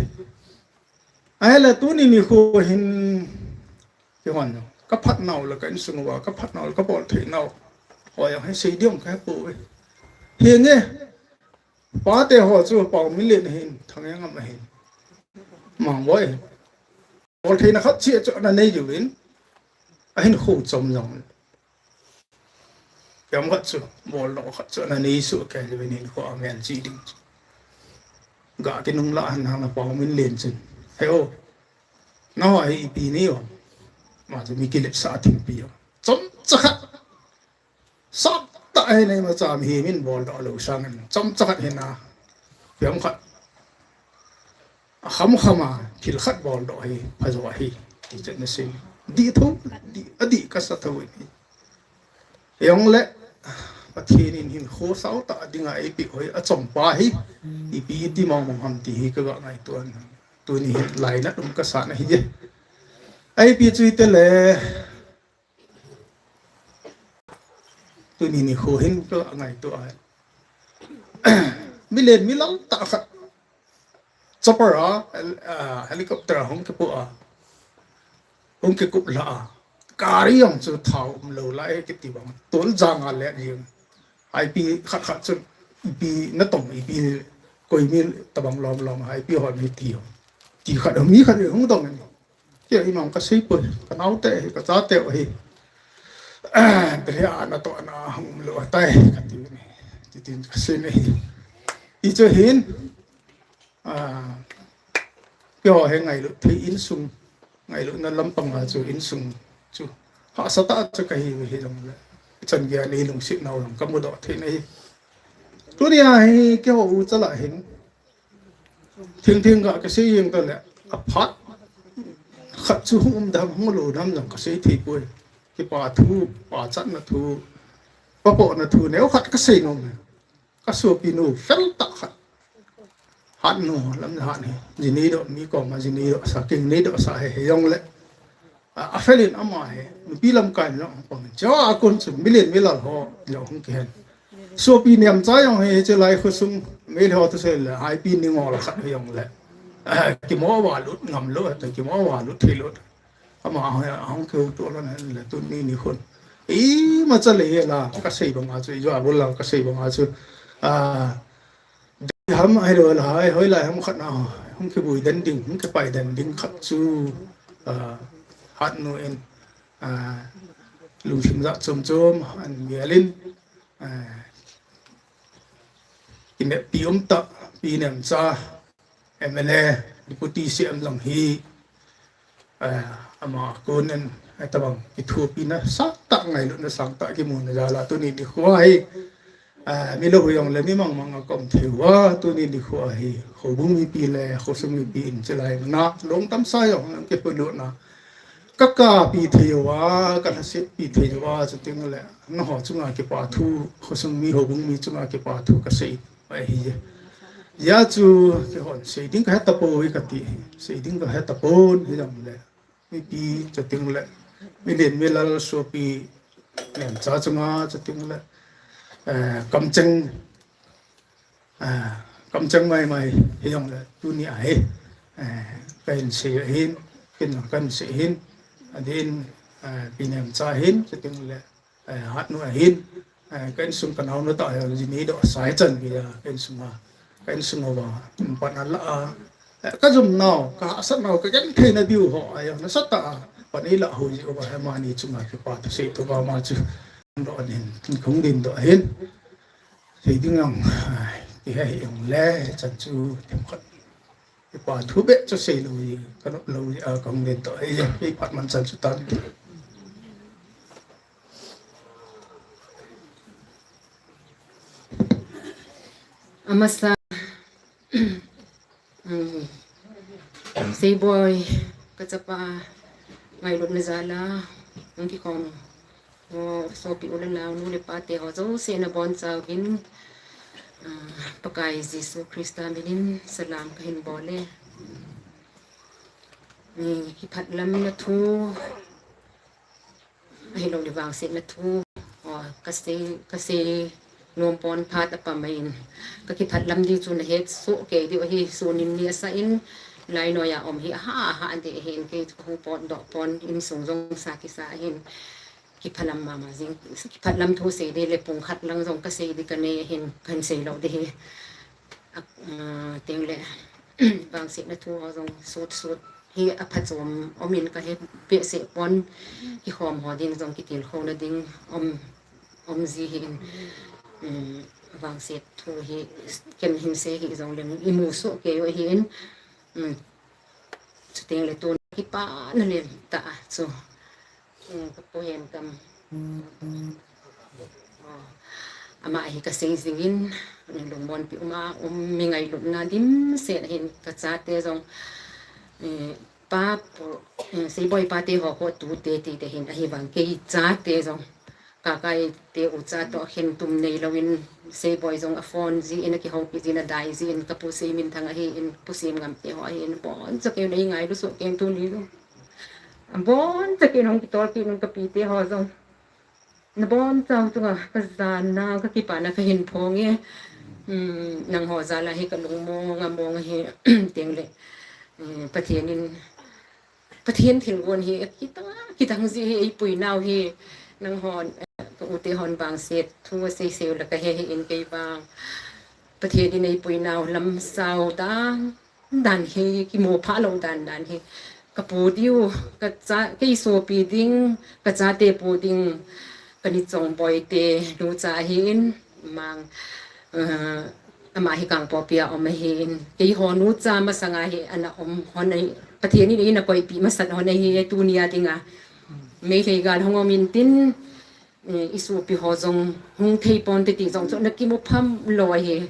Ahile, tuni nikho hin, kihon, ka phat nau le ka insung uva, ka phat nau le ka bol thei nau. Hoi, hi sei diam ka hepouve. Hinge, Pate ho chu Paominlen ahin, Thangengam ahin. Mangboi. Boltheina khat cheh chu ana nei uvin. Ahin kho chom jong. Kei jong khat chu, boldoh khat chu ana nei suh kei uvin hinkho a mel chi ding chu. Ga kinung la han hang a Paominlen chun. He o. Nangho hi ipi nei o. Ama chu mi kiletsah thingpi o. Chomcha khat. Saptah ahi nei ma cham hi min boldoh lou sangin. Chomcha khat hina. Piam khat. Akham kham a, thil khat boldoh hi, phajo ahi. Ti chet na sin. Dih tho, dih, adih kasa tho hi. Jongle, Pathen in hinkho saotah dinga eipeh hoi, achompa hi. Ipi iti mong mong ham ti hi ka ga ngaito a. Tuni hin lainat um kasa na hi e. Ipi chu ite le. Tuni nikho hin ka ngaito a. Milen milal tah khat. Chopper a, ah, helicopter a hung kipo a. Hung kikup la a. Gari jong chu thao umlou lai kiti bang. Tol jang a le jing. Ipi khat khat chu ipi natong ipi koi mi tabang lom lom ipi hon mi ti. Ti khat mi khat hung dong ni. Kei imang ka sei poi, ka naote hi, ka chate hi. Delhi a natohna hung umlou tai, ka ti ni. Titin ka sei ni. Hichu hin, ah, keiho hi ngailut thei insung, ngailutna lampang a chu insung chu. Hahsatah chu ka hi, hi jong le. Chan geiya nei lungset nau jong ka mudoh thei na hi. Tunia hi keiho u chala hin. Thing thing ga ka sei jeng ta le, aphat khat chu hung um dam, hung lou dam jong ka sei thei poi. Kipa thu, pachatna thu, papohna thu, neo khat ka sei nom e. Ka sopinu, fel tah khat. Hatnu, lam hat ni. Ji neidoh, mi koma ji neidoh sa, king neidoh sa he, he jong le. A, a felin ama hi, nupi lamkai in jong hung pang. Chua a kon chu, milen milal ho, jong hung kihen. Sopi niam cha jong hi, hiche lai khosung, mel ho tu se le, ipi ni ngol khat hi jong le. A, kimo va lut ngam lou, ta kimo va lut thei lou. Ama hi, a hung keu tu la le, tuni nikhon. Imacha le hi la, ka sei banga chu, jua bol la, ka sei banga chu. A, Ham ahilou le hai, hoilai ham khat na, hung kibui den ding, hung kipai den ding khat chu, ah, Hatnu in, ah, lungthim jat chom chom ahin gel in, ah, kineppi umtah, Pi Nemcha, M L A, Deputy C M jong hi, ah, ama kon in, ah, tabang kithopina sangtah, ngailutna sangtah kimuna jal a tuni nikho hi, ah, mi louhoi jong le mi mangmang a ka um thei uva, tuni nikho hi houbung mipi le khosung mipi in chilai na long tamsa jong nang kipulutna ka kapi thei uva, ka lhasetpi thei uva, chuteng le nangho chunga kipa thu, khosung mi, houbung mi chunga kipa thu ka sei ahi. Hijeh chun, keihon sei ding ka he tapoi kati, sei ding ka he tapon, hijongle mipi chuteng le milen milal sopi Nemcha chunga chuteng le, eh, kamcheng, eh, kamcheng maimai hijongle tuni a hi, eh, kahin sei ahin, ken kahin sei ahin, adeh in, eh, Pi Nemcha hin chuteng le, eh, Hatnu ahin, eh, ka insung ka naonu tah hi, jini doh sai chan geiya, ka insung a, ka insung uva, um, pan ala a, eh, ka jum nau, ka hahsat nau, ka genthei na diu ho, ahi, nasatah a pan eilah hou ji uva, hi amani chunga kipa thu sei tou va ma chu, doh ahin, kahung ding doh ahin, sei ding jong, eh, kihe hih jongle, chan chu themkhat. Kipa thu beh chu sei lou hi, ka nop lou hi, a, kahung ding doh hi, kei phat man chan chu tan. Amasa, um, Seiboi, ka chapa, ngailutna jal a, hung kikhom. O, sopi u le nao, nu le pa te ho jouse nabonchauvin, ah, Pakai Jesu Christa minin salam kahin bol e. Ni, kiphatlamna thu, ahilou le vangsetna thu, o, kasei, kasei nom pon phat apha mai in. Ka kiphatlam ding chu nahet soh kei diu ahi, sun in ni asah in, lai noiya um hi aha, aha ding ahin, kei chu kahung potdoh pon, insung jong sa kisa ahin. Kiphalam mama jing, kiphatlam thu sei ding le pung khat lang jong kasei ding kanei ahin, kahin sei lou ding ahi. A, a, teng le, vangsetna thu ho jong sut sut hi apha chom um in kahe behseh pon, kikhom ho ding jong kitilkhouna ding um, um ji ahin, um, vangset thu hi ken hin sei hih jongleng imu soh kei u ahin, um, Chuteng le tun kipana len tah chu, um, ka pu Henkam. Ama hi kasei jingin, lungmonpi uma, um, mi ngailutna dimset ahin ka chate jong, eh, pa pu, eh, Seiboi pa te ho ko tute ti te hin ahivang kei chate jong. Kakai te ucha toh khentum neilouvin, Seiboi jong aphone jin, akihoupi jin, adai jin, ka pu Seiminthang ahin, pu Semngam te ho ahin, aboncha kei nei ngailu soh kei tuni jong. Aboncha kei hung kitol kit un ka pi te ho jong. Naboncha chunga ka jana, ka kipana kahin phong e. Hmm, nangho jal a hi ka lungmong among ahi, teng le. Hmm, Pathen in Pathen thilgon hi, kitang, kitang jeh hi, eipui nau hi, nanghon, eh, ka u te hon vangset, thu asei sei u le kahe hih in kei vang. Pathen in eipui nau lam sao dan, dan hi, kimu pha lou dan, dan hi. Ka pu diu, ka cha, kei sopi ding, ka chate pu ding, ka ni chongboi te, nu cha ahin, mang, eh, ama hi Kangpokpi a um ahin, keiho nu cha masanga hi ana um hon ahi, Pathen in eina koipi masat hon ahi, tuni a dinga. Meitei gal hung um intin, eh, i sopi ho jong hung thei ponte ti jong chu ana kimu pha lou ahi,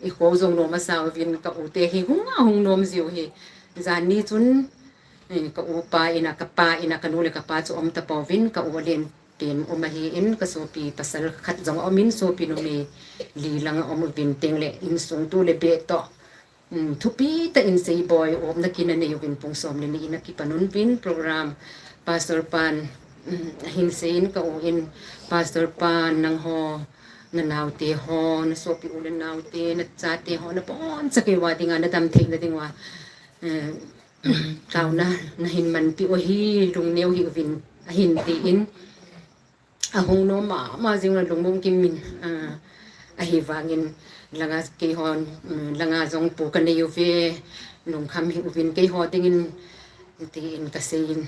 i kho jong nom asao vin ka u te hi hung a hung nom jiu hi. Jan ni chun, eh, ka u pa ina, ka pa ina, ka nu le ka pa chu um tapouvin, ka u alen tin um ahin, ka sopi pasal khat jong a um in, sopi numei li lang a um uvin, teng le insung tu le beh toh, um, thupi tah in Seiboi umna kin anei uvin, pung som le ni in akipan un vin program. Pastor pan, um, ahin sei in, ka u in, Pastor pan, nangho, na nau te ho, na sopi u le nau te, na chate ho, naboncha kei uva dinga, na dam theina ding uva, eh, taona nahin manpi u ahi, lungneo hih uvin, ahin tin. Ahung nom mama jing le lungmong kim in, ah, Ahivangin langa keihon, mm, langa jong pu kanei uve, lungkham hih uvin keiho dingin, tin kaseiyin,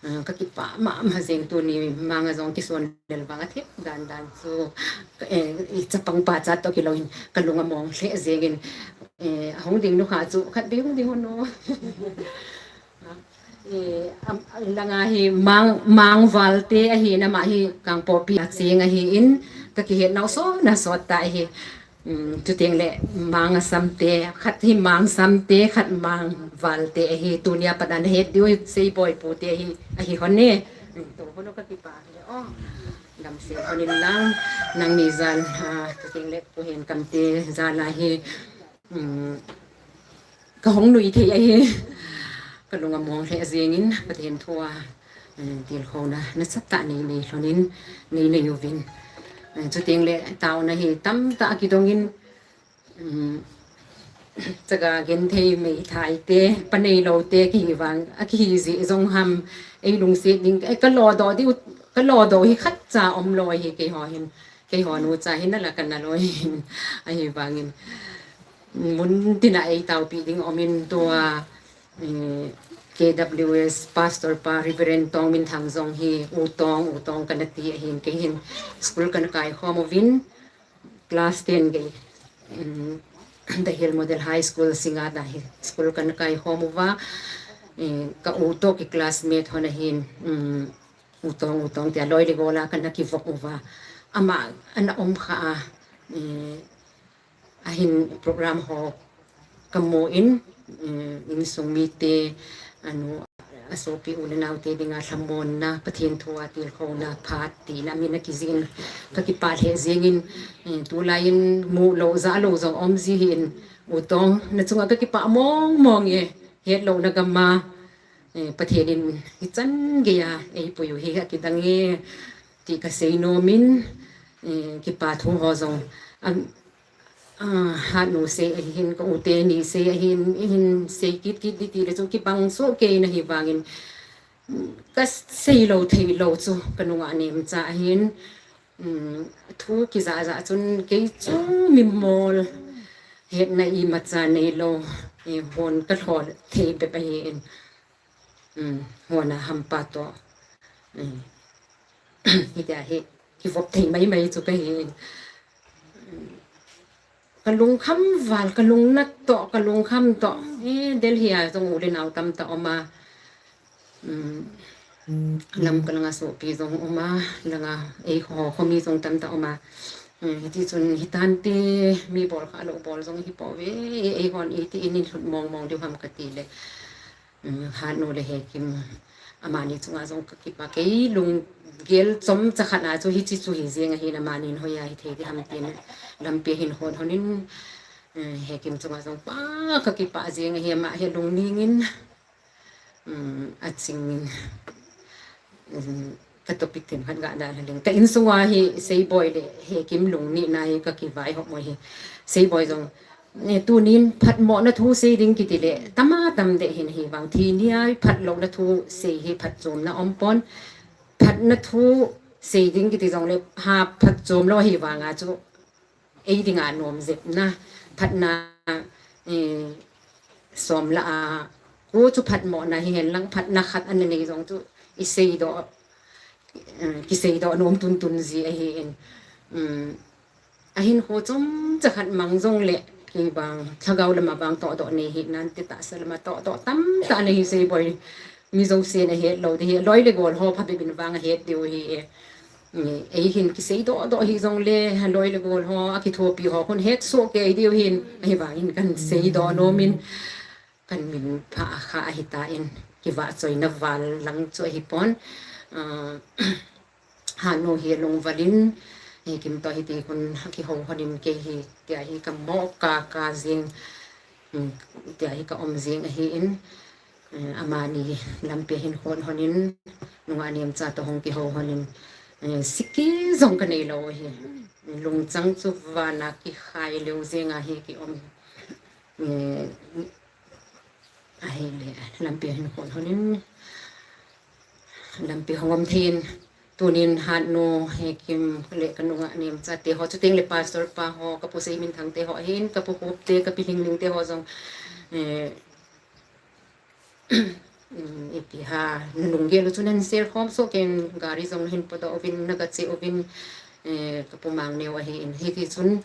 mm, kakipah mama jeng tuni manga jong kison lel vang athip dan dan chu, eh, i chapang pachat toh kilouvin kalung among lheh jengin, eh, ahung ding nukha chu khatvei hung ding hon o. Eh, am, langa hi Mang, Mang Valte ahin, ama hi Kangpokpi a cheng ahin, kakihet nau sot na sot ta ahi. Um, chuteng le Mang Asam te, khat hi Mang Sam te, khat Mang Valte ahi, tunia pat a nahet diu hi Seiboi pu te ahi, ahi hon e. Um, tu hon o kakipah e o. Damsel hon in lang, nangni jal, ah, chuteng le Pu Henkam te jal a hi, um, kahung nui thei ahi. Kalung among lheh jengin, Pathen thu a, eh, tilkhouna nasatah nei nei lhonin, nei nei uvin. Eh, chuteng le taona hi tamtah akidongin, um, chaga genthei meithai te, pa neilou te, kihivang, akihi jeh jong ham, ei lungset ding, eh, kalodoh diu, kalodoh hi khatcha umlou ahi keiho hin, keiho nucha hin nala kana loi hin, ahivangin. Mun tina eitaopi ding umin tua, eh, K W S Pastor pa Reverend Tongminthang jong hi U Tong, U Tong kana ti ahin, kei hin school kana kaikhom uvin, class ten gei, um, The Hill Model High School Singngat a hi school kana kaikhom uva, eh, ka u toh ki classmate hon ahin, um, U Tong, U Tong tia loi le gol a kana kivop uva. Ama ana um kha a, eh, ahin program ho kamu in, um, insung mite, anu, asopi u le nao te dinga lhamonna, Pathen thu a tilkhouna phat tina min akijih in kakipah lheh jengin, um, tulai in mulou jalou jong um ji hin, U Tong, nachunga kakipah mong mong e, hetlouna gam a, eh, Pathen in hichan geiya eipui u hi akidang e, ti kasei nom in, eh, kipa thu ho jong, am, ah, Hatnu sei ahin, ka u teni sei ahin, eihin sei kit kit ding ti le chu kibang soh kei in ahivangin, kasei lou thei lou chu kanunga nemcha ahin, um, thu kija ja chun kei chu mimol hetna imacha neilou, eh, hon kalhol thei bep ahin, um, hon a hampa toh, um, hitia hi kivop thei mai mai chu kahin. Kalungkham val, kalungnat toh, kalungkham toh. Eh, Delhi a jong u le nao tamtah um a. Um, Lamka langa sopi jong um a, langa eiho khomi jong tamtah um a. Um, hiti chun hitante mi bol kha lou bol jong hi pouve, eihon iti in in lhut mong mong diu ham kati le. Um, Hatnu le Hekim, amani chunga jong kakipah, kei lunggel chomcha khat a chu hiche chu hi jeng ahin, amanin hoiya hithei ding ham tin lampi ahin hon hon in, um, Hekim chunga jong pha kakipah jeng ahi, ama hi lungning in, um, aching in, um, ka topic themkhat ga dalha leng. Ka insunga hi Seiboi le Hekim lungnina hi kakivaihop u ahi. Seiboi jong, eh, tunin phatmohna thu sei ding kiti le, tam a tam deh hin ahivang. Thi nia phatlouna thu sei hi phatchomna um pon. Phatna thu sei ding kiti jong le, ha phatchom lou ahivanga chu ei dinga nom jep na, phatna, eh, som lah a, ko chu phatmohna hihen lang phatna khat ana nei jong chu i seidoh, eh, kiseidoh nom tun tun ji ahin, um, ahin kho chomcha khat mang jong le, kei vang, lhagao lama vang tohdoh nei hi nante tahsa lama tohdoh tamtah nei hi Seiboi. Mi jousen ahet lou ding hi, loi le gol ho phabep in vang ahet diu hi e. Eihin kiseidoh doh hi jong le, loi le gol ho, akithopi ho, khun het soh kei diu hin, ahivangin kan seidoh nom in, kan min pha a kha ahitan, kivahchoina val lang chu ahipon. Ah, Hatnu hi lungval in, Hekim toh hiti khun kihou hon in kei hi, tia hi ka mo ka ka jing, um, tia hi ka um jing ahin, eh, amani lampi ahin hon hon in, nungah nemcha toh hung kihou hon in, eh, siki jong ka nei lou ahi. Lungchang chu vana kikhai leu jeng ahi ki um. Eh, ahile, lampi ahin hon hon in, lampi hung um thei in, Tunin Hatnu, Hekim le kanunga Nemcha te ho, chuteng le Pastor pa ho, kapu Seiminthang te ho ahin, kapu Hop te, kapi Lhingling te ho jong, eh, um, ipi ham, nunung gel u chun hin share khom soh kei in, gari jong hin podoh uvin, nagache uvin, eh, kapu Mangneo ahin, hiti chun,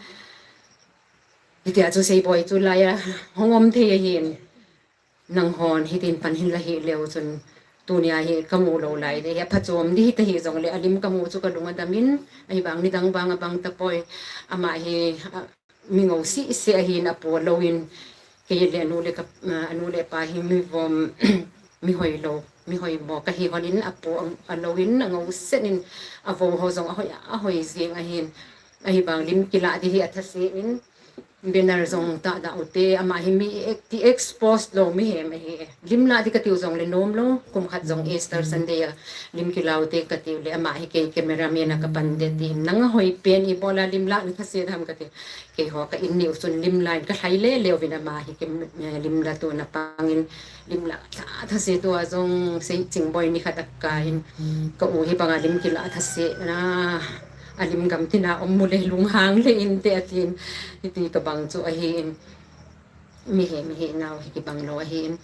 hitia chu Seiboi chu laiya hung um thei ahin. Nanghon hitin pan hin la hih leu chun, tunia hi kamu lou lai ding hi, aphachom ding hita hijongle, alim kamu chu kalung adamin, ahivang nidang vang abang tapoi, ama hi, a, mi ngou sese ahin, apu alouvin, kei le anu le ka, a, anu le apa hi mi vom, mi hoilou, mi hoimo kahi honin, apu alouvin, angou senin, avou ho jong ahoi, ahoi jeng ahin, ahivang lim kilah ding hi athase in, banner jong tahdah ute, ama hi mi ek-, ti expose lou mihem ahi. Lim lah ding katiu jongle nomlou, kum khat jong Easter Sunday a lim kilah ute katiu le, ama hi kei cameraman a kapan ding tin, nang ahoi pen ibola lim lah nathase dem kati. Keiho ka in ni u chun lim lah in kalhai lele uvin, ama hi kem-, eh, lim lah tuna pangin lim lah tha, thase tua jong Seichingboi nikhat akai in, ka u hi banga lim kilah thase na, alim gam tina um mu le lunghang le inte atin, hiti kabang chu ahin, mihem, mihem nau hi kibang lou ahin,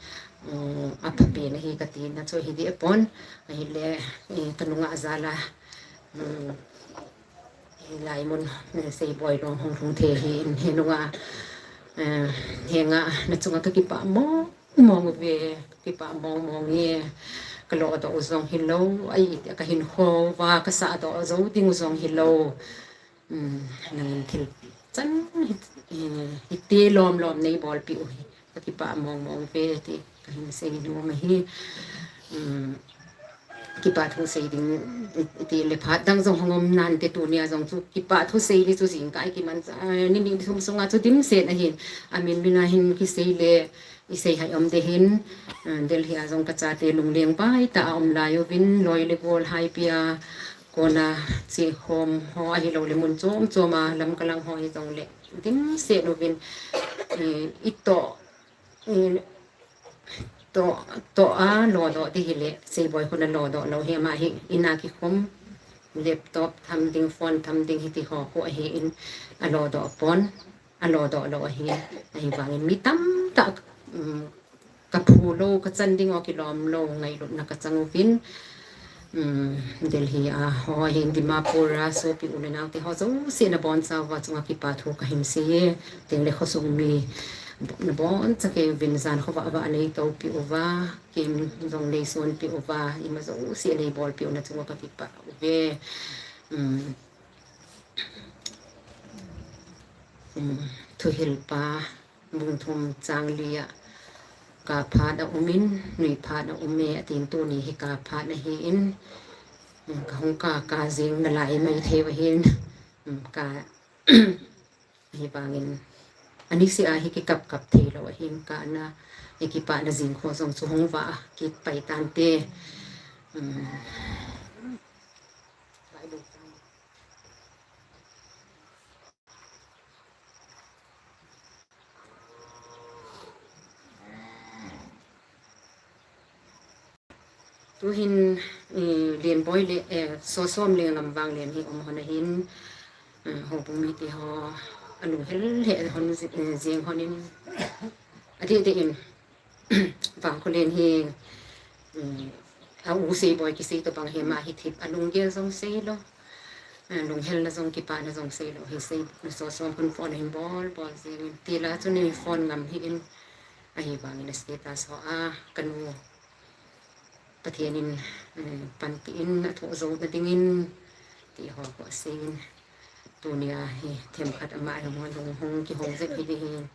um, aphapen ahi katina chu hi ding apon, ahile, eh, kanunga jal a, um, hilai mun, eh, Seiboi lung hung lhung thei ahin, hinunga, eh, henga nachunga kakipah mong mong uve, kakipah mong mong e, kalodoh u jong hilou, ai, kahinkho uva kasahdoh jou ding u jong hilou. Um, nangin thil chan hi, eh, hiti lom lom neibolpeh u hi kakipah mong mong uve ti kahin seinom ahi. Um, kipathu sei ding i, iti le phat dang jong hung um nante, tunia jong chu kipathu sei ding chu jingkah i kimanchah, eh, ni ni thum sunga chu dimset ahin, amin mina hin kisei le, isei hai um ding hin, eh, Delhi a jong kachate lungleng pai tah a um lai uvin, loi le gol hai pia, kona che khom ho ahilou le mun chom chom a lam kalang ho hijongle dimset uvin, eh, itoh, eh, toh, toh a lodoh ding hile, Seiboi khun alodoh lou hi, ama hi ina kikhom, laptop tham ding, phone tham ding hiti ho khu ahin, alodoh pon, alodoh lou ahin, ahivangin mi tamtah, um, kaphu lou, kachan ding u kilom lou, ngailutna kachang uvin, um, Delhi a ho ahin, Dimapur a sopi u le nau te ho jouse nabonchauva chunga kipathu kahin sei e, tengle khosung mi naboncha kei uvin, jan khovah vah neitoupeh uva, kem jong neisonpeh uva, ima jouse neibolpeh u nachunga kakipah uve. Um, um, Thuhilpa bung thum chang li a, kap phat aumin, nui phat aume, atin tuni hi kap phat ahin, um, kahung kap kap jing nalai maithei u ahin, um, ka, ahivangin, aniseh a hi kikap kap theilou ahin, kana, ikipana jing kho jong chu hung vah kit pai tante, um, Tuhin, eh, Lenboi le, eh, Sosom le Ngamvanglian hi um hon ahin, eh, houbung mite ho, alunghel hel hon ji-, eh, jeng honin, adeh deh in, Vangkholen hi, um, a u Seiboi kisei tobang hi ama hi thip, alunggel jong seilou, eh, lunghelna jong kipana jong seilou, hi sei, Sosom khun phone ahin bol bol jengin, tila chun eiphone ngam hih in, ahivangin a status ho a, kanu Pathen in, eh, panpi in, athoh jouna dingin, ti ho khu aseiyin. Tunia hi themkhat ama hi hung, hung, hung kihou jep hi ding hin,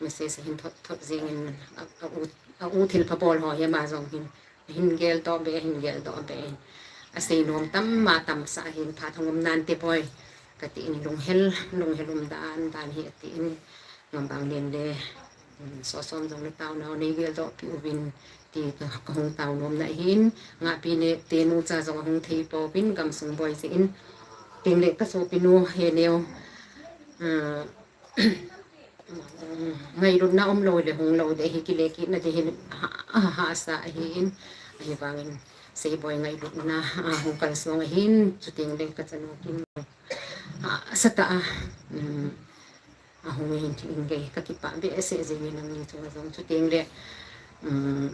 message ahin thot, thot jengin, a, a u, a u thilpha bol ho hi ama jong hin, ahin geldoh be, ahin geldoh be. Aseinom tam ma tamsah ahin, phat hung um nante boi, katin, lunghel, lunghel um dan dan hi atin, Ngamvanglian le, um, Sosom jong le taonau neigeldoh peh uvin, ti ka, kahung taonomna ahin, Ngahpi ne te nucha jong ahung thei pouvin, gamsung boi jeh in, tengle kasopinu Heneo, uh, ngailutna umlou le hunglou ding hi kile kitna ding hin ha, ha, hahsa ahin, ahivangin Seiboi ngailutna ahung kalsong ahin, chuteng le kachanu Kim, ah, sata a, um, ahung hin thingei kakipah behseh jingin nangni chunga jong, chuteng le, um,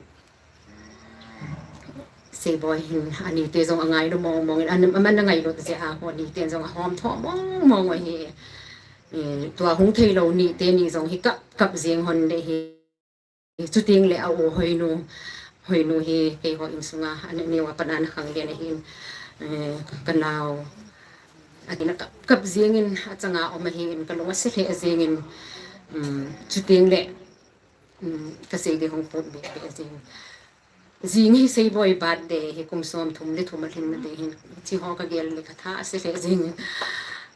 Seiboi hin anite jong angailu mong mong in, an, aman angailut jeh a ho anite jong ahom tho mong mong ahi. Eh, tua hung theilou nite ni jong hi kap kap jing hon le hi. Chuteng le a u Hoinu, Hoinu hi keiho insunga, aneo a pat a ana khanglen ahin, eh, kanao. Atina kap kap jingin achanga um ahin, kalung ase lheh jingin, um, chuteng le, um, kasei ding hung put be be jing. Jing hi Seiboi birthday hi, kum som thum le thum alhin na ding hin, hiche ho kagel le katha ase lheh jingin.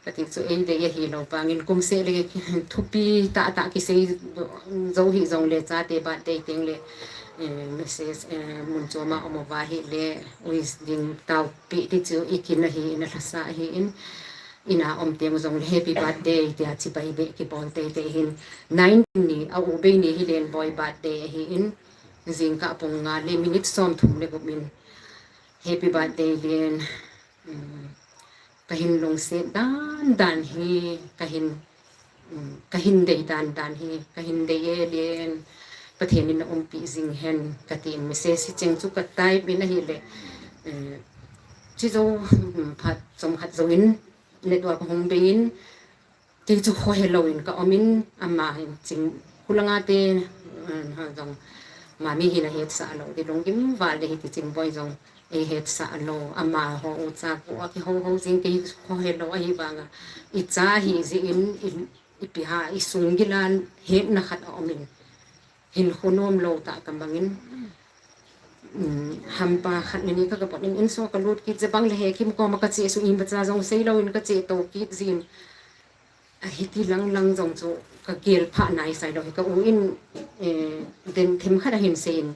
Kati chu eidei ahilou vangin kum seh le thupi tah tah kisei jou hih jongle chate birthday teng le, eh, message, eh, mun chom a um uva hile wish ding taopeh ti chu ikin ahin, alhasa ahin, ina um teng jongle happy birthday tia chibai beh kibol teitei hin, nine ni a u Beini hi Lenboi birthday ahin, jingkah pung nga le minute som thum le gup in happy birthday Len, um, kahin lungset dan dan hi, kahin, um, kahin dei dan dan hi, kahin dei e Len, Pathen in na umpi jing hen, katin message hicheng chu ka type in ahile, eh, chi jou, um, phat chomkhat jouvin network ahung bei in, kei chu khohelou in ka um in, ama hin ching hulanga te, eh, ha jong, mami hin ahetsah lou, ti lunggim val le hiti Chingboi jong eihetsah lou, amaho ucha gu a kihou hou jing, kei khohelou ahivanga, icha hi jeh in, i, ipi ham, isung gila hetna khat aum in, hinkho nomlou tah kamangin, um, hampa khat ni ni ka, kapot in, insunga kalut kit jeh bang le he Kim koma kache sung imacha jong seilou in kache to kit jin. Ahiti lang lang jong chu kagel pha naisai lou hi, ka u in, eh, den themkhat ahin seiyin,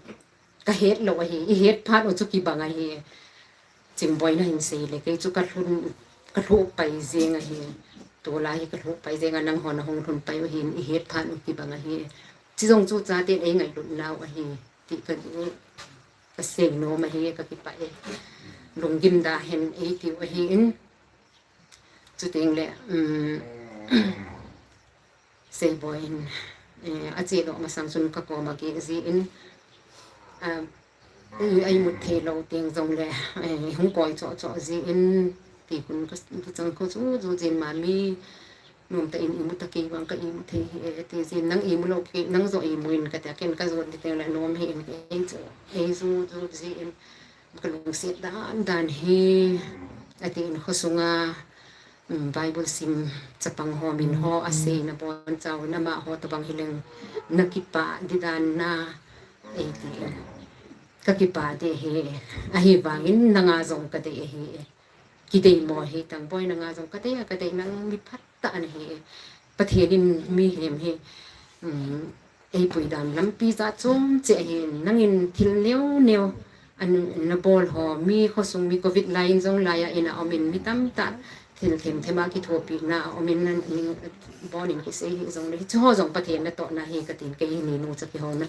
kahet lou ahi, ihet phat u chu kibang ahi. Chingboi nahin sei le, kei chu kalhun, kalhuh pai jeng ahi. Tulai hi kalhuh pai jeng a, nangho nahung lhun pai u hin, ihet phat u kibang ahi. Chi jong chu chaten eingailutnau ahi, ti ka, kasei nom ahi, kakipah e. Lunggim da hen eitiu ahin. Chuteng le, um, Seiboi in, eh, achedoh masang chun kakoma geh jin, ah, ei, eimut theilou teng jongle, eh, hung koi choh choh jin, ti hun ka, kachang kho ju ju jin, mami, nomtah in imu ta, kei vang ka imu thei hih e, ti jin, nang imu lou kei, nang joh imu in kati a, ken kajot ding teng le nom hih in, ei chu, ei ju ju jin, kalungset dan dan hi, atin khosunga, um, Bible sim chapang ho min ho aseina bonchauvin amaho tobang hileng nakipah ding dan na, eitin, kakipah ding ahi, ahivangin nanga jong kadei ahi. Kideimo hitang Boi, nanga jong kadei a, kadei, nang mi phatah nahi. Pathen in mihem hi, um, eipui dan lampi jat chom cheh ahin, nangin thil neo neo, an, nabol ho, mi khosung mi covid lai in jong laiya ina um in mi tamtah, thil them them a kithopina a um in, nang, nang, bon in kisei hih jongle, hiche ho jong Pathen natohna ahi katin, kei hi ninu cha kihona.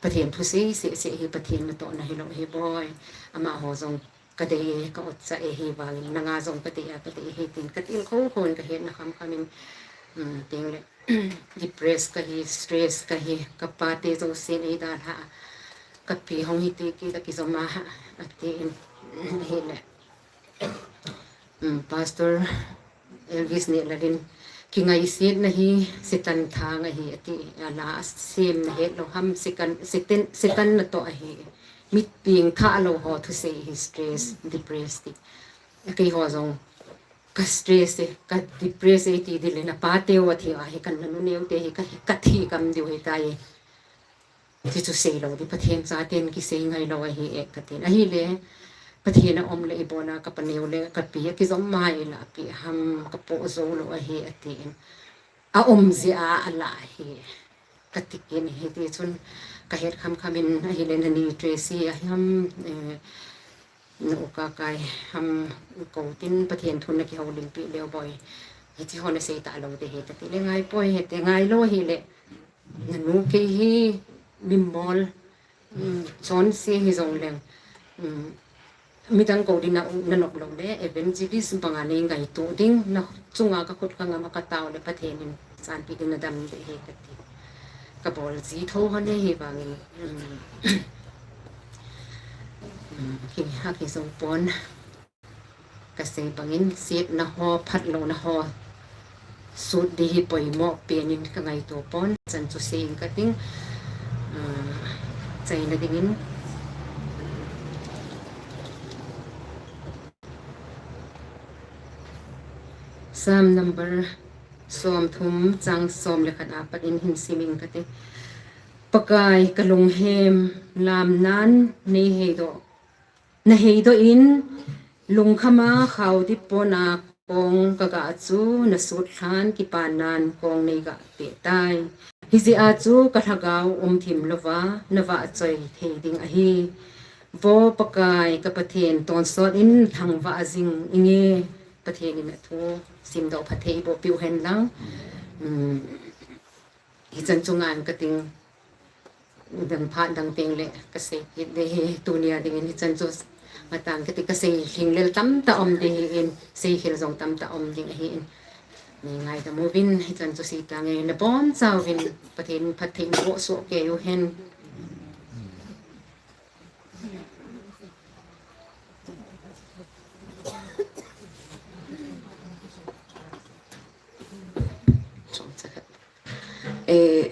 Pathen thu sei seh seh hi Pathen natohna hilou hi Boi. Amaho jong kadei e, ka otcha e, hivangin nanga jong kadei a, kadei e, hitin katil kho kho in kahetna kham kham in, um, teng le, depress kahi, stress kahi, kapate jousen eidalha a, kapi hung hiti kit a kijom a, atin, ahile, um, Pastor Elvis Nehlal in, kingaisetna hi Satan thang ahi, ati, ala asem nahet lou ham, Satan, Satan, Satan natoh ahi. Mit pengthah lou ho thusei hi stress, depress ti. Keiho jong ka stress e, ka depress e ti ding le, napateu athi a hi, ka nanu neute hi, ka, kathi kam diu hitai. Ti chu seilou ding, Pathen chaten kisei ngailou ahi e katin. Ahile, Pathen aum le ibona kapa neu le kapi akijom mai la, ipi ham kapoh joulou ahi atin. Aum jeh a ala ahi. Kati kit in hiti chun kahet kham kham in ahile nani Tracy ahi ham, eh, na u Kakai ham kou tin Pathen thun nakihoulimpi leu Boi. Hiche ho nasei talou ding ahi kati le ngaipoi hite, ngailou ahile. Nanu kei hi mimol, um, chonse hijongleng, um, midang kou ding na, na nop lou le, evangelist banga nei ngaito ding, na chunga ka khut ka ngam a ka tao le Pathen in sanpi ding na dam ding ahi kati. Ka bol ji tho hon ahi vangin, um, um, ki, ha ki jong pon. Ka sei bangin, sietna ho, phatlouna ho, sut ding hi poimo pen in ka ngaito pon, chan chu sei ing ka ting, ah, chaina dingin. Psalm number som thum chang som le khat a pat in hin sim ing ka te. Pakai ka lunghem, lam nan nei hei doh. Na hei doh in, lungkham a khao dip pon a kong ka gah chu, na sut lhan kipan nan kong nei gah peh tai. Hijeh a chu ka lhagao um thim louva, na vahchoi thei ding ahi. Vo Pakai ka Pathen, tonsot in thangvah jing inge. Pathen in a thu simdoh phatthei boh piu hen lang. Um, hichan chu ngai ing ka ting. Dang phat dang teng le ka sei kit ding ahi, tunia dingin hichan chu ngai tang ka ti, ka sei lhinglel tamtah um ding ahin, sei khel jong tamtah um ding ahin. Nei ngaidam uvin, hichan chu sei tange, na bonchauvin Pathen phatthei boh soh kei u hen. Eh,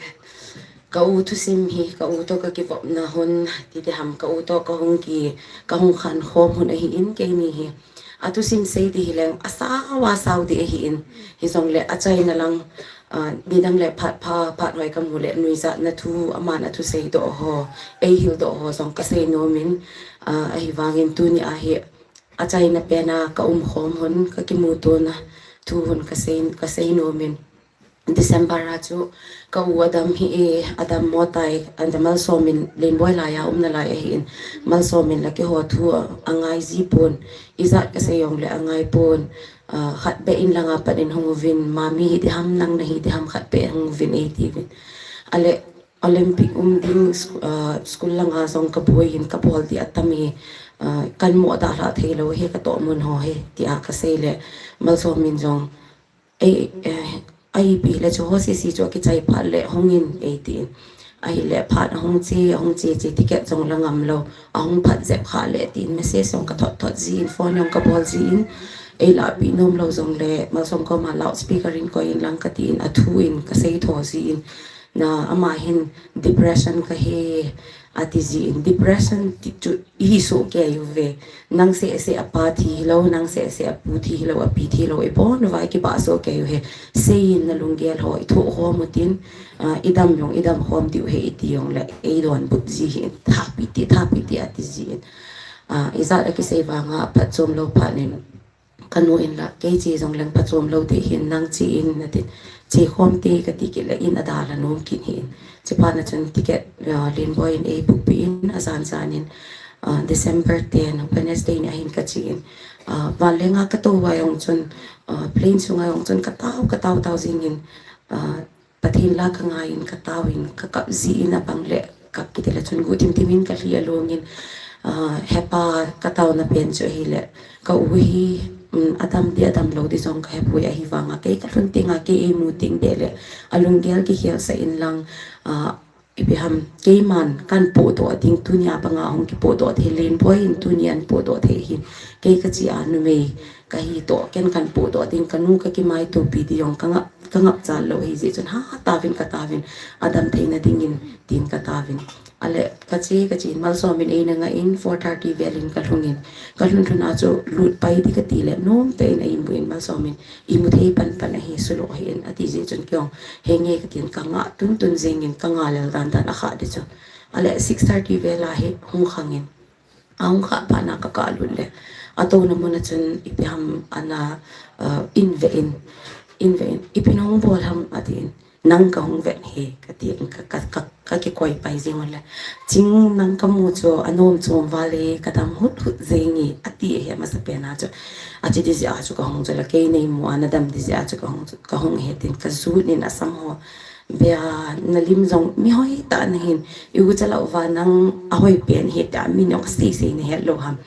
ka u thusim hi, ka u toh ka kivopna hun, ti diham, ka u toh ka hung ki, ka hung khankhom hun ahin keini hi. A thusim sei ding hileng, asao, asao ding ahin. Hijongle, achaina lang, ah, nidang le phat pha, phat hoi ka mu le, nuijatna thu, aman a thusei doh ho, ei hildoh ho jong ka sei nom in, ah, ahivangin tuni a hi, achaina pen a ka umkhom hun, ka kimutona thu hun ka sei, ka sei nom in. December a chu ka u adam hi e, adam mo tai, adam Malsom in Lenboi lai a um nalai ahin, Malsom in la kihou thu a, angai ji pon, ijat ka sei jongle angai pon, ah, khat beh in lang a pat in hung uvin, mami hi diham nang na hi diham khat beh hung uvin eiti uvin. Ale Olympic um ding sku-, ah, school lang a jong ka boi in ka bol ding atam e, ah, kan mo dalha thei lou hi ka tohmun ho hi, tia ka sei le Malsom in jong Ei, eh, ahi pi le chu ho sisi chu akichai phat le hung in ei tin. Ahile phat ahung che, ahung che che ticket jong la ngam lou. Ahung phat jep kha le tin message jong ka thot thot ji in, phone jong ka bol ji in. Ei la pi nom lou jongle, Malsom koma loudspeaker in koi in lang ka tin, athu in ka sei tho ji in. Na ama hin depression ka he, ati ji in. Depression ti chu ihi soh kei uve. Nang seh seh apa thi hilou, nang seh seh apu thi hilou, api thi hilou, ibon uva ikibah soh kei uve. Sei in na lunggel ho, ithoh ho mu tin, ah, idam jong, idam khom diu he iti jongle, ei donbut ji hin, thapi ti, thapi ti ati ji in. Ah, ijat a kisei vanga, aphatchom lou phat in. Ka nu in la, kei che jongleng phatchom lou ding hin nang che in na tin, che khom te ka ti kit le in adalha nom kit hin. Chuphat na chun ticket, ah, Lenboi in ei book pi in ajan jan in, ah, December ten, Wednesday ni ahin ka che in. Ah, vanleng a ka tou va jong chun, ah, plane sunga jong chun ka tao, ka tao tao jing in, ah, Pathen la ka ngai in ka tao in ka kap ji in abang le kap kit le chun guh thim thim in ka lhi along in, ah, hepa ka taona pen chu ahile ka u hi, um, adam ding adam lou ding jong ka hepoi ahivanga kei ka lhun tenga kei ei mu teng beh le alunggel kikhel sah in lang, ah, ipi ham keiman kan pohdoh ding tunia banga hung kipohdoh thei Lenboi in tunia an pohdoh thei hin kei ka che a numei ka hi toh ken kan pohdoh ding ka nu ka kimaitopi ding jong ka ngap ka ngap chal lou ahi jeh chun ha tauvin ka tauvin adam theina dingin tin ka tauvin. Ale ka che ka che in Malsom in eina ngah in four thirty vel in ka lhung in ka lhun lhun a chu lut pai ding ka ti le nom tah in a imu in Malsom in imu thei pan pan ahi sulou ahi in ati jeh chun kei jong henge ka tin ka ngah tun tun jeng in ka ngah lel dan dan a kha ding chu. Ale six thirty vel a hi hung khang in Ahung kha phat na ka kah lut le, atouna mun a chun ipi ham ana, uh, in ve in, in ve in, ipi nahung bol ham ati in, nang ka hung vet hi, ka ti in, ka, ka, ka, ka kikoi pai jing un le, Ching, nang ka mu chu anom chom val e, ka dam hut hut jeng e, ati e, hi amasapen a chu, achi ding jeh a chu ka hung chu le, kei nei mu a na dam ding jeh a chu ka hung chu, ka hung e tin, ka jut in asam ho, Bea, nalim jong mihoi tah nahin, i u chalou va nang ahoi pen hi tia mi nong sei sei nahet lou ham.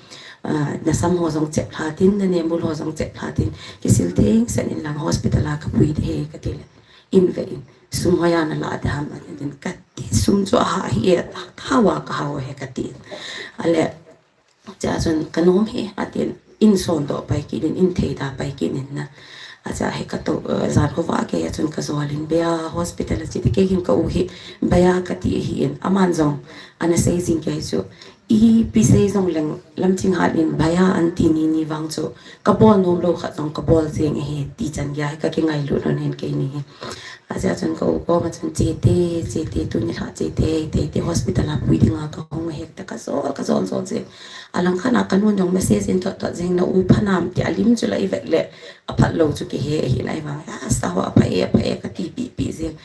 Ah, nasam ho jong chep lha tin, nanemul ho jong chep lha tin, kisil theng sen in lang hospital a kapui ding ahi kati le, in ve in, sum hoiya nala ding ham atin, kati sum chu aha hi e, hawa kahao e kati. Ale, Chea chun kanom e, atin, in sondoh pai kit in, in theida pai kit in na. Achea hi kato, eh, jan khovah a kei a chun kajol in, Bea hospital a che ding, kei hin ka u hi Bea kati ahin, aman jong ana sei jing kei chu. Ipi sei jong leng lamching hat in Bea anti nini vang chu kabol nom lou khat jong kabol jeng ahi, ti chan gei a hi kakingailut lhon in keini hi. Achea chun ka u koma chun, Che te, che te, tuni lha che te, te, te hospital a pui dinga kahung ahi, tia kajol, kajol jol jeng. Alang khat a kanu jong message in thot thot jeng, Na u pha nam? tia lim chu la i vet le aphat lou chu kihe ahi na, ahivang, Asa ho, apha e, apha e, kati pipi jeng.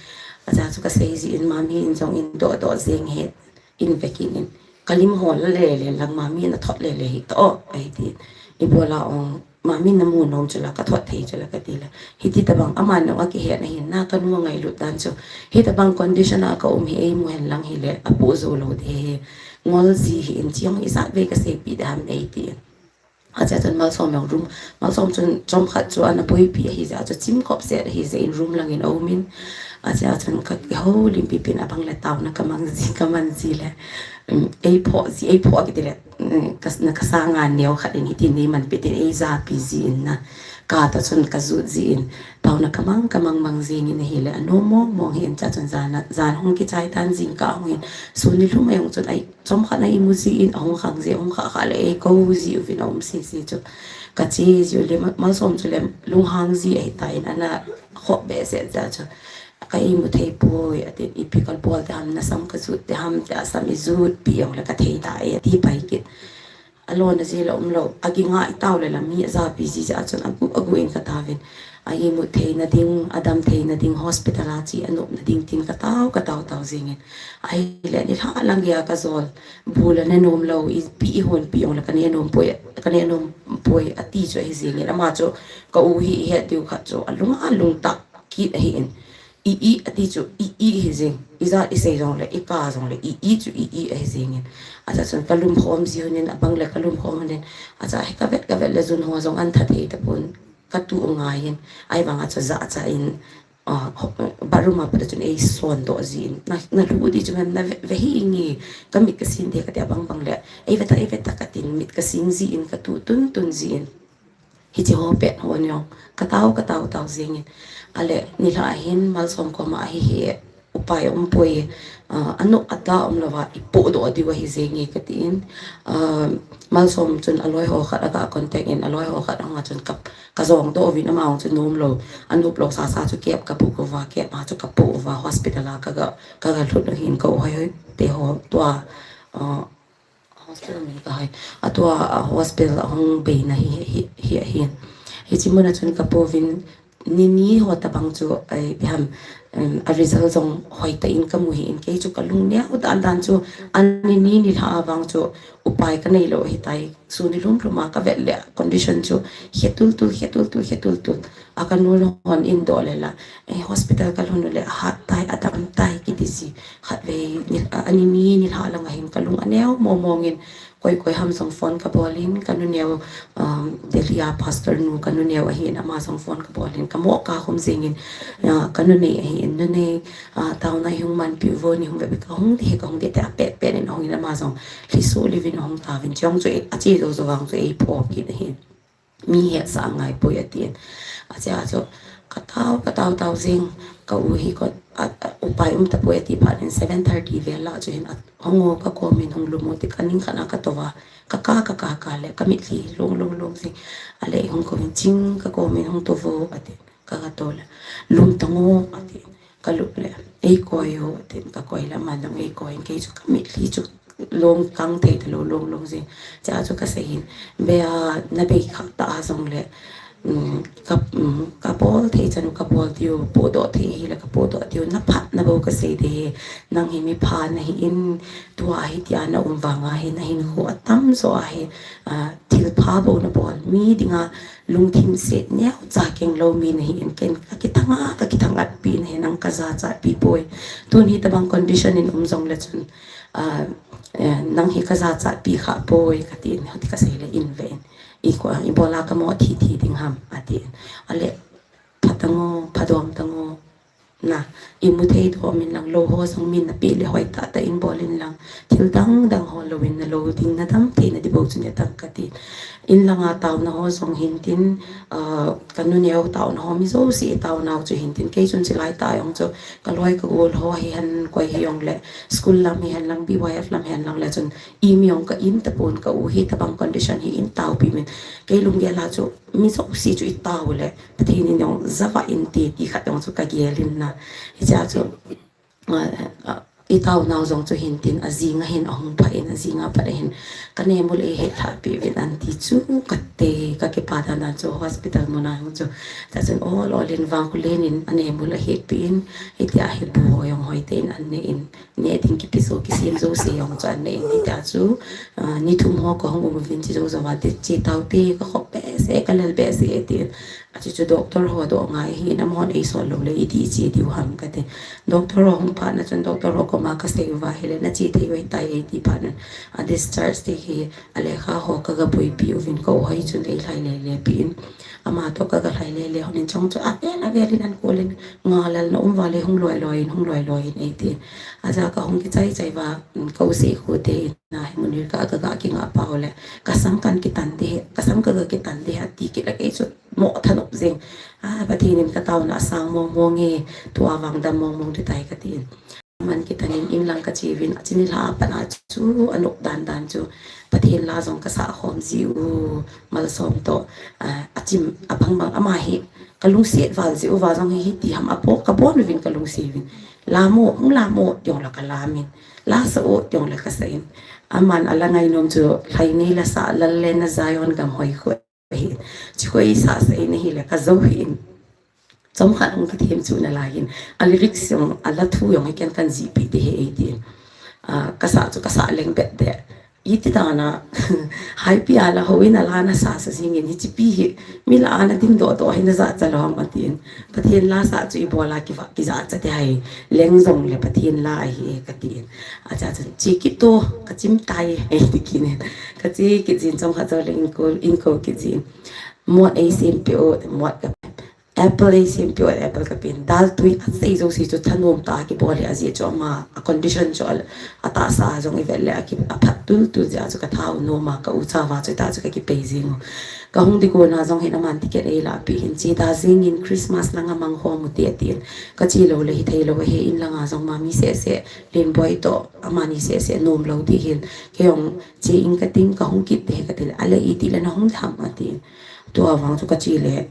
Achea chu kasei jin, Mami in jong in doh doh jeng e, in ve kit in, kalim hol le le lang, Mami in athot le le hi ta o, ahi ti. Ibola ong, Mami namu nom chu la, kathot thei chu la kati le. Hiti tabang aman jong akihet ahin na, kanu angailut dan chu. Hitabang condition a kaum hi eimu hen lang hile apoh jou lou ding ahi. Ngol ji hi in, chi hung ijat vei kaseipeh ding ham eiti. Achea chun Malsom jong room, Malsom chun chomkhat chu ana boipi ahi jeh a chu chim khop set ahi jeh in room lang in aum in. Achea chun kakihoulim pipin abang le taona kamang ji, kamang ji le, um, eiphoh ji, eiphoh kiti le, um, kas-, na kasanga neo khat in hitin neimanpi tin eijapi jin na. Ka toh chun kajut jin, taona kamang, kamang mang jing in ahile, anom mong mong hi in, chea chun jan a, jan hung kichai tan, jingkah hung in, sun nilhum a jong chun, ai, chomkhat na imu jin, ahung khang ji, ahung khah khah le eikou ji uvin aum sese chu. Kache ji u le, Ma-, Malsom chu le lunghang ji ahitan, ana khop behseh jeh a chu. Ka imu thei poi, atin, Ipi kabol ding ham, nasam kajut ding ham, tia sam ijutpi jong le kathei ta e, ati pai kit. Alona ji la umlou, agingai tao le la mi ajapi ji jeh a chun agu, agu in kataovin. A imut theina ding, adam theina ding, hospital a che anopna ding tin katao, katao, tao jeng in. Ahile nilhah lang geiya kajol, Bu la nenom lou, ipi ihonpi jong le kanenom poi, kanenom poi, ati chu ahi jeng in. Ama chu ka u hi ihet diu khat chu alung, alung tah kit ahi in. I, i, ati chu, i, i, hi jeng. Ijat isei jong le, ika jong le, i, i, chu, i, i, ahi jeng in. Achea chun kalum khom ji un in, abang le kalum khom un in. Achea hi kavet, kavet le jun ho jong antha thei tapon. Katu ngai in. Ahivang a chu jahcha in, ah, ho-, bathroom a pat a chun eisondoh ji in. Na, nalhu ding chu mem, na ve, ve hih inge. Kamit kasin ding kati abang bang le. Eive ta, eive ta katin mit kasin ji in, katu tun tun ji in. Hiche ho pet ho jong, katao, katao, tao jeng in. Ale, nilhah a hin, Malsom koma hi hi, upai umpoi, ah, anop ada umlouva, ipohdoh diu ahi jeng e kati in. Ah, Malsom chun aloi ho khat aga contact in, aloi ho khat ahung a chun ka, kajong doh uvin, ama hung chu nomlou, anop lou sasa chu cab kabook uva, cab a chu kapoh uva, hospital a kaga, kaga lhut u hin ka u hoi hoi te ho tua, ah, Hospital min kahai. Atua, ah, hospital ahung beina hi, hi, hi, hi. Hiche mun a chun kapouvin, ni ni ho tabang chu, ai, ipi ham, um, a result jong hoitah in kamu hi in, kei chu kalung neo dan dan chu, ani ni nilhah a vang chu, upai kanei lou ahitai, sun nilhum lhum a kavet le, condition chu, khetul tul, khetul tul, khetul tul. A kanu hon in doh le la, eh, hospital kalhun u le, ahat tai, adam tai, kiti ji. Khatvei, ni, a, ani ni, nilhah lang a hin kalung aneo mong mong in, koi koi ham jong phone kabol in, kanu neo, um, Delhi a pastor nu kanu neo ahi in, ama jong phone kabol in, kamo kakhum jeng in, ah, kanu nei ahi in, nu nei, ah, taona ihung manpi uvo, neihung veve, kahung ding, kahung ding, tia apet pet in ahung in, ama jong lhiso liuvin ahung tauvin, chong chu, eh, ache jou jou vang chu, eiphoh kit ahi in. Mi hetsah ngai poi atin. Achea chu, katao, katao, tao jeng, ka u hi ko, a, a, upai um tapoi ati phat in seven thirty vel a chu hin a, hung o kakom in hung lum o ti kaning khat a katou va, kaka, kaka, ka le, kamitlhi, long, long, long jeng. Ale hung kou in ching kakom in hung tou vo ati. Kaga tou le, lum tang o, ati. Kalup le, eikoi o, ati. Kakoi le, aman jong eikoi in, kei chu kamitlhi chu long kang thei talou, long, long jeng. Chea chu kasei in, Bea, nabei kha ta a jong le, um, ka, um, kabol thei chan u kabol diu, pohdoh thei hile kapohdoh diu, naphat nabou kasei ding, nang hi mipha nahi in, tua hitia naum vang a hi, nahinkho atam jo a hi, ah, thilpha bou nabol, mi dinga lungthim set neocha keng lou mi nahin, ken kakithanga, kakithangatpi nahi, nang kajachatpi poi. Tun hitabang condition in um jongle chun, ah, eh, nang hi kajachatpi kha poi, katin, hoti kasei le in ve in. I ko, ibola kamo thi thi ding ham, atin. Ale, phatango, phadom tango. Na, imu thei doh min lang, lou ho jong min napeh le hoitah tah in bol in lang. Thil dang dang ho louvin nalou ding nadam thei nadi bou chu netan kati. In langa taona ho jong hintin, ah, kanu neo taona ho mi jouse taonau chu hintin. Kei chun chilai tah jong chu kaloi kagol ho hihen koi hijongle, school lam hihen lang, B Y F lam hihen lang le chun, imi jong ka im tapon, ka u hitabang condition hi in taopi min. Kei lunggel a chu mi jouse chu itao le, Pathen in jong java inte ti khat jong chu kagel in na. Hichea chu, ah, ah, itaonau jong chu hintin ajing ahin ahung pha in, ajing aphat ahin. Kanemul eihet lhahpi uvin anti chu kate, kakipa dan dan chu hospital muna jong chu. Tachun ol ol in vangkhu len in anemul ahetpi in, hitia hi bu ho jong hoitah in an ne in. Ne ding kipi jo kisem jouse jong chu an ne in hitia chu, ah, ni thum ho kahung um uvin che jou jou a te che taote kakhop behseh kalel behseh e tin. Achu chu doctor ho doh ngai ahin amahon eisol lou le iti che diu ham kati. Doctor ho hung phat na chun doctor ho koma kasei uva hile nache thei uve tai eiti phat na. A discharge te hi alekha ho kaga buipi uvin ka u hoi chun eilhai lele pi in. Ama toh kaga lhai lele hon in chong chu avel avel in an kol in ngalal na um uva le hung loi loi in, hung loi loi in eiti. Aja kahung kichai chai uva, um, ka u sei khu te in na hi mun hi ka, kaga kinga pau le. Kasam kan kitan de, kasam kaga kitan de ati kit le kei chu mo thanop jing. Ah, Pathen in kataona asang mong mong e, tua vang dam mong mong de tai katin. Man kitan in in lang kache uvin, achini lha a pat a chu anop dan dan chu. Pathen la jong kasah khom jiu, Malsom toh, ah, achim abang bang ama hi kalungset val jiu va jong hi hiti ham apo, kabon uvin kalungset uvin. Lamo, hung lamo, tiong la kalam in. Lasa o, tiong la kasa in. Aman ala ngainom chu, lhai nei lasa, lal le na Zion gam hoi khu. Hi, chi khoi sa sa in hile kajou hi in. Chomkhat hung kithem chu nalai in. A lyrics jong, ala thu jong hi ken kan jipi te he eitin. Ah, kasa chu kasa leng bet de. Iti dana, haipi ala ho in ala nasa sa jing in hichi pi hi. Mi la ana dim doh doh hi naja cha lom atin. Pathen la sa chu ibola kiva, kija cha te hai. Leng jong le Pathen la ahi e katin. Acha chun chi kito, kachim tai, eiti kine. Kachi kijin chomkhat jo le inko, inko kijin. Mot eisem peh o, mot ka, apple eisem peh o, apple kapen. Dal tui asei jouse chu thanom tah a kibol hi ajeh chu ama, a condition chu a, atahsa jong ivet le aki, aphat tul tul jeh a chu kathao nom a, ka u chava chu tah chu kakipei jing u. Kahung ding kona jong hin aman ticket eilahpi hin che da jing in Christmas langa mang khom u te atin. Kache lou le hithei lou ahi in langa jong ma mi seh seh, Lenboi toh, amani seh seh nom lou ti hin. Kei jong che in kating kahung kit te kati le, ale iti le nahung ham atin. Tua vang chu kache le.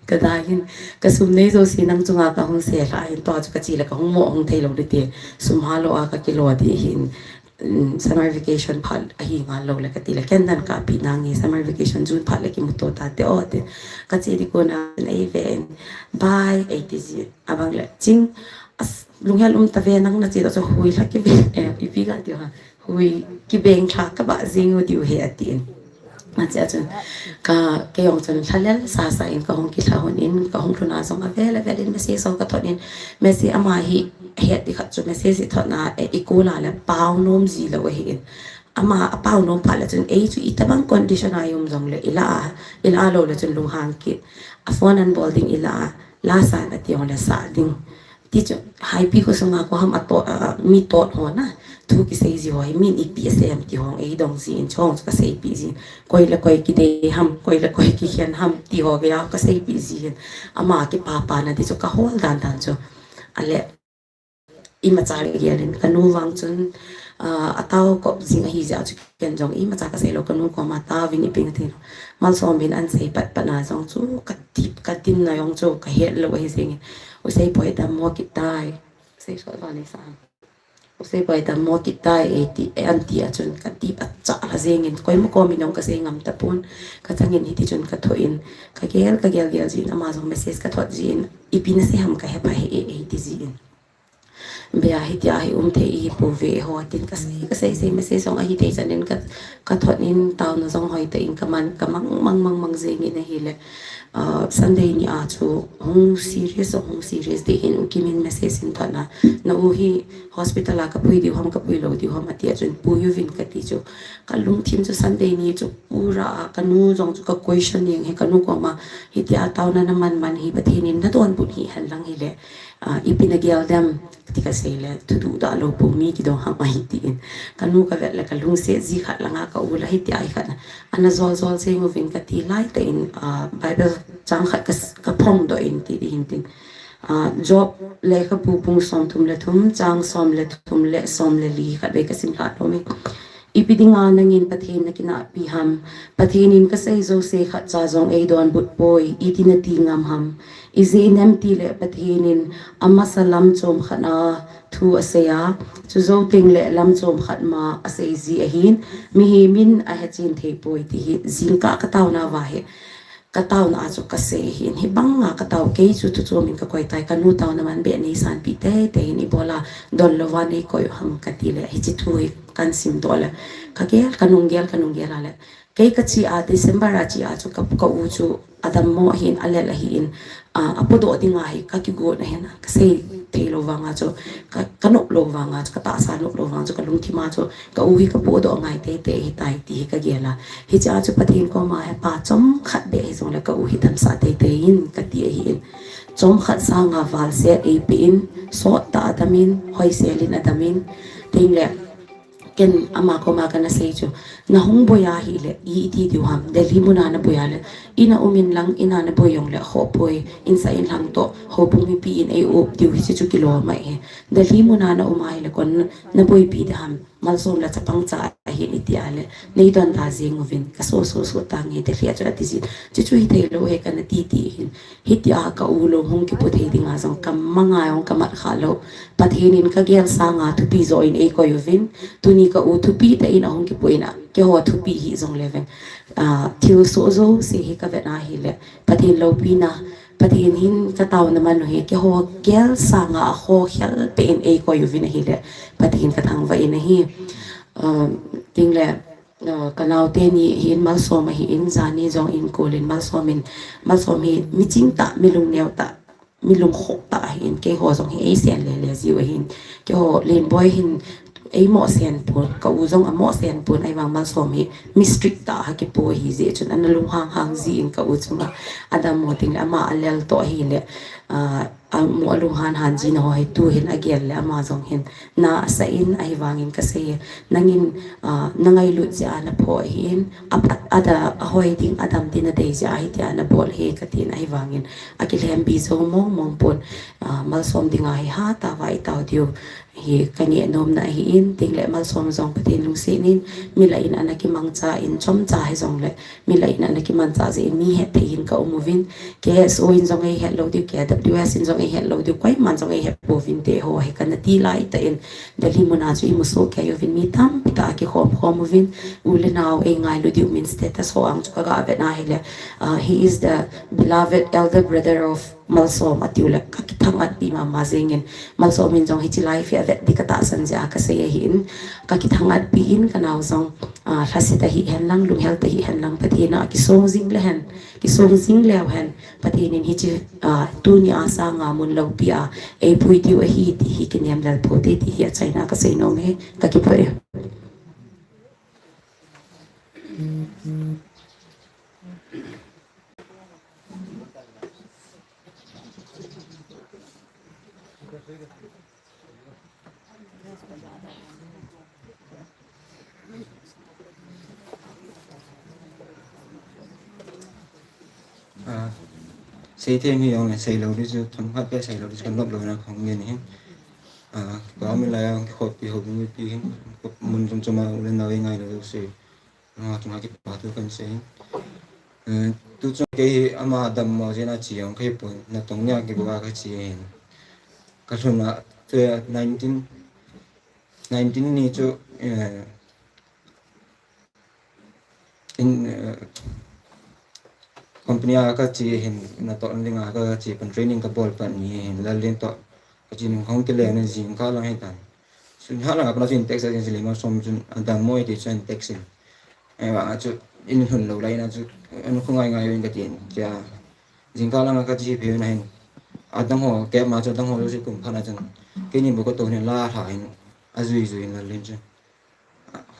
Kadai hin, kasum nei jouse nang chunga kahung se lha hin, tua chu kache le kahung mo hung thei lou ding te. Sum ha lou a kakilo ding hin, mm, summer vacation phat ahi ngal lou le kati le, ken dan kapi nange, summer vacation June phat le kimuto ta te o te. Kache ding kona eiven, bye, eiti ji. Abang le, ching, as, lunghel um ta ve nang nache toh chu hui lha kive, eh, ipi kati ha. Hui kibeng lha kabah jing u diu he atin. Ache a chun ka, kei jong chun lhalel sasa in kahung kilha hon in, kahung lhun a jong avel avel in message jong kathot in, message ama hi het ding khat chu message ithot na, eh, ikol a le pao nom ji lou ahi in. Ama apao nom phat le chun ei chu itobang condition a i um jong le ila a, ila lou le chun lunghang kit. A phone an bol ding ila a, la san ati jong le sa ding. Ti chu, haipi khosunga koi ham ato, a, mi tot ho na, thu kisei ji ho hi, min ipi asei ham ti ho, eidong jin, chong chu kaseipi jin. Koi le koi kidei ham, koi le koi kikhen ham, ti ho geiya kaseipi jin. Ama kipapa na ti chu kahol dan dan chu. Ale, imacha gel in, kanu vang chun, a, atao kop jing ahi jeh a chu ken jong, imacha kasei lou, kanu koma taovin ipi katin. Malsom in an sei pat pat na jong chu, kadip, kadin na jong chu, kahet lou ahi jeng in. U Seipoi dammo kit tai. Sei so lo ni sa. U Seipoi dammo kit tai eiti, e anti a chun kadip acha lha jeng in. Koima komin jong kasei ngam tapon. Kachang in hiti chun kathot in. Kagel, kagel gel jin ama jong message kathot jin. Ipi nasei ham kahe pha he e, eiti jin. Bia hitia hi um thei ihi pouve ho tin kasei, kasei, sei message jong ahi thei chan in ka, ka thot in taona jong hoi tah in ka man, ka mang, mang, mang, mang jeng in ahile. Ah, Sunday ni a chu hung serious, hung serious ding hin U Kim in message in thot na, na u hi hospital a ka pui diu ham, ka pui lou diu ham ati a chun pui uvin kati chu. Ka lungthim chu Sunday ni chu pura a, ka nu jong chu ka question jeng e, ka nu koma hitia taona na man man hi Pathen in na donbut hih hen lang hile, ah, ipi na gel dem ti ka sei le, thuduh dah lou pou mi kidong ham ahi tin. Ka nu ka vet le ka lungset ji khat langa ka u la hitia hi khat na. Ana jol jol jeng uvin kati lai tah in, ah, Bible chang khat ka s-, ka phong doh in ti ding hin tin. Ah, Job lekhabu bung som thum le thum, chang som le thum le som le li khat vei ka sim lha lou me. Ipi dinga nangin Pathen na kinahpi ham? Pathen in ka sei jouse khat cha jong ei donbut poi, iti na ti ngam ham? Ijeh inem tile Pathen in amasa lam chom khat a thu asei a, chu jou teng le lam chom khat ma asei ji ahin, mihem in ahechen thei poi ti hi jingkah ka taona va hi. Ka taona a chu ka sei hin, hibanga ka tao kei chu thu chom in ka koi tai, ka nu taona man beh nei sanpi tei tei hin ibola don louva nei koi u ham kati le, hiche thu hi kan sim doh le, ka gel, ka nung gel, ka nung gel a le. Kei ka che a, December a che a chu ka, ka u chu adammo ahin, alel ahin, a, apodoh dinga hi ka kigot na hin, ka sei thei lou vanga chu, ka, ka nop lou vanga chu, ka tahsa nop lou vanga chu, ka lungthim a chu, ka u hi ka podoh ngai tei tei hi tai ti hi ka gel a. Hiche a chu Pathen koma hi pa chomkhat beh hi jong le ka u hi damsah tei tei in kati ahin. Chomkhat sanga valset ei pe in, sot tah a dam in, hoisel in adam in, tin le, ken ama koma kana sei chu, na hung boi a hile, i iti diu ham, Delhi muna na boi a le, ina um in lang, ina na boi jong le, khoh poi, insah in lhang toh, houbung mipi in ei up diu hiche chu kilom ahi. Delhi muna na um a hile, kon na, na boipi da ham, Malsom la chapang cha ahin iti a le, nei don da jeng uvin, ka so so so tange Delhi a chu ati jin. Chu chu hi thei lou he kana ti ti hin. Hitia ka u lou hung kipu thei dinga jong ka manga jong ka mat kha lou. Pathen in ka gel sanga thupi jo in ei koi uvin. Tuni ka u thupi tah in ahung kipu in a. Keiho thupi hi jong le veng. Ah, thil soh jouse hi ka vet a hile. Pathen loupina. Pathen hin ka taona man u hi. Keiho gel sanga akhokhel pe in ei koi uvin ahile. Pathen ka thangvah in ahi. Ah, tin le. Ah, ka naote ni hin Malsom ahin, jani jong in kol in Malsom in, Malsom hi mi ching tah, mi lungneo tah, mi lungkhoh tah ahin, keiho jong hi ei sen lele jiu ahin, keiho Lenboi hin ei mohsen pon, ka u jong amahsen pon, ahivang Malsom hi mi strict tah a kipu ahi jeh chun, ana lunghang hang ji in ka u chunga, adammo teng le ama alel toh ahile, ah, amu alunghan han jin ho hi tu hin agel le ama jong hin na asah in ahivangin kasei e. Nangin, ah, na ngailut jeh a na phoh ahin, a, a, ada, ahoi ding, adam ding na dei jeh a hitia na bol ahi katin ahivangin. Akilhem bi jou mong mong pon, ah, Malsom dinga hi hatah a i tao diu hi ka ngeh nomna ahin, tin le Malsom jong Pathen lungset in, mi lah in ana kimangcha in chomcha hi jong le, mi lah in ana kimangcha jeh in mi het thei hin ka um uvin, K S O in jong ei het lou diu, K W S in jong ei het lou diu, koiman jong ei het pouvin te ho hi kana ti lai tah in, Delhi muna chu i mu soh kei uvin mi tampi tah a kikhom khom uvin, u le nao ei ngailu diu min status ho ang chu ka ga vet na hile, ah, he is the beloved elder brother of Malsom atiu le ka kithang-at pi mama jeng in, Malsom in jong hiche live hi avet ding ka tahsan jeh a kasei ahin, ka kithang-at pi in ka nao jong, ah, lhaset ahi hen lang, lunghel ta hi hen lang, Pathen a kisong jing le hen, kisong jing leu hen, Pathen in hiche, ah, tuni a sanga mun loupi a, ei pui diu ahi ti hi kinem lel pou te ti hi achaina kasei nom e, ka kipah e. Ah, sei thei mi jong le sei lou ding chu, themkhat beh sei lou ding chu, ka nop louna kahung ngen ahi. Ah, ka um lai a, kihoupi, houbung mipi hin, mun chom chom a u le nao ei ngailu jouse. Ah, chunga kipathu kahin sei. Eh, tu chung kei hi ama dammo jeh in a che jong kahipon, natong nia kibol a kache ahin. Ka lhun a, tu nineteen, nineteen ni chu, eh, in, eh, company a kache ahin, natoh ding a kache pan training kabol pan ni ahin, Lallen toh Kachun kahung kile na jingkah lang hitan. Sun ha lang a pana chun text a jing sile ma som chun adammo e ti chun text in. Eva chu in hun lo lai na chu an khungai ngai in katin. Cha jingkah lang a kache phe na hin. Adang ho ke ma chu adang ho lo si kum phana chun. Keini bu kato hin la tha hin. Ajui jui na lin chu.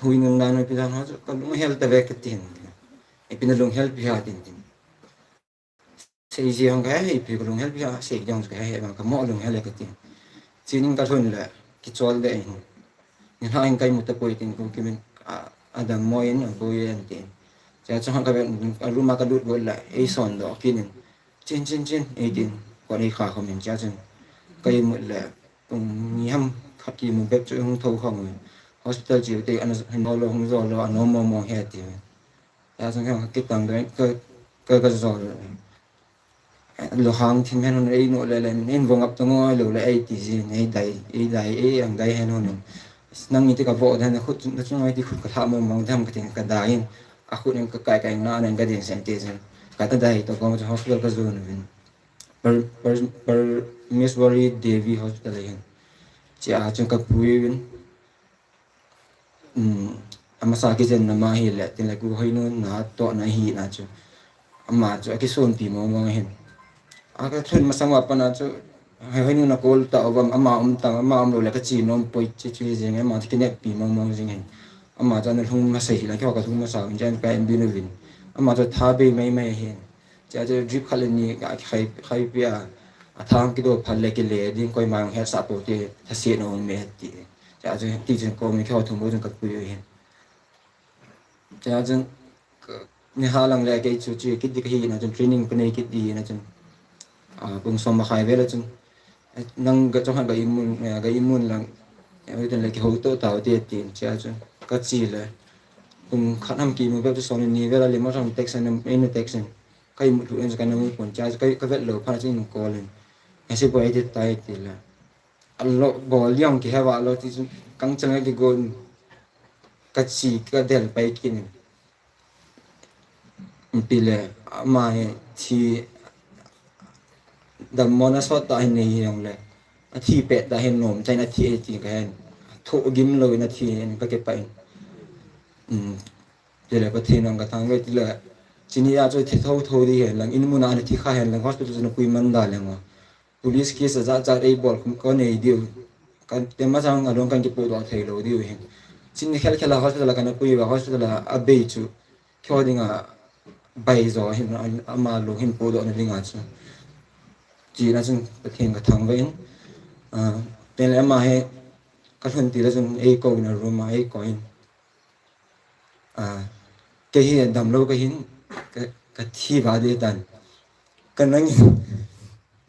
Hui nun dan pi dan ha chu kalung hel ta ve katin. Ipi na lunghel pi ha tin tin. Sei ji hong ka he, ipi kalung hel pi ha, sei ji hong ka he, bang kamo lunghel e katin. Chinin kalhun le, kichol de hin. Ni ha in kai mu tapoi tin kum kimin, a, adammo in, aboi in tin. Cha chang ka ve, a room a kalut bol le, ei son do kinin. Chin, chin, chin, ei tin. Ko nei kha khomin cha chun. Kai mu le, kum ni ham khat kimu bep chu hung tho khong. Hospital chi te ana hin lo lo hung zo lo, ano mo mo he ti. Cha chun ka kitang de, ka, ka, ka zo lo. Lo hang thim hen hun ei no le le, in vong ap to ngoi lo le, ei ti ji, ei dai, ei dai, ei ang dai hen hun. Nang ni ti ka vo dan khut, na chung ei ti khut ka tha mo mong dam katin kadai in. A khut in kakai kai na, na kadin sen ti jin. Kadai to ko hospital ka zo na vin. Per, per, per Miss Wari Devi Hospital hin. Cha chun kapui vin. Um, amasa kijen na ma hi le, tin le ku hoi nu na to na hi na chu. Ama chu akisonpi mo mo hin. Aka thun masang wa pana chu, hoi hoi nu na kol ta ovam, ama um ta, ama um lo le kachi nom poi chi chi jing, ama chu kineppi mo mo jing hin. Ama chu ana lhung masa hi la, kyo ka lhung masa, jin ka em bi nu vin. Ama chu tha be mai mai hin. Cha chu drip khat le ni ka khai, khai pi a, a thang kido phal le kile ding koima hung hesa po te, tha se no me ti. Cha chu ti chun ko mi kho thum bo chun ka pui hin. Cha chun ni ha lang le kei chu chu kit di ka hi na chun training ka nei kit di na chun. A, kum som ma khai ve la chun. Nang ga chong han ga imun, eh, ga imun lang. Eh, uten le ki ho to ta te tin cha chu. Ka chi le. Kum khat ham kimu bep chu som ni ve la le ma som text na, in text na. Kai mu thu en ka na mu pon cha kai ka vet lo pha chin ko len. Asi poi ti tai ti la. A lo go liang ki heva lo ti chu kang chang ki gon. Ka chi ka del pai kin. Pi le ama he thi dammo na sot ta hin nei hi jong le. A thi pet ta hin nom chai na thi e ti ka hen. Tho gim lo na thi en ka ke pai. Um. Ti le Pathen nang ka thang ve ti le. Chini a chu thi tho tho di hen lang in mun a na thi kha hen lang hospital chu na pui man da le ngo. Police case a jat jat ei bol khum ko nei diu. Kan te ma chang along kan kipodoh thei lo diu hin. Chini khel khel a hospital a kan pui va hospital a bei chu. Kyo ding a bai jo hin a, ama lo hin podoh na ding a chu. Chi na chun Pathen ka thang ve in. A, pen le ama he ka lhun ti la chun ei ko in a room a ei ko in. A, kei hi damlo ka hin, ka, ka thi va de tan. Ka nang,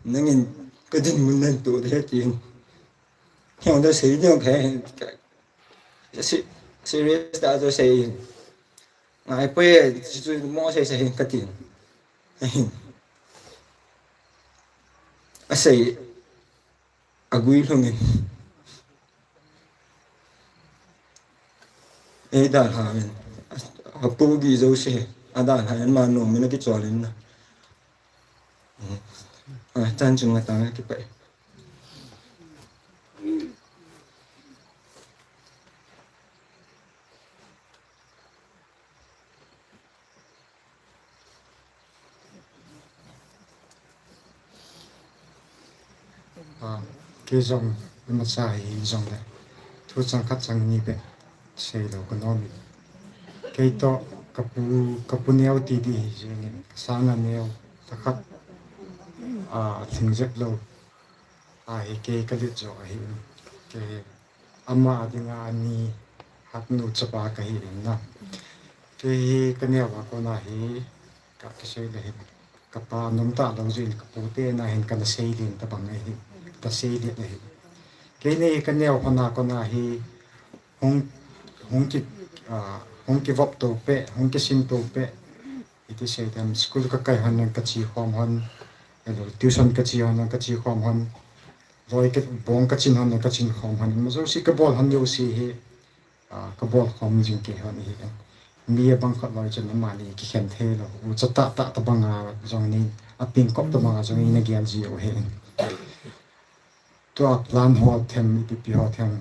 nangin ka dinmun nan to de tin. Hiong da sei ding ka, ka, se-, serious ta to sei. Ngai poi, chu, chu mo sei sei ka tin. A sei, a gui hlungin. Ei dalha in. A pogi jouse. A dalha in ma nom in a kichol in na. A chan chung a tang a kipai. A, kei jong, imacha hi jong le. Thu chang khat chang ni beh, sei lo ka nom in. Kei toh, ka pu, ka pu neo ti di hi jeng in, ka sang a neo, ta khat, a, thing jep lo. A, hi kei ka lit jo ahi in. Kei, Ama dinga ani hatnu chapa ka hi in na. Kei hi ka neo a kona hi ka, ka sei le hin. Ka pa nom ta lo jin ka pu te na hin ka na sei lin ta bang ahi. Ka sei lin ahi. Kei ni ka neo kona kona hi hung, hung ki, a, hung ki vop to pe, hung ki sin to pe. Iti sei dem school ka kai hon ka chi khom hon. Elo tuition ka chi hon ka chi khom hon. Loi ka bong ka chin hon ka chin khom hon. Ma jouse ka bol hon jouse hi, a, ka bol khom jing kei hon hi. Mi a bang khat loi chun amani kikhen thei lo. U cha ta ta ta bang a jong ni, a ping kop ta bang a jong ni na gel ji u hi. Tua plan ho them, ipi ipi ho them.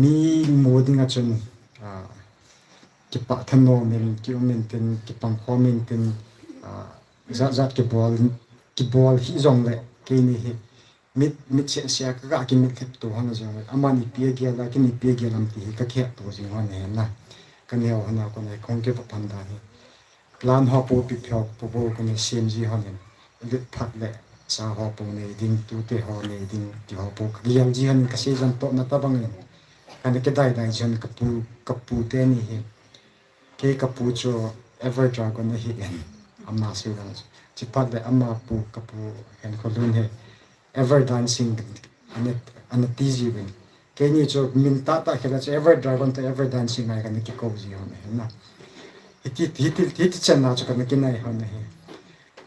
Mi mu ding a chun, ah, kipah thanom in, ki um in tin, kipang khom in tin, ah, jat jat kibol, kibol hi jong le, keini hi, mit, mit se se a ka ga ki mit lhep tu hon jong le, aman ipi a gel a, keini ipi a gel am ti hi ka kihet tu jing hon ahi na. Ka neo hon a kon a kong kipah pan dan hi. Plan ho po pi pho po po ka nei sem ji hon in. Lut phat le sa ho po nei ding, tute ho nei ding, ti ho po ka gel ji hon in ka sei jan to na ta bang in. Ka nei ka dai dai jan ka pu, ka pu te ni hi. Kei ka pu chu Ever Dragon ahi in. Ama sei dan. Chi phat le ama pu ka pu hen ko lun he. Ever Dancing, ana, ana ti ji uvin. Keini chu min tah tah khel a chu Ever Dragon toh Ever Dancing a kana kikou ji hon ahi na. Hiti, hiti, hiti chan a chu kana kinai hon ahi.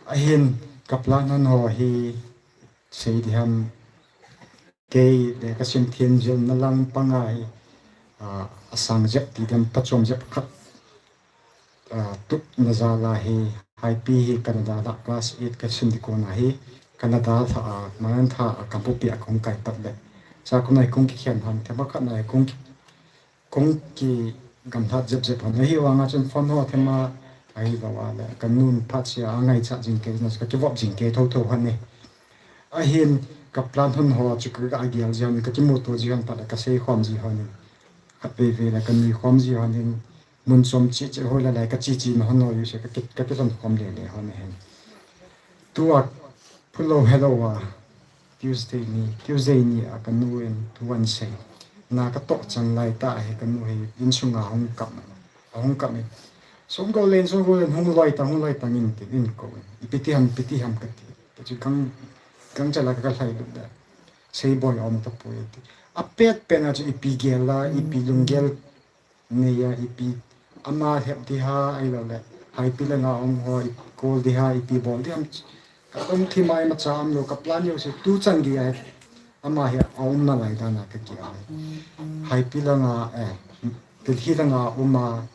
Ahin ka plan hon ho hi sei ding ham. Kei le ka sim thim jil na lang pang a hi, ah, asang jep ti dem pachom jep khat. Ah, tup na jal a hi, Haipi hi Canada la class eight ka sim di kon a hi, Canada tha a, Manantha a, Kangpokpi a kong kai pat le. Sa kon a hi kong kikhen hon, thema khat na hi kong ki, kong kigamlat jep jep hon. Ahi vang a chun phone ho thema ahi lou a le, ka nun phat sia a ngaichat jing kei, na ka kivop jing kei tho tho hon ni. Ahin ka plan hon ho chu ka ga gel ji hon, ka kimuto ji hon, pat le ka sei khom ji hon ni. Khat vei vei le ka nui khom ji hon ni. Mun chom chi chi hoi la lai ka chi chi na hon noi se ka ki, ka kilhon khom le le hon ahi. Tua phulou helou a Tuesday ni, Tuesday ni a ka nu in thu an sei. Na ka toh chan lai tah hi ka nu hi insung a hung kap. A hung kap in. Sung go len, sung go len, hung loi tang, hung loi tang in ti, in ko in. Ipi ti ham, ipi ti ham ka ti. Ka chu gang, gang chala ka lhai lut da. Sei boi om ta poi ti. A pet pen a chu ipi gel a, ipi lunggel nei a ipi ama lhep di ha, ahilou le Haipi langa um ho i kol di ha, ipi bol di ham. Ka lungthim a imacha um lou, ka plan jouse tu chan gei a ama hi a um nalai dan a ka gel a. Haipi langa, eh, Delhi langa um a,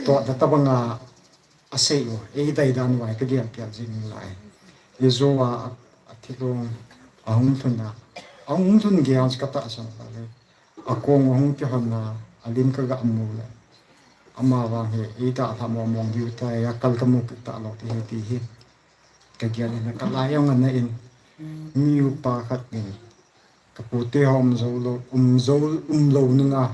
toh da tabang a, asei u, ei dai dan u a ka gel gel jing lai. I jo a, a thilong, a hung lhun a, a hung lhun gei a ka tahsan lai. A kong a hung kihon a, a lim ka ga mu le. Ama vang hi, ei dalha mong mong diu tai, a kal ka mu kit talou ti hi ti hi. Ka gel in, ka lai jong ana in. Mi upa khat in. Ka pute ho um jou lou, um jou, um lou nung a.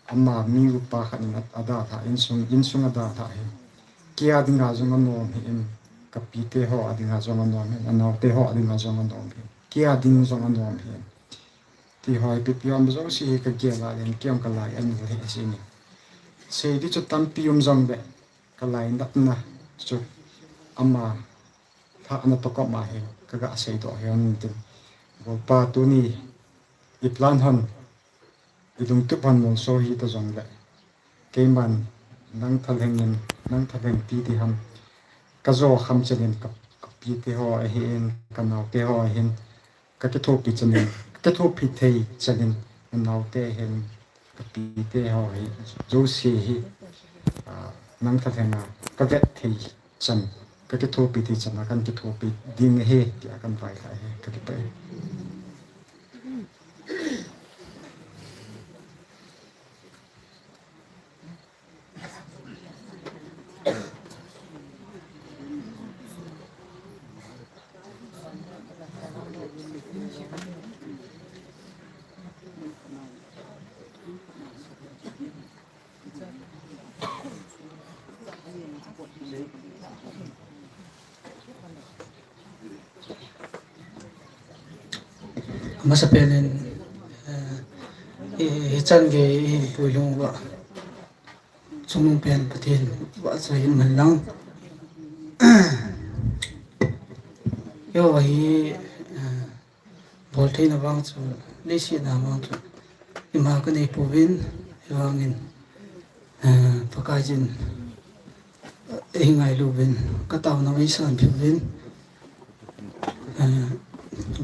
Ama mi upa khat in a, a dalha, insung, insung a dalha hi. Kei a dinga jong anom hi in. Ka pite ho a dinga jong anom hi in. A naote ho a dinga jong anom hi in. Kei a ding jong anom hi in. Ti hoi pipi um jouse hi ka gel a len kiam ka lai an le si ni. Sei di chu tampi um jong le ka lai natna chu ama lha ana to kop ma hi ka ga sei doh hi an tin. Golpa tuni i plan hon i lungtup hon molso hi ta jong le. Keiman nang thalheng in, nang thalheng pi ti ham. Ka jo kham chan in ka, ka pite ho ahin, ka naote ho ahin. Ka kithopi chan in, ka kithopi thei chan in, ka naote ahin, ka pite ho hi, jouse hi, ah, nang thalheng a, ka vet thei chan, ka kithopi thei chan a, kan kithopi ding ahi, tia kan vailhah ahi, ka kipah e. Amasapen in, eh, i, i chan gei i puilhung uva. Chungnung pen Pathen vahchoi in man lang. Eiho hi, eh, bol theina vang chu, leiset a vang chu, ima ka nei pouvin, hivangin, eh, Pakaiyin, eh, ei ngailu uvin, ka taona ei sanpeh uvin, eh,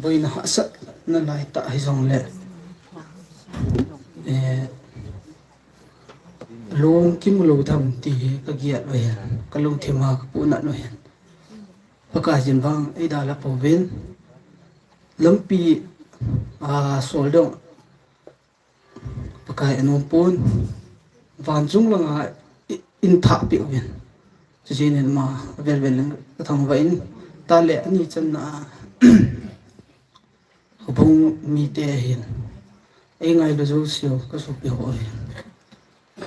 boina hahsatna lai tah hijongle, eh, Lung kimu lou tham ti hi ka giat lou hen, ka lungthim a ka punat lou hen. Pakaiyin vang ei dalha pouvin, lampi a, sol dong Pakai anom pon, van chung langa i, in thah peh uvin. Chujeh in ama avel vel in ka thangvah in, tale ani channa a, houbung mite hin eingailu jouseu ka sopi ho hin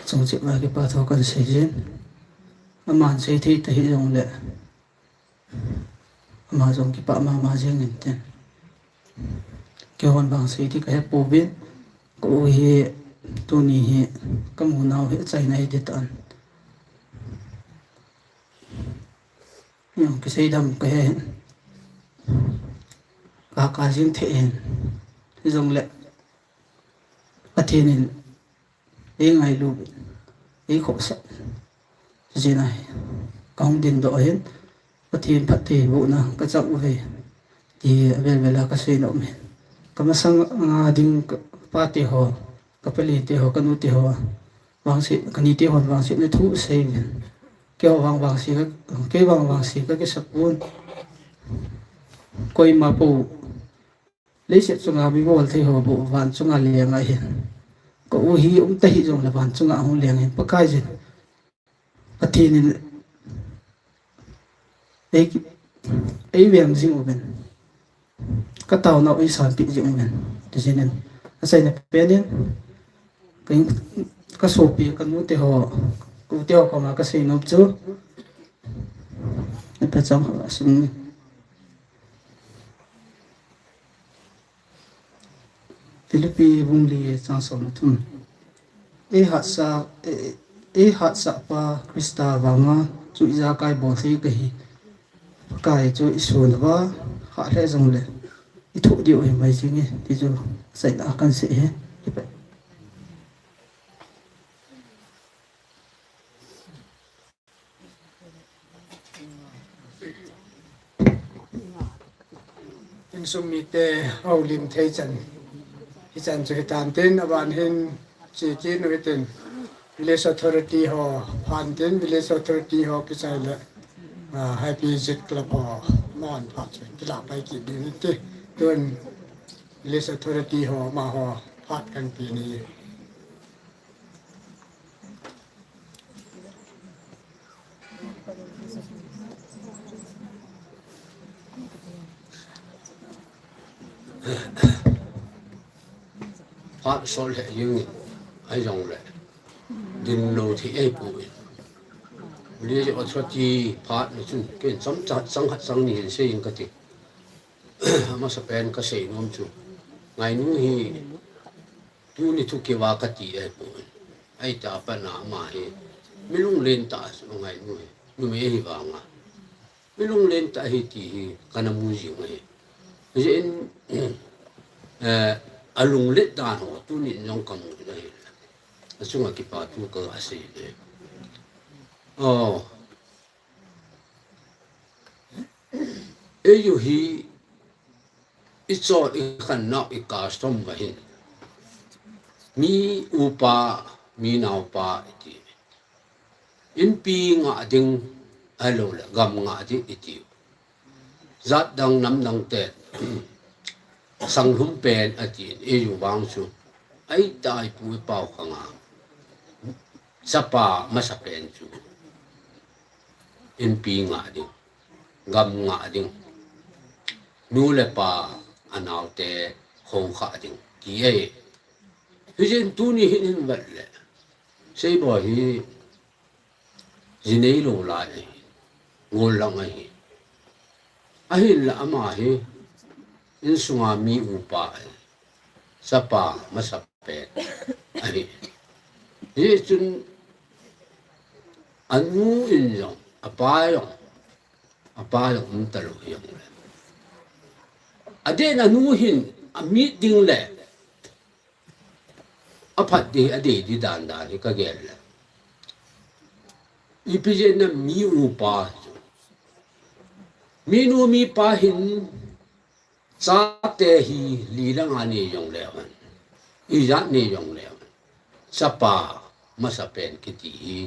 chungchang a kipa thu kan sei jin. Aman sei thei ta hijongle, ama jong kipah mama jing in tin. Keihon vang sei thei ka he pouvin, ka u hi tuni hi ka mu nau hi achaina hi ding tan. Jong kisei dam ka he hin. Ka ka jing thei hin. Hijongle Pathen in eingailu, eikhohsah jin ahi. Ka hung dingdoh hin, Pathen phattheibohna ka chang uve, ti avel vel a ka seinom hin. Ka masanga ding ka pate ho, ka palete ho, ka nute ho, vangset, ka nite hon vangsetna thu sei uvin. Keiho vang vangse ka, kei vang vangse ka kisa pon. Koima pou Leiset chunga mi bol thei ho bou van chunga leng ahin. Ka u hi um ta hijongle van chunga hung leng ahin. Pakai jin, Pathen in ei, eiveng jing uvin. Ka taonau eisanpeh jing uvin. Ti jin in. Achaina pen in, ka, ka sopi, ka nute ho, ka ute ho koma ka seinom chu, na pe chang ho asim ni. Philippi bung li chang som le thum. Ei hatsa, ei, ei hatsah pa Christa vanga chu ijakai bol thei kahi. Pakai chu isun uva, hah lheh jongle ithoh diu ahi mai jing e, ti chu achaina a kan sei e. Insung mite houlim thei chan, hichan chu hitan tin, aban hin cheki nu hitin, Village Authority ho phan tin, Village Authority ho kichai le, ah, Happy Youth Club ho non phat chu kilah pai kit ding ti. Tun Village Authority ho amaho phat kan pe ni. Phat sol lheh jing in, ahijongle dinlou thei ahipoi. Village Authority phat na chun ken chomcha chang khat chang ni hin sei ing kati. Amasapen ka seinom chu, Ngainu hi tuni thu keu a kati ahipoi. Ahi, apat na ama hi mi lunglen tah chu Ngainu hi, numei ahi vanga mi lunglen tah ahi ti hi kana mu jing ahi. Hijeh in, eh, alunglet dan ho tuni jong kamu ahi. Achunga kipa thu kaga sei e. Oh. Eiho hi ichol ikhan nau icustom uva hin, mi upa, mi naopa iti. Inpi ngah ding, ahilouleh gam ngah ding iti. Jat dang nam dang te, sanglhum pen atin, eiho vang chu, ahi tai pu ipau khang a. Chapa masapen chu inpi ngah ding, gam ngah ding, nu le pa, anaote khoukhah ding ti ahi. Hijeh in tuni hin hin vet le, Seiboi hi ji neilou lai ahi, golhang ahi. Ahinla ama hi insunga mi upa ahi, chapa masapen ahi. Hichun anu in jong, apa jong, apa jong umtalou hijongle, adeh in anu hin amit ding le aphat ding, adei ding dan dan hi kagel le, ipi jeh a mi upa chu, minu mipa hin chate hi li le nga nei jongle hen, ijat nei jongle hen, chapa masapen kiti hi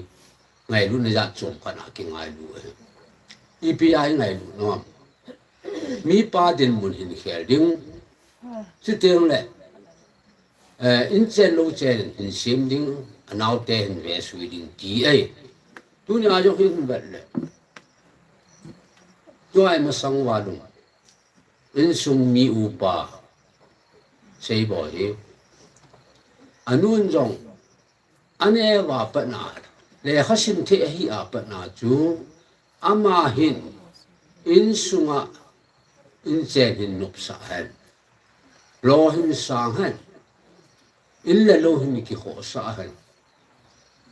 ngailutna jat chom khat a kingailu ahi. Ipi a ingailu nom? Mipa dinmun hin khel ding, Chuteng le, eh, inchen louchen hin sem ding, anaote hin vesui ding ti ahi. Tunia jong hin vet le. Tua masang uva lung. Insung mi upa. Seiboi hi. Anun jong. Aneo a pat na. Lekha sim thei ahi a pat na chu. Ama hin. Insunga. Inchen hin nopsah hen. Lou hin sang hen. In le lou hin kikhohsah hen.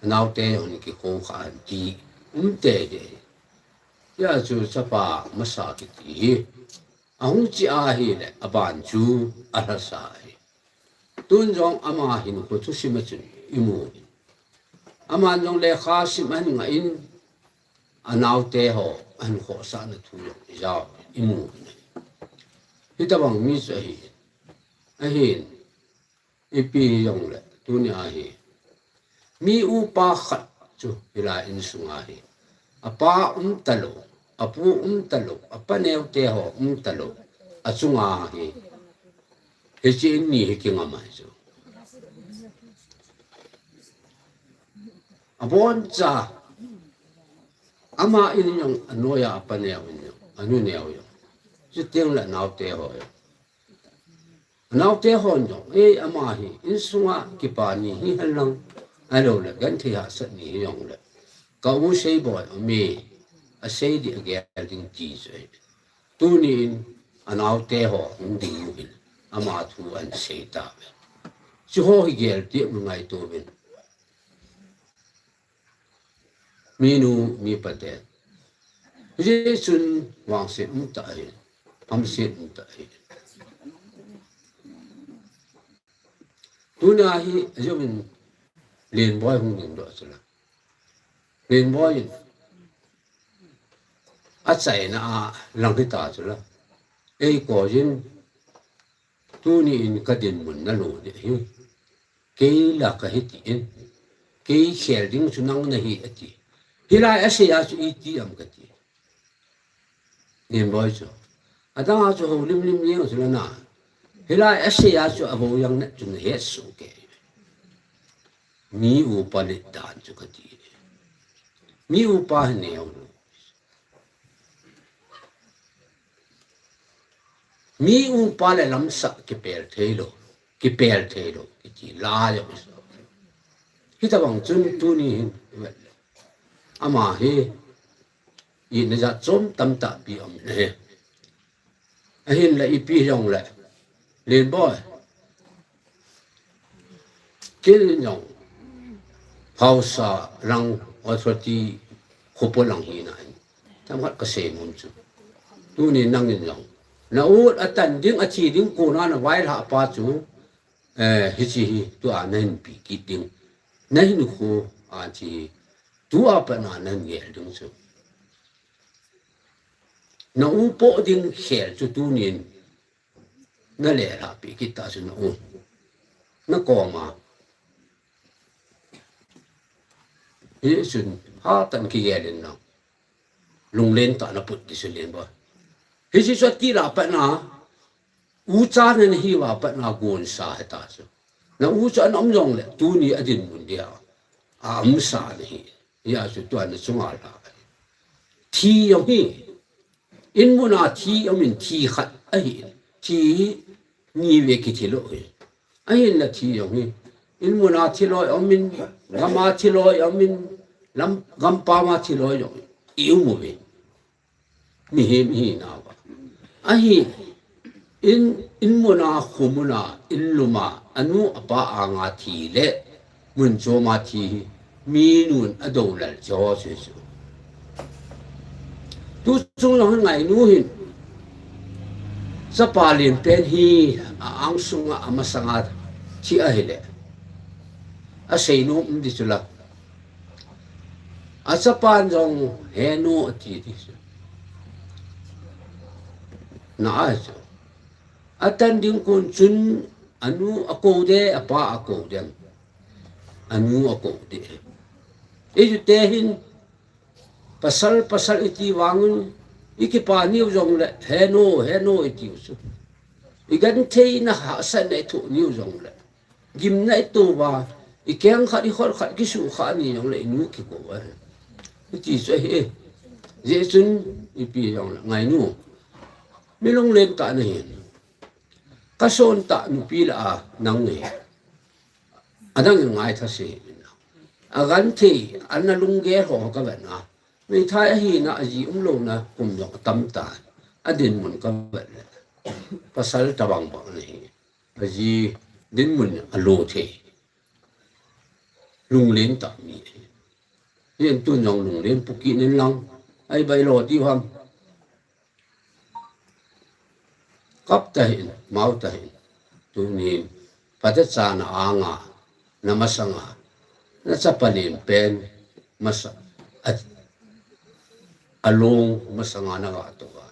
Anaote hin kikhohsah hen ti. Um teitei. Hijeh chun chapa masa kiti hi. Ahung chia ahile, aban chu alhasa ahi. Tun jong ama hin kho thusim a chun imu. Aman jong lekha sim ahin ngah in, anaote ho ahin khohsahna thu jong ijao imu. Hitabang mi chu ahi. Ahin, ipi hijongle, tunia hi. Mi upa khat chu hilai insunga hi. Apa um talou, apu um talou, apa neote ho um talou. Achunga hi. Hiche in ni hi kingam ahi chu. Aboncha. Ama in jong anoiya apa neo in jong. Anu neo jong. Chuteng le anaote ho jong. Anaote hon jong, ei ama hi, insunga kipa ni hihen lang, ahilou le, genthei hahsat ni hijongle. Ka u Seiboi aume, asei ding agel ding ti chu ahi. Tuni in, anaote ho, hung ding u hin, ama thu ahin sei tauve. Chuho hi gel ti mu ngaito uvin. Minu, mipa te. Hijeh chun vangset um tah ahi. Hamset um tah ahi. Tuna hi, ajouvin Lenboi hung ding doh chu la. Lenboi in. Achaina a lang hita chu la. Ei koi in. Tuni in ka dinmun nalo ding ahi. Kei la kahi tin. Kei khel ding chu nang nahi ati. Hilai asei a chu iti ham kati. Lenboi chu. Adang a chu houlim lim jeng chu la na. Hilai asei a chu avou jeng na chu nahet soh kei. Mi upa let dan chu kati. Mi upa hi neo lou. Mi upa le lamsah kipel thei lou, kipel thei lou, kiti la jong. Hitabang chun tuni hin, ama hi, ina jat chom tamtah pi um in ahi. Ahinla ipi hijongle, Lenboi. Kei jong, Haosa lang authority khopo lang hina in. Themkhat kasei nom chu. Tuni nangin jong. Na u atan ding athi ding kona navailhah pa chu, eh, hiche hi tua nahin pe kit ding. Nahinkho a hiche hi tua pat na nahin gel ding chu. Na u po ding khel chu tunin nalelhah peh kit ta chu na u. Nakoma. Hichun hatah in kigel in lang. Lunglen tah in naput ding chu Lenboi. Hiche chu ati lah a pat na. Ucha nahi uva pat na gonsa hita chu. Na u chu ana um jongle tuni adinmun dia. Aumsa nahi. Hijeh chun tua nachunga lha. Thi jong hi. Inmuna thi um in thi khat ahi. Thi ni ve kithi lou hi. Ahinla thi jong hi. Inmuna thi loi um in, gama thi loi um in, lam, gampam a thi loi jong hi. I um uve. Mihem ihinauva. Ahi, in, inmuna, khomuna, inluma, anu apa anga thi le, mun choma thi hi, minun adoulal cho chu chu. Tu chung jong hin ngainu hin, chapa lenpen hi, a angsunga, amasanga thi ahile. Asei nom um ding chu la. Achapan jong henu ati ding chu. Na a chu. Atan ding kon chun anu akou de, apa akou dem. Anu akou de. Hichu te hin pasal, pasal iti vangin, ikipa niu jongle, henu, henu iti u chu. I genthei na hahsatna i thoh niu jongle, gimna i tou va, i keng khat i khol khat kisu kha ni jongle i nu kikou a. Hiti chu ahi. Hijeh chun ipi jongle ngainu, mi lunglen tah nahin. Ka son tah nupi lah a nang nge. Adang in ngaitha se. A genthei, ana lunggel ho ka vet na. Meithai ahina aji umlouna kum jong atam tan. Adinmun ka vet le, pasal tabang bang nahi. Aji dinmun alo thei. Lunglen tah mi. Hijeh chun tun jong lunglen pukit in lang. Ai bai lo ti ham. Kap tahin, mau tahin. Tunin, phatechan a anga, na masanga, na chapa len pen, masa, a, alung masanga na ga tou a.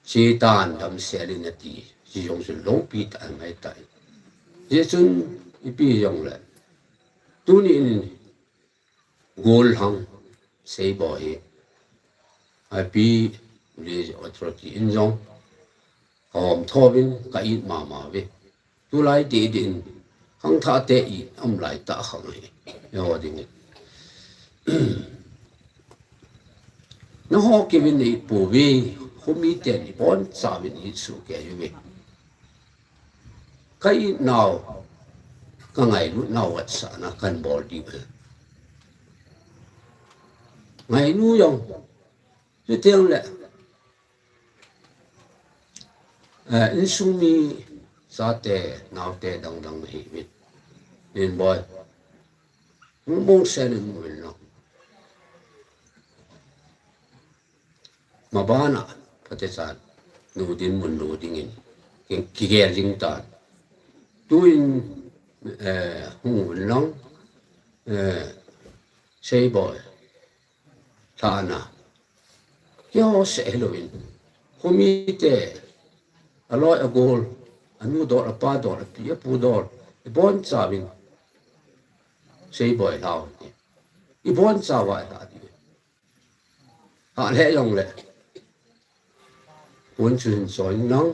Satan damsel in ati, chi jong chu loupi tah mai tai. Hijeh chun, ipi jongle. Tunin, Golhang Seiboi hi, I P Village Authority in jong ka hom tho vin ka it mama ve. Tulai te din khangthah te i um lai tah khang hi. Yo ding. Na ho kivin i pu ve, khomi ten i boncha vin i su ke ve. Ka it nau, ka ngailut nau vetsahna kan bol diu ahi. Ngainu jong, chuteng le, eh, insung mi chate, naote dang dang hi vin. Nin boi. Hung bong sen in mu vin lang. Mabana, phatechan, nu dinmun lo dingin, ki, kigel ding tan. Tuin, eh, hung un lang, eh, Seiboi, thana. Kio se hello in. Khomi te, aloi agol, anu dol, apa dol, api, apu dol, i boncha vin. Seiboi lau. I boncha va la di. Ha le jong le. Pon chu hin choi nang.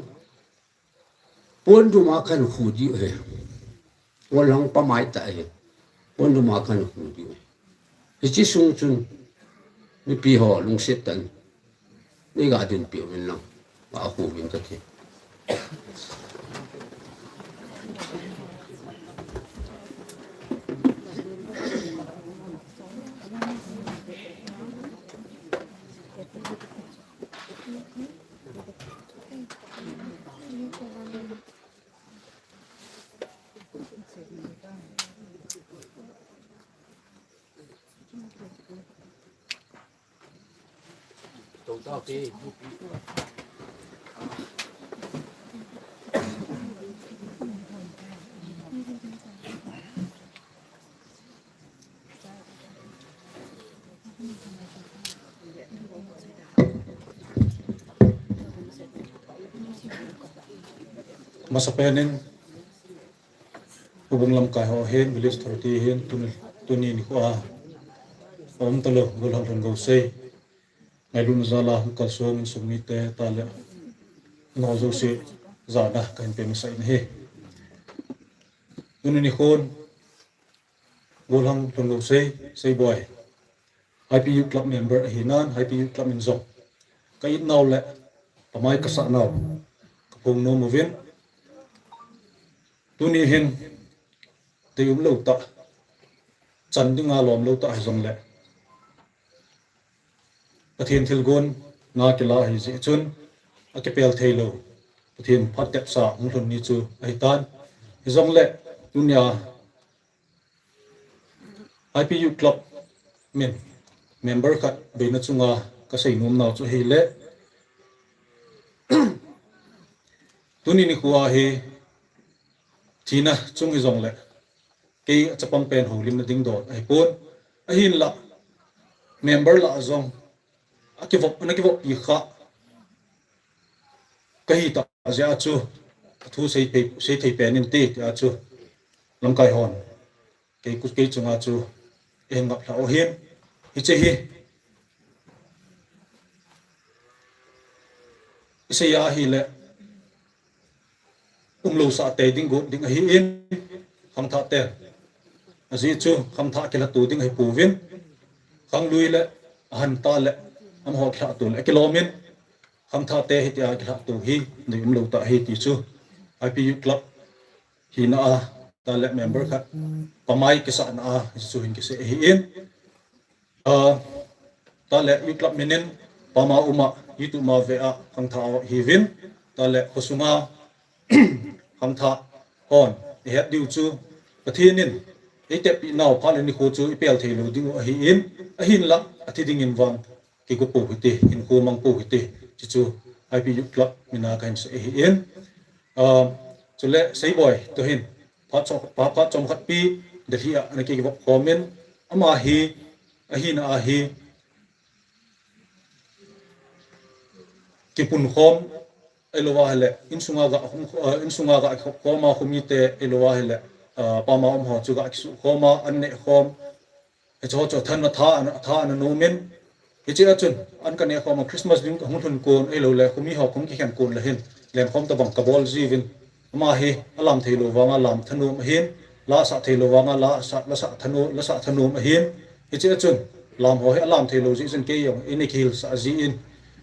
Pon duma kan khu diu ahi. Pon lang pa mai ta ahi. Pon duma kan khu diu ahi. Hichi sung chun mipi ho lungset tah in nei ga dinpi uvin lang. Ga khu uvin kati. Masapen in, Houbung lamkai ho hin, Village Authority hin, tuni, tuni nikho a, um talou, Golhang Lhangou Sei, ngailutna jal a hung kalsong insung mite, tale, nao jouse, jana, kahin pe masa in ahi. Tuni nikhon, Golhang Lhangou Sei, Seiboi. Haipi Youth Club member ahi nan, Haipi Youth Club in jong ka it nau le, pamai ka sah nau, ka phong nom uvin. Tuni hin, deium lou tah, chan dinga lom lou tah hijong le. Pathen thilgon, na kila ahi jeh chun, akipel thei lou. Pathen phat tepsa, hung lhun ni chu ahi tan. Hijong le, tunia, Haipi Youth Club min member khat beina chunga ka seinom nau chu ahile, tuni nikho a hi thina chung hijong le kei a chapang pen houlimna ding don ahipon, ahinlah member lah a jong akivop, ana kivop pi kha. Kahi tah jeh a chu, athu sei thei, sei thei pen inte, tia chu, lamkai hon. Kei kut kei chunga chu, eihin ngap lha u ahin. Hiche hi, isei a ahile, umlou sah tei ding got ding ahin, khangthah te. Ajeh chu khangthah kilhatu ding ahi pouvin, khanglui le ahan ta le amaho kilhatu le akilomin, khangthah te hitia kilhatu hi dei umlou tah ahi ti chu I P Youth Club hina a, ta le member khat pamai kisahna a hichu hin kisei ahin. Ah, ta le Youth Club minin pama uma, YouTube ma ve a khangthah hiuvin, ta le khosunga khangthah hon ihet diu chu Pathen in eiteppi nau phat le nikho chu ipel thei lou ding u ahin, ahinlah athi dingin vang kigo pou hite, hinkho mang pou hite, chuchu I P Youth Club mina kahin sei ahin. Ah, chule Seiboi toh hin phat chom, phat, phat chomkhat pi Delhi a ana kivop khomin, ama hi ahina ahi kipun khom, ahilou ahile insunga ga hung, ah, insunga ga khop khoma khomite, ahilou ahile, ah, pama um ho chu ga kisuh khoma an neh khom. Hiche ho chu thanna tha ana, tha ana nomin. Hiche a chun an kaneh khoma Christmas ding kahung lhun kon, ahilou le khomi ho kahung kikhen kon le hin lenkhom tabang kabol jiuvin. Ama hi alam thei lou vanga lam thanom ahin, la asah thei lou vanga la asah, la sah thanom, la sah thanom ahin. Hiche a chun lam ho hi alam thei lou jeh chun kei jong eina kihilsah jin.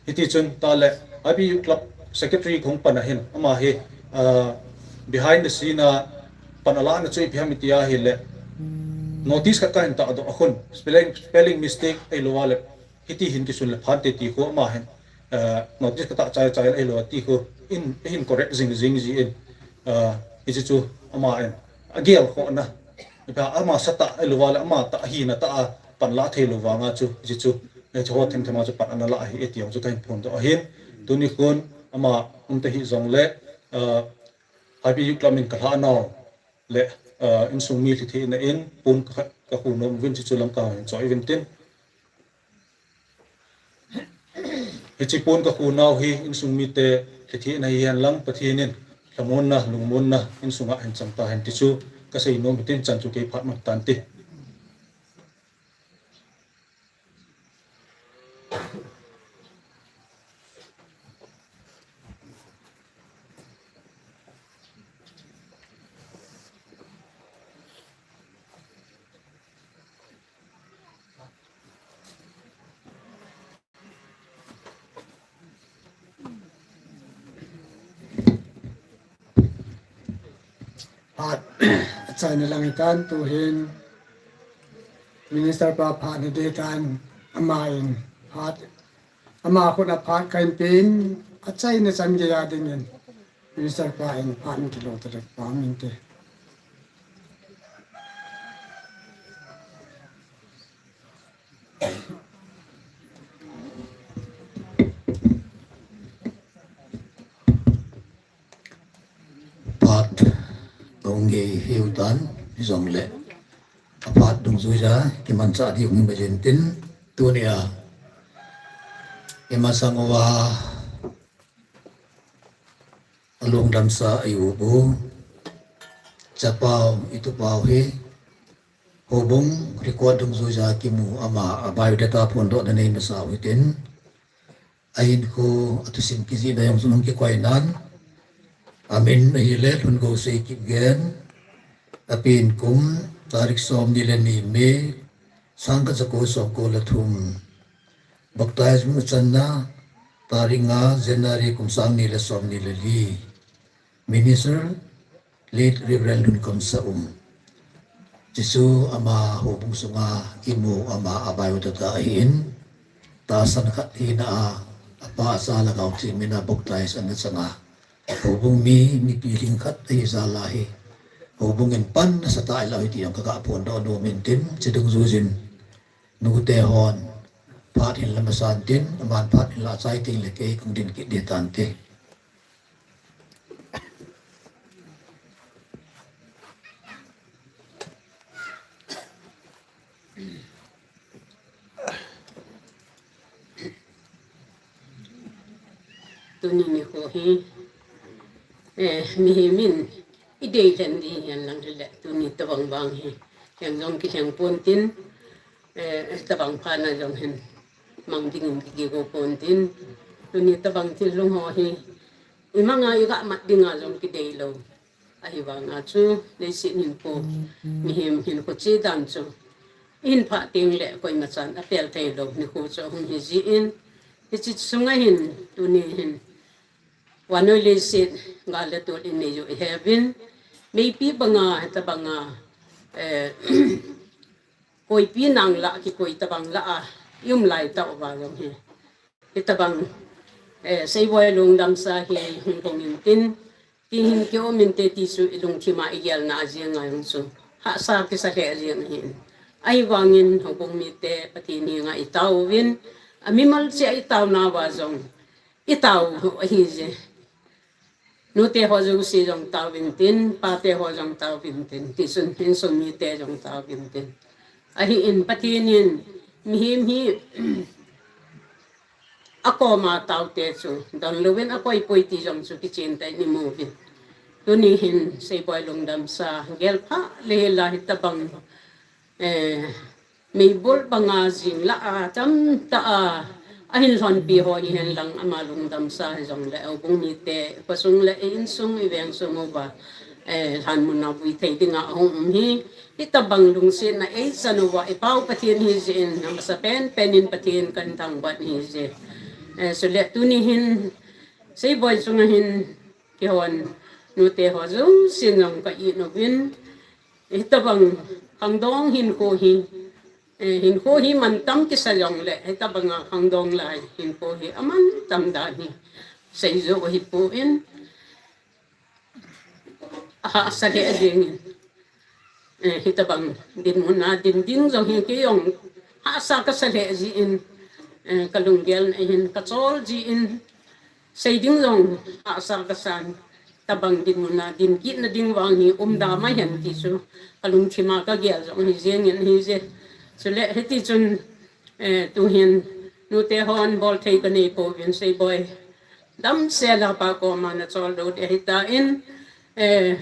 Hiti chun ta le I P Youth Club secretary kahung pan ahin, ama hi, ah, behind the scene a pan alahna chu ipi ham iti ahile, notice khat kahin tahdoh a khun, spelling, spelling mistake ahilou le hiti hin kisun le phante ti khu ama hin, ah, notice katah chai chai le ahilou ti khu in, hin correct jing jing jin, ah, hiche chu ama in agel khohna, ipi ham, ama satah ahilou le ama tah ahina tah a pan la thei lou vanga chu, hiche chu, hiche ho themthem a chu pan ana la ahi iti jong chu kahin phondoh ahin. Tuni khun ama umta hih jongle, ah, I P Youth Club min kalhah nau le, ah, insung mi lhithehna in pon khat kakhu nom uvin, chuchu lam kahin choi uvin tin. Hiche pon kakhu nau hi insung mite lhithehna hihen lang Pathen in lhamonna, lungmonna insunga hin chang tahen ti chu kasei nom hitin, chan chu kei phat mat tante. Phat achaina lang hitan, tuhin Minister pa phat nadei tan, ama in phat, ama khut a phat kahin pen, achaina chan geiya dingin Minister pa in phat kilo ta le pa min te. Phat dong gei hiu tan, hijongle aphat dungjuija kimanchah ding hung imajen tin, tunia imasang uva alungdamsa i-u bu, chapau, itupau hi, houbung record dungjuija kimu ama a biodata phondohna nei masa u hitin, ahinkho, athusim kijihna jong chu hung kikoi nan, amin ahile Lhungou Seikipgen, apen kum tarik somni le ni May, sangkhat jako somko le thum. Baptize hung channa tarik nga January kum sangni le somni le li. Minister, Late Reverend Lunkom Saum. Chuchu ama houbung sunga imu ama a biodata ahin, tahsan khat hina a, apa acha Lhagao Theng mina baptize ana changa, houbung mi, mipi lhingkhat ahi jal a hi, houbung in pan nasatah ahilou hiti jong kaga phondoh nom in tin, chudungjuijin nute hon phat hin la masan tin, aman phat hin la achai tengle kei kahung din kit ding tante. Tuni nikho hi, eh, mihem in idei lhen ding hihen lang hile, tuni tabang vang hi lheng jong kilheng pon tin, eh, tabang phat na jong hin mang dingin kigo pon tin, tuni tabang thil lhung ho hi imanga iga mat dinga jong kidei lou. Ahivanga chu leiset hinkho, mihem hinkho che dan chu hin phah teng le koima chan apel thei lou nikho chu ahung hi jin, hiche sunga hin tuni hin vannoi leiset gal le tol inei u iheuvin, mipi banga hitabanga, eh, koipi nang lah kikoi tabang lah a i um lai tah uva jong hi, hitabang, eh, Seiboi lungdamsa hi hung pung intin, ti hin kium inte ti chu i lungthima i gelna a jeng a jong chu hahsa kisa lheh jeng ahin. Ahivangin houbung mite Pathen henga i taovin, amimal cheh a i taona uva jong i tao u ahije. Nute ho jouse jong taovin tin, pate ho jong taovin tin, tichun insung mite jong taovin tin. Ahin Pathen in mihem hi akoma taote chu donlouvin akoipoi ti jong chu kichen tah in imu uvin. Tuni hin Seiboi lungdamsa gelpha le hila hitabang, eh, meibol banga jing lah a tamtah a ahin lhonpi ho hihen lang ama lungdamsa hijongle houbung mite khosung le i insung i vengsung uva, eh, lhanmun a vui thei dinga ahung um hi, hitabang lungsetna eichan uva i Pau Pathen hijeh in, amasa penpen in Pathen kahin thangvah hije. Eh, chule tuni hin Seiboi chunga hin kihon nute ho jousen jong ka it uvin, hitabang khangdong hinkho hi, eh, hinkho hi mantam kisa jongle, hitabanga khangdong lai hinkho hi amantam dan hi seijou ahipon, ahahsa lheh jengin, eh, hitabang dinmun a din ding jong hi kei jong hahsa kasa lheh jin, eh, kalunggelna hin kachol jin, sei ding jong hahsa kasan, tabang dinmun a din kitna ding vang hi umda mai hen ti chu kalungthima kagel jong hi jengin ahije. Chule hitichun, eh, tuhin nute hon bolthei kanei pouvin Seiboi, damsel a Pa koma nachol doh ding ahitan, eh,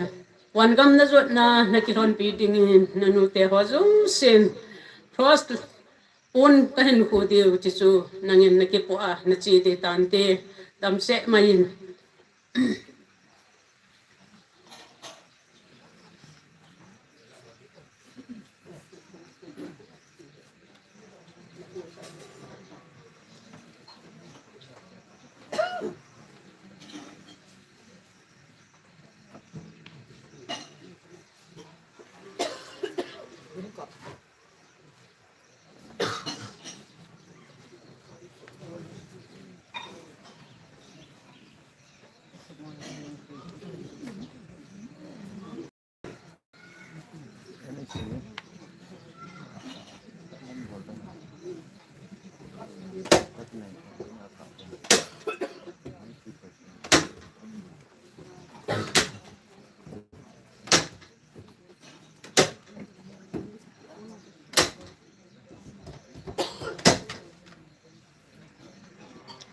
vangam najotna nakilhonpi dingin nanute ho jousen cross pon kahin khu diu ti chu nangin nakipoh a nache ding tante, damsel mai in.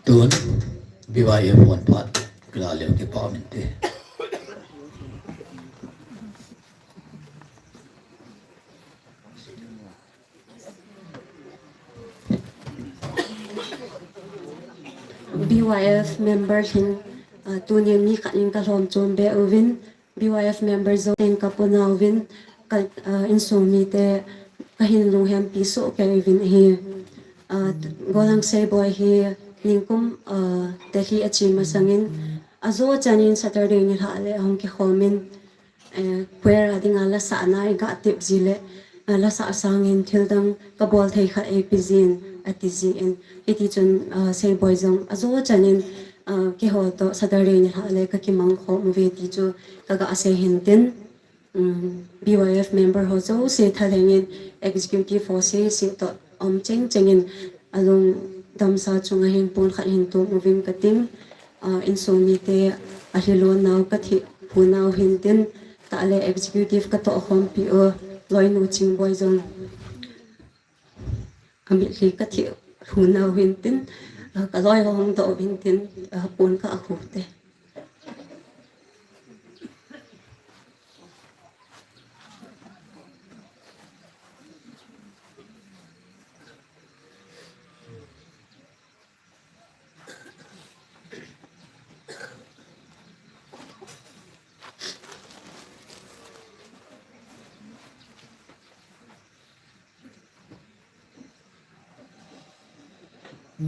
Tun, B Y F hon phat kila leu kipa min te. B Y F member hin, ah, tunin mi khat in kalhom chom be uvin, B Y F member jouse in kapuna uvin, ka, ah, insung mite kahin lunghempi soh kei uvin ahi. Ah, Golang Seiboi hi nikum, ah, Delhi ache masangin, ajo chanin Saturday nilhah le ahung kikhomin, eh, choir a dinga lasahna iga tep ji le, ah, lasah sangin thildang kabol thei khat eipe jin, ati jin. Hitichun, ah, Seiboi jong ajo chanin, ah, keiho toh Saturday nilhah le kakimang khom uve ti chu kaga sei hin tin. Um, B Y F member ho jouse thalhengin, executive ho jouse toh um cheng chengin alungdamsa chunga hin pon khat hin tum uvin kating. Ah, insung mite ahilou nau kathiphu nau hin tin, tah le executive katoh khompi u Loinu Chingboi jong amitlhi kathiphu nau hin tin, ah, kaloi hong doh uvin tin, ah, pon ka akhu te. Amasan,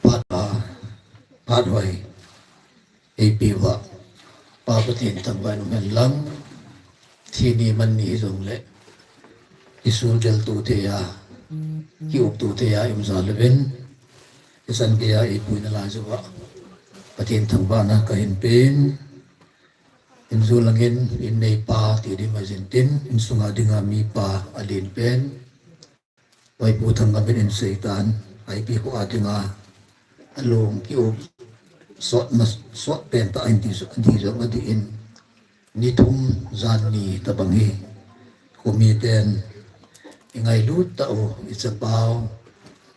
phat a, phat hoi, eipe uva, Pa Pathen thangvah in umhen lang, thi ni man ni hijongle, isul del tu thei a, ki up tu thei a, i um jal uvin, ichan gei a eipuina lai uva, Pathen thangvahna kahin pen, injulangin, in neipa ti ding ahi jin tin, insunga dinga mipa alen pen, Vaipu Thangngam in einsei tan, Vaipi kho a dinga, alung ki up, sot ma, sot pen tah in ti, ti jong adih in, ni thum jan ni tabang hi, khomi ten, ingailut tah u, ichapau,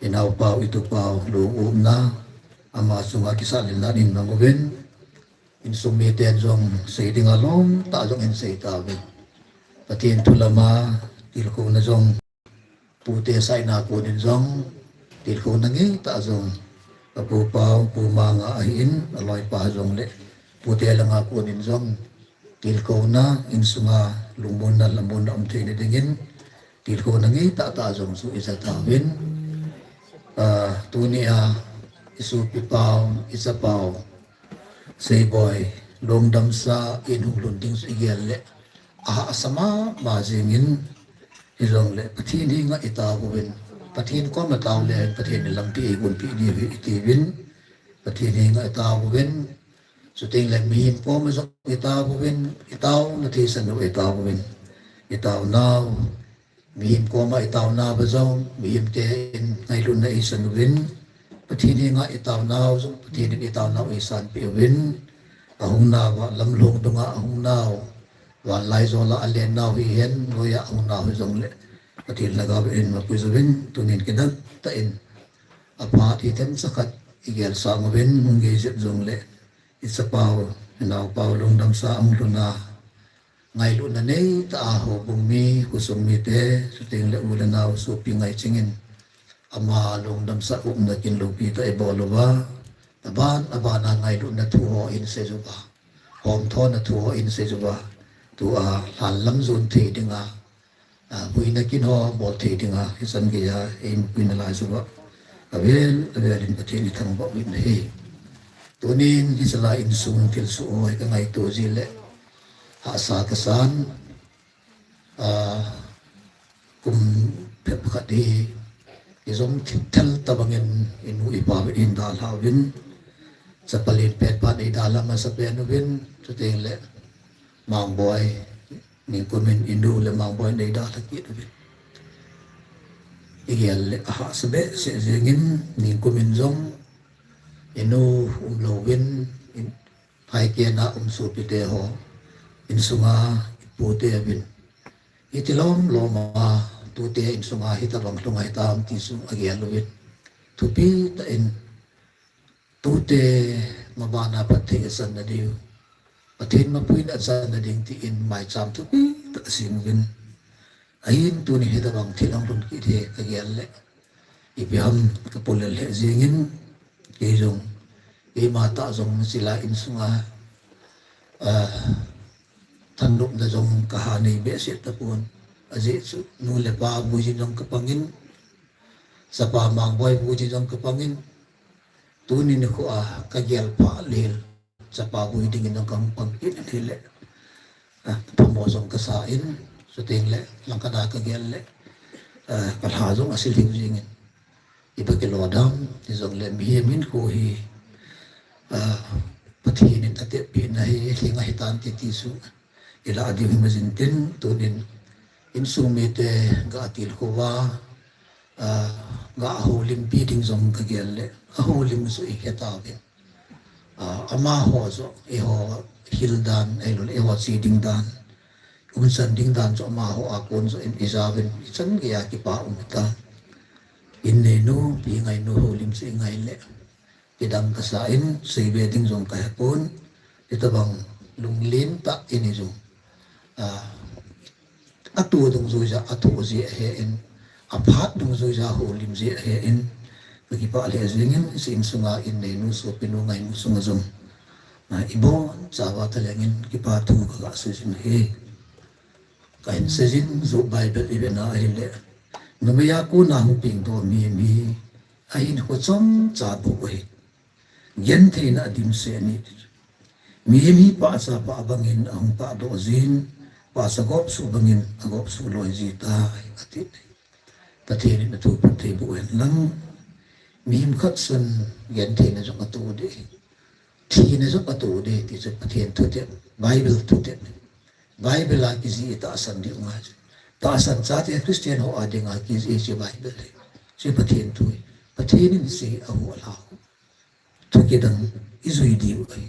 inaopau, itupau, lung upna, ama chunga kisah lelna in mang uvin, insung miten jong sei dinga lom tah jong in sei tauvin. Pathen thu lama tilkhouna jong pute saina konin jong tilkhouna ngeitah jong apu pau, pu manga ahin, aloipa jongle pute langa konin jong tilkhouna insunga lungmonna, lamonna um theina dingin tilkhouna ngeitah tah jong chu ija tauvin. Ah, tunia isopi pau, ichapau, Seiboi, lungdamsa in hung lhun ding chu igel le, ahahsa mama jingin, hijongle, Pathen henga itao uvin, Pathen koma tao le, Pathen in lampi eigonpi diu ahi itiuvin, Pathen henga itao uvin, chuteng le mihem koma jong itao uvin, itaona theisan u itao uvin, itaonau, Mihem koma itaonau jong, mihem ten ngailutna eisan uvin, Pathen henga itaonau jong, Pathen in itaonau eisanpeh uvin, ahungnauva, lamlhong dunga ahungnau, vanlaijol a alennau hihen, noiya ahungnau hijongle, Pathen lhagao in mapui jouvin, tunin kidang tah in, aphat hi themcha khat igel sang uvin, hung gei jep jongle, ichapau, inaopau, lungdamsa ahung lhun a, Ngailutna neitah a houbung mi, khosung mite, chuteng le u le nao sopi ngai chingin, ama lungdamsa upna kin loupi tah ibol uva, aban, abana ngailutna thu ho in seiyuva, homthona thu ho in seiyuva, tua lhanlam jon thei dinga, a, vuina kin ho bol thei dinga, hichan geiya, eipuina lai uva, avel, avel in Pathen ithangvah uvin ahi. Tunin, hichelai insung thilsoh ho hi kangaito jeh le, Hahsa kasan, ah, kum phep khat hi, ijom thipthel tabangin inu ipa in dalha uvin, chapa len pen pan eidalha masa pen uvin, chuteng le Mangboi, ningkum in inu le Mangboi in eidalha kit uvin. Igel le ahahsa behseh jengin, ningkum in jong inu umlouvin, in, Phaiken a um sopite ho, insunga ipute uvin. Hiti lom loma, tute insunga hitobang lhung ahitam ti chu agel uvin. Thupi tah in, tute mabana phatthei achanna diu, Pathen mapuina achanna ding tin maicham thupi tah asem uvin. Ahin tuni hitobang thil ahung lhun kit hi kagel le. Ipi ham kapulel lheh jengin, kei jong, keima tah jong chilai insunga, ah, thanopna jong kaha nei behseh tapon. Ajeh chu, nu le pa vui jin jong kapangin, chapa Mangboi vui jin jong kapangin, tuni nikho a kagel pha lel. Chapa vui dingin jong kahung pang kit in ahile, ah, phamo jong kasa in, chuteng le, langkhat a kagel le, ah, kalha jong asil hiu jengin. Iba kilo dam, hijongle mihem hinkho hi, ah, Pathen in atepna hi, lhing ahitan ti ti chu, ilah diu himajin tin, tunin, insung mite gatilkhou va, ah, gahoulimpi ding jong kagel le, ahoulim chu ihetauve. Ah, amaho chu eiho hil dan, ahilouleh eiho che ding dan, umchan ding dan chu amaho a kon chu in ijauvin, ichan geiya kipa um ta. In neinu, pi ngainu houlim chu ingai le, kidang kasa in, seibe ding jong kahepon, hitobang lunglen tah in ijong, ah, atu dungjuija, atu ji ahin, aphat dungjuija, houlim ji ahin, kakipah lheh jingin, hiche insunga inneinu, sopinu, ngainu sunga jong, ah, ibonchauva talengin, kipa thu kaga sei jin ahi. Kahin sei jin, Job Bible ivena ahile, numeiya kona hung pengdoh mihem hi, ahinkho chomcha bou ahi. Gentheina adimset ni. Mihem hi pahcha pah bangin ahung pahdoh jin, pahcha gopsuh bangin agopsuh loi jitai, ati. Pathen in athu phatthei boh hen lang. Mihem khat chun gentheina jong atoh ding, thina jong atoh ding, ti chu Pathen thutep, Bible thutep. Bible a kijih tahsan ding ngai. Tahsan chate Christian ho a dinga kijih chu Bible hi. Chu Pathen thu hi. Pathen in hiche ahuhhing thu kidang ijui diu ahi.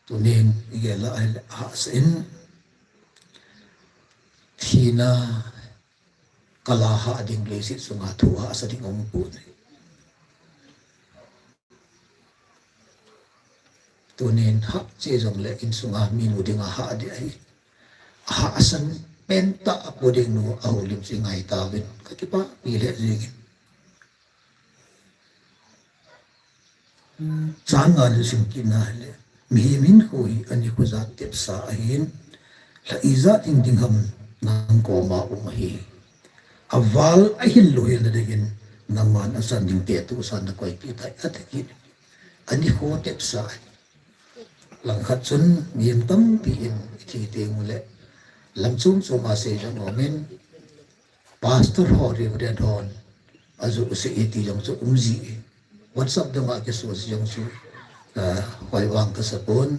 Tunin igel a ahile hahsa in thina kala hah ding, leiset chunga thu hahsa ding aum poi. Tunin hah cheh jongle insunga minu dinga hah ding ahi. Ahahsa pen tah a po ding nu ahoulim chu ngai tauvin. Kakipah lheh jingin. Chang nga le sim kit na le, mihem hinkho hi anikho jat tepsa ahin, lha ijat hing ding ham nang koma um ahi. Aval ahil lou hel na dingin, nangman achan ding te tu san na koipeh tai, ati kit. Anikho tepsa ahi. Langkhat chun mihem tampi in ithi teng ule, lam chom chom a sei jong umin, Pastor ho, Reverend hon ajoh u sei e ti jong chu um ji e. WhatsApp dunga kiso ji jong chu, ah, hoi vang kasa pon.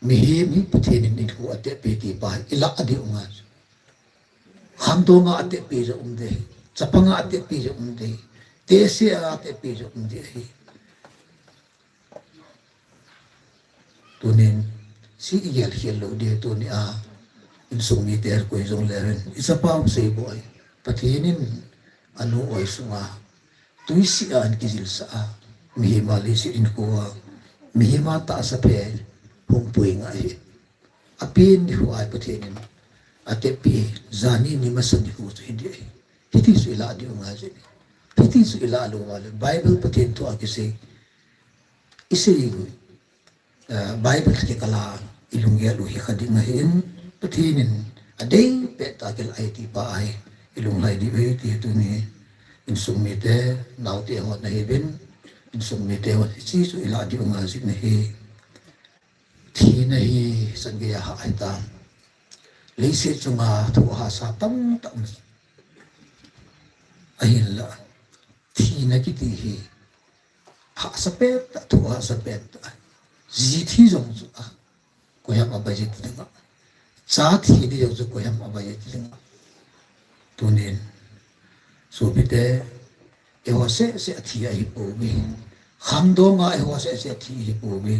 Mihem hi Pathen in anikho atep e ti pa hi ilah diu ngai. Khamdong a atep e jong um ding, chapang a atep e jong um ding, tese a atep e jong um ding ahi. Tunin, hiche igel khel lou ding, tunia insung mite koi jong le hen, ichapa u Seiboi, Pathen in anu oi sunga tuisih a ahin kijilsah a, mihem a leiset hinkho a, mihem a tahsa phe hung pui ngai ahi. Apen nikho a Pathen in atep e, jani ni masa nikho chu hi ding ahi. Hiti chu ilah diu ngai jin. Hiti chu ilah lou vale, Bible Pathen thu a kisei, isei u, ah, Bible kikal a ilunggel u hi kha ding ahin, Pathen in adei pet a kila ahi ti pa ahi, ilunglhai diu ahi ti tuni insung mite, naote hon ahiuvin, insung mite hon hiche chu ilah diu ngai jin ahi. Thina hi chan gei a hah ahitai. Leiset chunga thu hahsa tamtah um. Ahinla, thina kiti hi hahsa pet tah, thu hahsa pet tah. Ji thi jong chu a, koiham a bai ji ti dinga. Cha thi ni jong chu koiham a bai ji ti dinga. Tunin, sopite, eiho seh seh a thi ahi pouve. Khamdong a eiho seh seh a thi ahi pouve.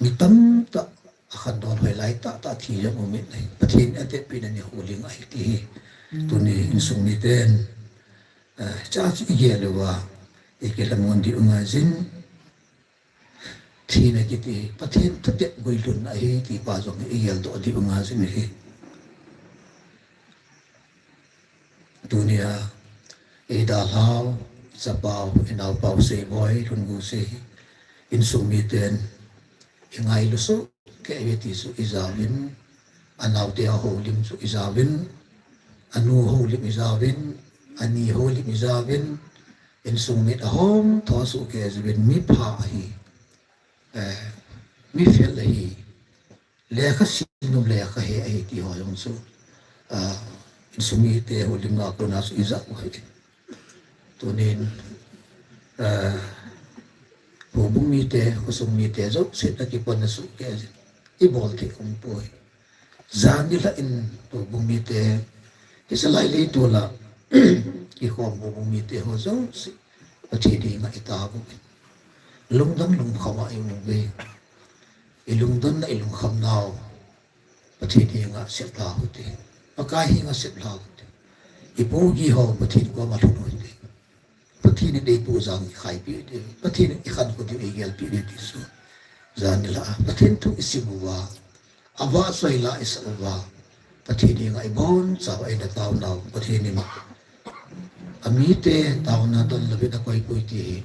Mi tamtah a khandon hoilai tah tah thi jong um in ahi. Pathen in atep peh na nikho ling ahi ti hi. Tuni insung miten, eh, cha chu igel uva, ikilhamon diu ngai jin. Thina kiti hi Pathen thutep guilhunna ahi ti pa jong hi igel doh diu ngai jin ahi. Tunia, idalhau, ichapau, inaopau Seiboi, Lhungu sei, insung miten, ingailu soh kei uve ti chu ijaovin, anaote ahoulim chu ijaovin, anu houlim ijaovin, ani houlim ijaovin, insung mit ahom tho soh kei uvin, mipha ahi, eh, mifel ahi, lekha sim nom lekha he ahi ti ho jong chu, ah, insung mite houlimna a kona chu ijah u ahi. Tunin, ah, houbung mite, khosung mite jouse na kipana soh kei jin, ibol thei um poi. Jan nilhah in houbung mite, hiche lai leitol a kikhom houbung mite ho jouse Pathen henga itaovin, lungdon lungkham a ium uve. Ilungdonna ilungkhamnau Pathen henga seplha u hite. Pakai henga seplha u hite. Ipogi ho Pathen koma lhun u hite. Pathen in eipu jang ikhaipeh u hite. Pathen in ikhankho diu eigelpeh u hite ti chu. Jan nilhah a Pathen thu isim uva, avahchoi la isah uva, Pathen henga ibonchauva eina taonau Pathen in amite taona donlouvin akoipoi ti hi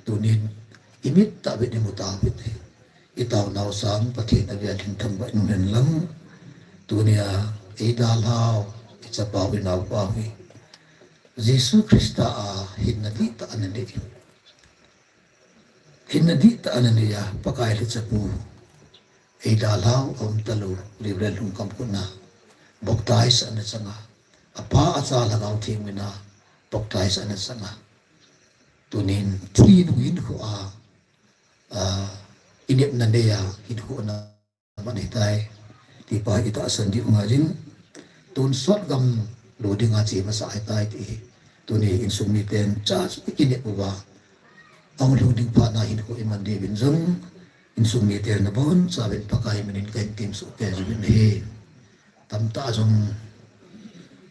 tunin imit tah in imu tauvin ahi. Itaonau sang Pathen avel in thangvah in umhen lang. Tunia eidalhau, ichapau, inaopau hi Jesu Christa a hinna dihtah ana nei. Hinna dihtah ana neiya, Pakai lhachapu eidalhau aum talou Reverend Lhungkam khutna baptize ana changa, apa, acha, Lhagao Theng mina baptize ana changa, tunin thi nung hinkhoa, ah, inepna neiya hinkho ana man ahitai ti pa hi itahsan diu ngaiyin, tonsot gam lo dinga che masa ahitai ti hi tuni insung miten cha chu ikinep uva, ahung lhung ding phatna hinkho iman diuvin jong insung miten abonchauvin Pakai minin kahin temsoh kei uvin ahi. Tamtah jong,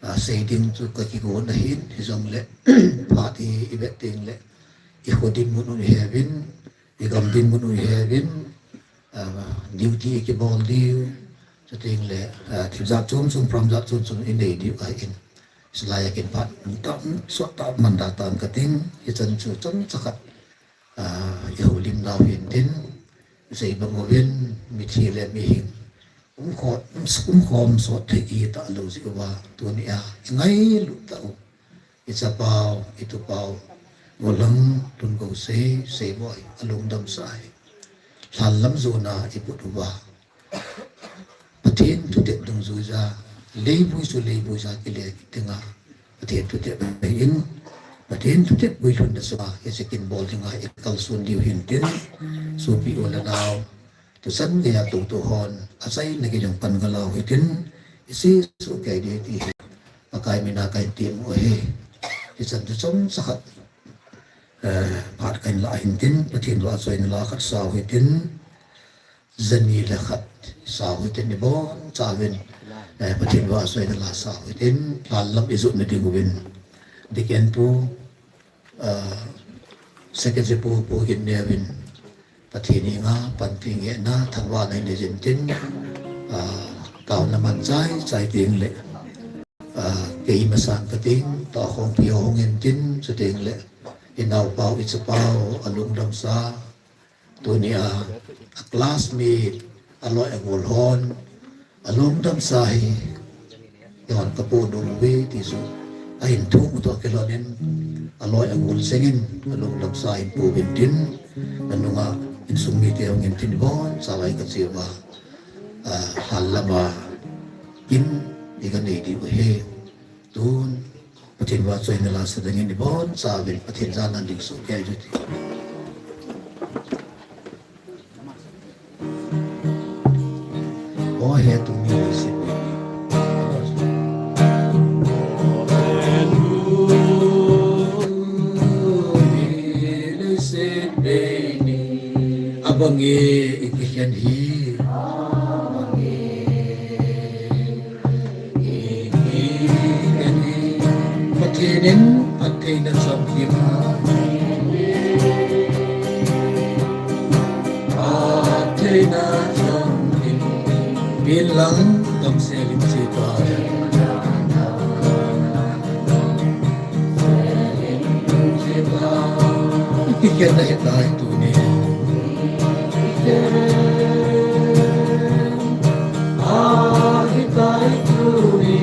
ah, sei ding chu kakigon ahin, hijongle phat hi ivet tengle ikho dinmun u iheuvin, igam dinmun u iheuvin, ah, duty ikibol diu, chutengle, ah, thil jat chom chom, program jat chom chom inei diu ahin, hilaiya kin phat tamsot tah manda tan kating, hichan chu chomcha khat, ah, ihoulim nau hintin, sei bang uvin mithi le mihing umkhom, umkhom sot thei italou jeh uva, tunia ingailut tah u ichapau, itupau, golhang Lhungkam sei, Seiboi alungdamsa hi lhanlam jona iput uva, Pathen thutep dungjuija, leivui chu leivuija kile kit dinga Pathen thutep ahin, Pathen thutep guilhunna sunga hiche kin bol dinga ikalson diu hintin, sopi u le nao, tuchan geiya toutou hon achaina gei jong pan galau hitin, isesoh kei ding ti hi Pakai mina kahin temu ahi. Hichan chu chomcha khat, eh, phat kahin lah hintin, Pathen vahchoina la khat sao hitin, jani le khat sao hitin, ibonchauvin, eh, Pathen vahchoina la sao hitin, lhanlam ijotna dinguvin Deacon pu, ah, Secretary pu, Pu Ginneuvin Pathen henga panpi ngehna thangvahna inei jin tin, ah, taona man chaichai tengle, ah, kei masang kating, tua khompi ho hung intin, chutengle inaopau, ichapau alungdamsa, tunia a classmate, aloi agol hon alungdamsa hi eihon kapoh nom uve ti chu ahin thum u toh kilhonin, aloi agol jengin alungdamsa hin pouvin tin, anunga insung mite hung intin, ibonchauva kache uva, ah, lhanlama kin iga nei diu ahi. Tun Pathen vahchoina la sa dingin ibonchauvin Pathen jana ding soh kei u hite. O he tuni leiset peini, abange ikikhen hi. Pathen in phattheina chomkim, phattheina chomkim, min lang damsel in che tai. Ikikhen na hitai tuni. Ahitai tuni.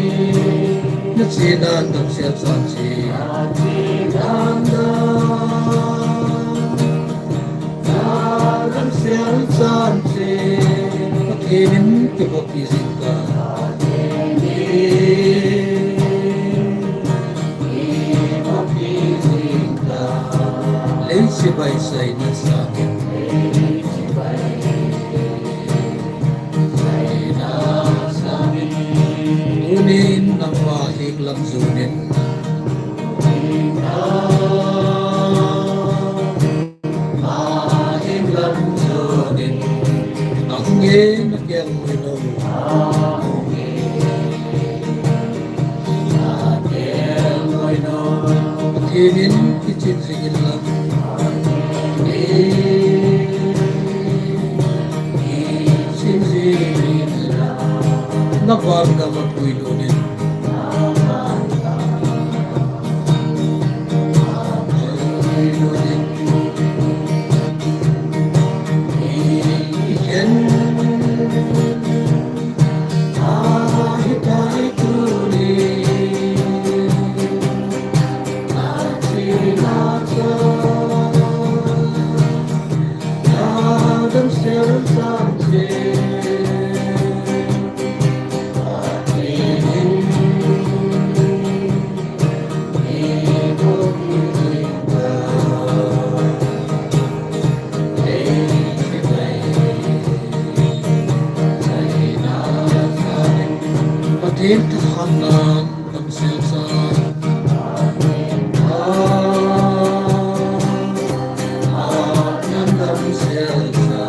Na chedan damsel chan che. Na chedan damsel chan che. Pathen in kibol pi jing ta. Lei chibai saina sangin. Tunin nangma heng lam jonin. Ahung e, nakeng ngoi nom. Pathen in ichin jing in lang. Ichin jing in lang. Navangam a puilut in. Pathen thakhatna damsel sa. Amen. Damsel sa.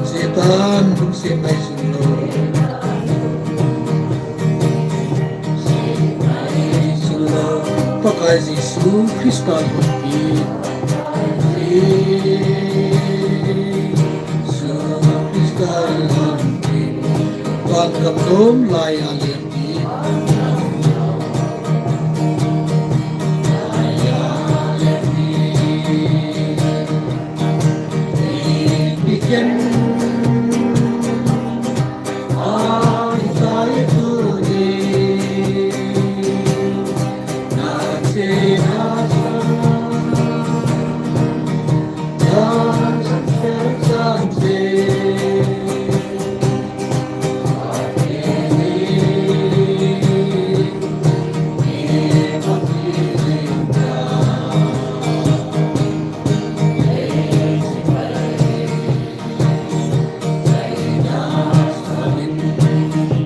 Satan lungset mai sun lou. Pakai Jesu Christa lhonpi. Jesu Christa lhonpi. Vangam nom laiya lenpi. Laiya lenpi. Ipi ken.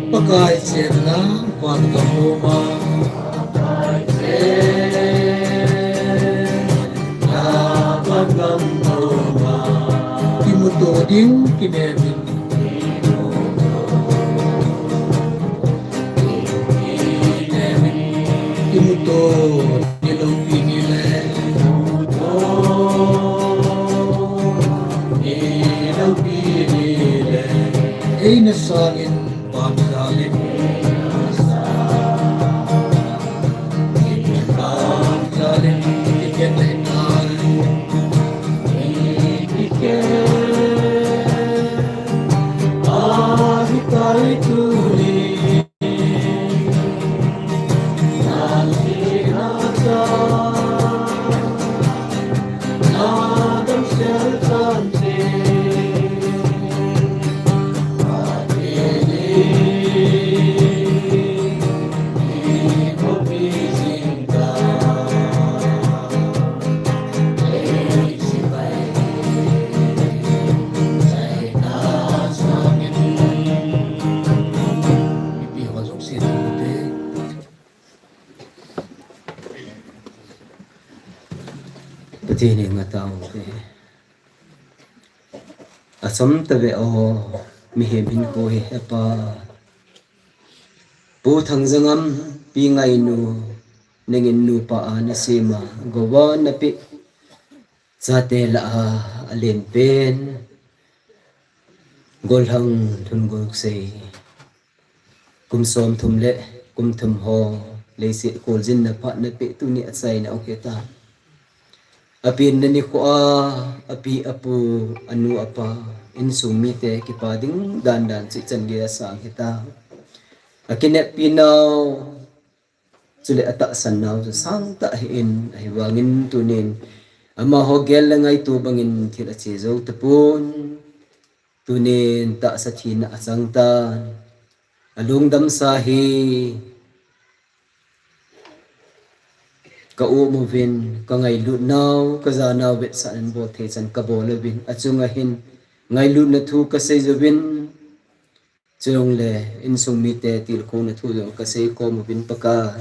Pakai chenna vangam noma. Kimuto ding kinemin. Kimuto ni loupi ni le. Ni loupi ni le. Eina sangin pamjalin. Pamjalin, iken le nai. Iken. Ahitai tuni. Pathen henga taote. Achom tave o, mihem hinkho hi hepa. Pu Thangjangam, Pi Ngainu, nangin nupa a nasema, gova napeh. Chate lah a, alen pen. Golhang Lhungolsei. Kum somthum le kum thum ho, leiset kholjinna phat napeh tuni achaina aum hita. Apenna nikho a, api apu, anu apa, insung mite kipa ding dan dan cheh chan geiya sang hita. Akineppi nau, chule atahsan nau chu sangtah ahin, ahivangin tunin amaho gel le ngaito bangin thil ache jou tapon. Tunin tahsa thina achang tan. Alungdamsa hi ka um uvin, ka ngailut nau, ka ja nau vetsahnan bol thei chan ka bol uvin, achunga hin ngailutna thu ka sei uvin, chule insung mite tilkhouna thu jong ka sei khom uvin Pakai.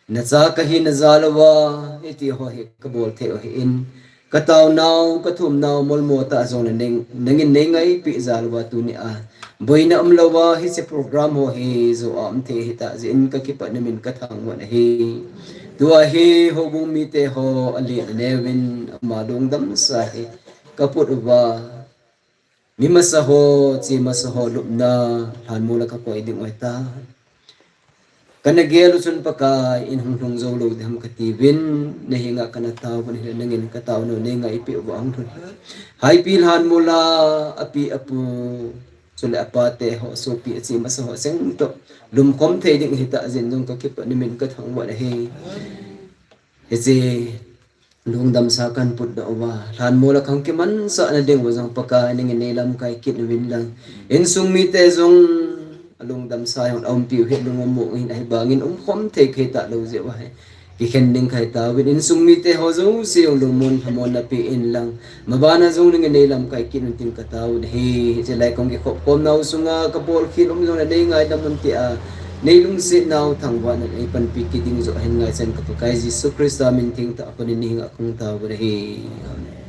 Nacha kahi najal uva, hiti ho hi ka bol thei u ahin. Ka taonau, ka thumnau, molmo tah jongle nang, nangin nei ngaipeh jal uva tuni a. Boina umlouva, hiche program ho hi jou a um thei hita jeh in ka kipatna min ka thangvah ahi. Tua hi houbung mite ho alen aneuvin ama lungdamsa hi ka put uva. Mi masa ho, chi masa ho lupna, lhanmol a kakoi ding u ahitai. Kana gel u chun Pakai, in hung lhung jou lou ding ham kati uvin, nahenga kana tao u ahin, nangin ka taona u nei ngaipeh uva hung lhun. Haipi lhanmol a, api apu, chule apate ho, sopi achi masa ho seh toh lumkhom thei ding hita jeh in jong ka kipah in namin ka thangvah u ahi. Hiche lungdamsa kahin putdoh uva, lhanmol a kahung kimansah na diuva jong Pakai nangin nei lamkai kit uvin lang. Insung mite jong alungdamsa jong aumpi u hi lungmong u ahin, ahivangin umkhom thei kahi talou jeh uva hi kikhen ding kahi tauvin, insung mite ho jouse jong lungmon lhamon na pe in lang. Mabana jong nangin nei lamkai kit un tin ka tao u ahi. Hiche lai kahung kikhop khom nau sunga ka bolkhel um jongle nei ngaidam un tia, nei lungset nau thangvahna in ei panpi kit ding joh ahin ngaichan ka Pakai Jesu Christa min thengtah a konin nahenga kahung tao u ahi. Amen.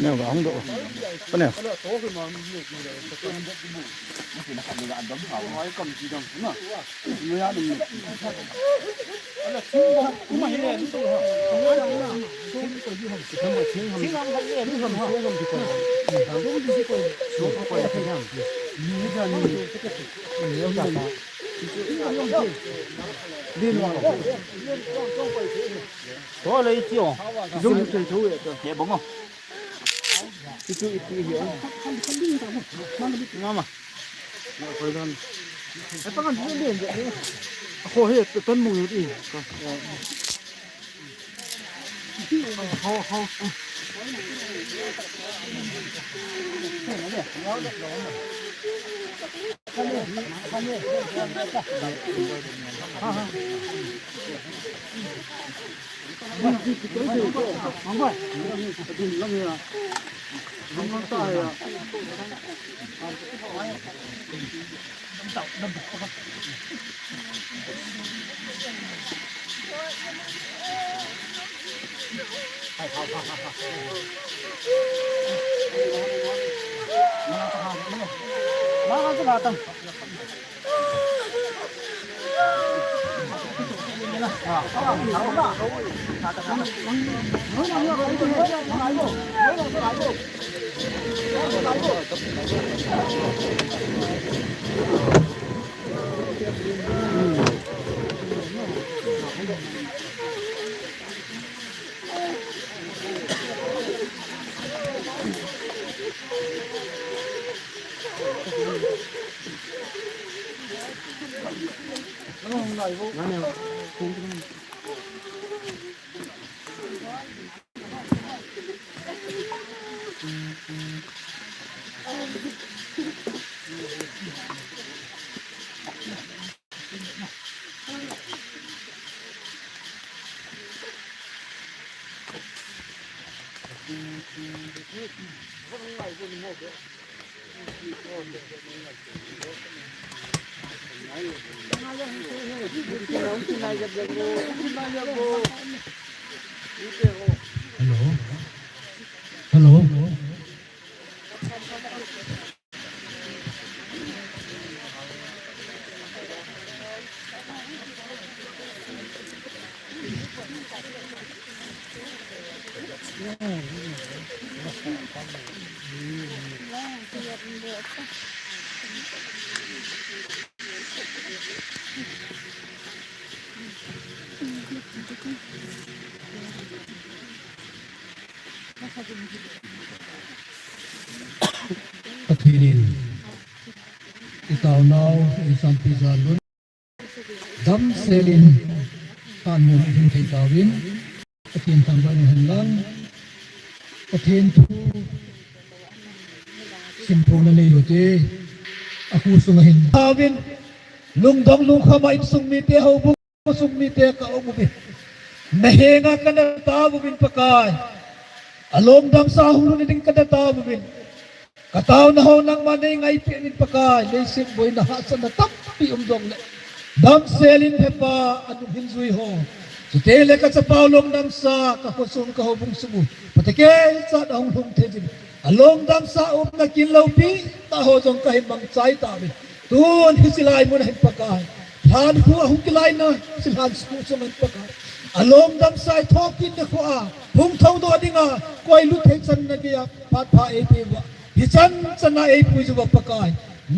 Neo ga hung doh. Pane. Ko le i ti o. Jong ke tho e to. He bong o. Ti tu i ti hi o. Mama. Na ko dan. E pa kan le le. Ko he ton mu i. Ho ho. Hello. Hello. Pathen in i taonau, i sanpi jalun damsel in tah mun hung thei tauvin, Pathen thangvah in hen lang, Pathen thu simthona nei u te, a khu sunga hin tauvin, lungdong lungkham a insung mite houbung sung mite ka um uvin. Na henga ka na tauvin Pakai. Alom damsa hung lut ding ka na tauvin. Ka taona ho nangma nei ngaipi uvin Pakai. Leiset boina hahsatna tampi um jongle, damsel in hepa, anung hin jui ho. Chuteng le ka chapau long damsa, ka khosung ka houbung sung u phatecha a hung lhung thei jin. Along damsa umna kin loupi tah ho jong ka hin mangchai tauvin. Tun hiche lai mun a hin Pakai, lhan khu a hung kilaina hiche lhan khu chunga hin Pakai, along damsa i thokit nikho a hung thoudoh dinga koi lut thei chan na geiya phat pha eipeh uva, hichan chan a eipuiju va Pakai,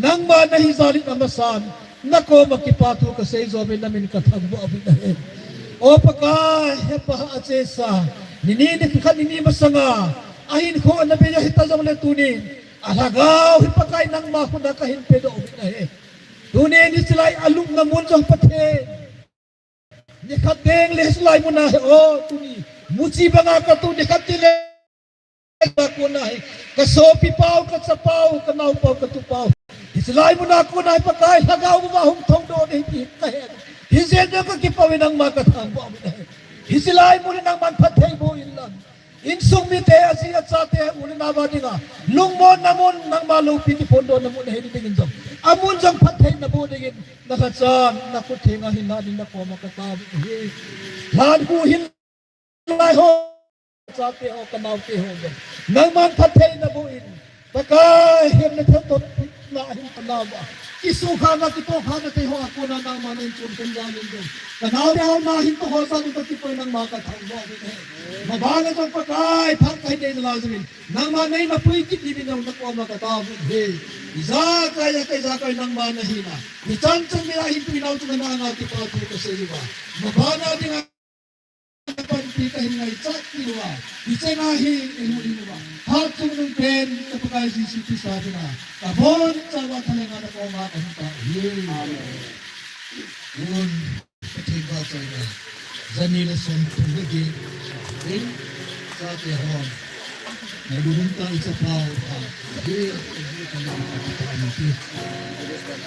nangma nahi jal in amasan, na koma kipa thu ka sei jovin, na min ka thangvah uvin ahi. O Pakai, hepa achesa, nini nikhat nini masanga ahinkho ana bei ahi ta jongle tunin, alhagao hi Pakai nangma khut a ka hin pedoh uvin ahi. Tunin hiche lai a lupna mun jong Pathen, nikhat teng le hiche lai mun a hi o tuni, muchi banga ka tu nikhat teng le ka kona hi, ka sopi pau, ka chapau, ka naopau, ka tupau, hiche lai mun a kona hi Pakai lhagao uva hung thoudoh ding hi ka he. Hijeh a ka kipah uvin nangma ka thangvah uvin ahi. Hiche lai mun hi nangman phatthei boh in lang. Insung mite, aji achate, u le nao a dinga lungmonna mun, nangma loupi kiphondohna mun ahi dingin jong Amun jong phatthei naboh dingin, nakhat chan, nakhut thenga hinna ding nakoma kataovin ahi. Lhan khu hin lai ho, chate ho, kanaote ho jong, nangman phatthei naboh in, Pakai, hemna thilthot na hin kanaova, kisukhana, kitohkhana te ho a kona nangman neichonkhum jal in jong, kanaote ho na hin tohho jal in kakipah in nangma kathangvah uvin ahi. Mabana jong Pakai, phat kahin nei nalai jeh in, nangman neina pui kit diuvin jong nakoma kataovin ahi. Ijakai a kei ijakai nangma nahina, ichan chan geiya hin tuinao chunga nanga kipathu kasei uva, mabana dinga panpi kahin ngaichat diu ahi. Hiche nga hi imu in uva, hatchungnung pen ka Pakai Jesu Christa dinga kabonchauva thalenga nakoma kahin tao ahi. Amen. Un, Pathen vahchoina, jani le somthum le get in, chate hon, ngailutna ichapau tha, hi, hi, hi, hi, hi, hi, hi, hi.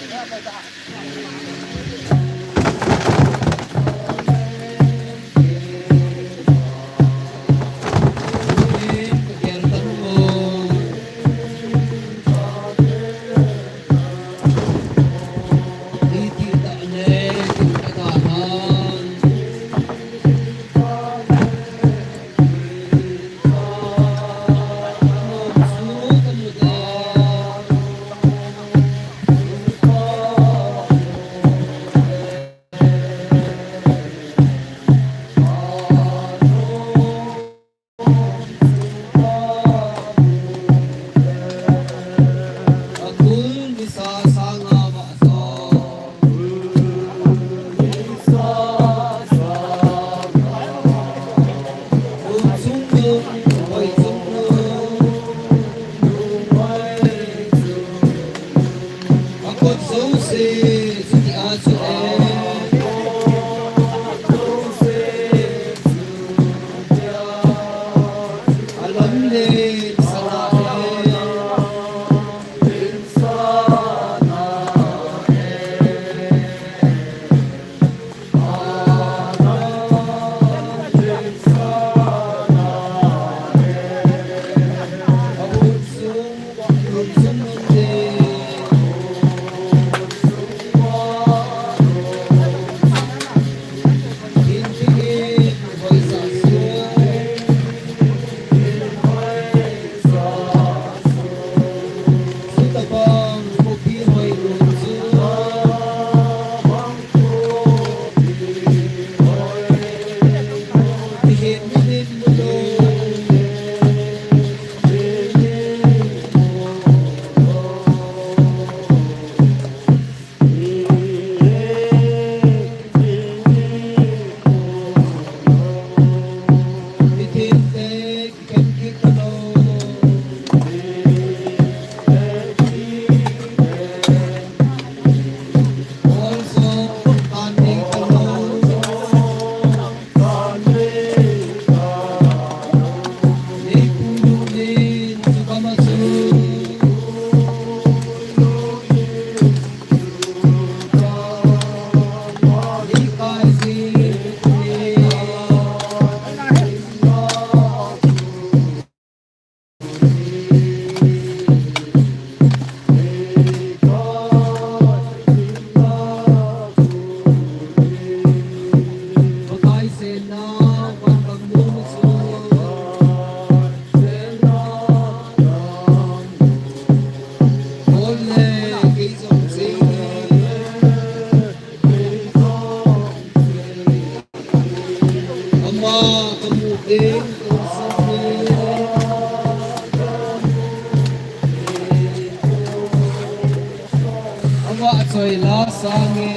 Ama choi la sange.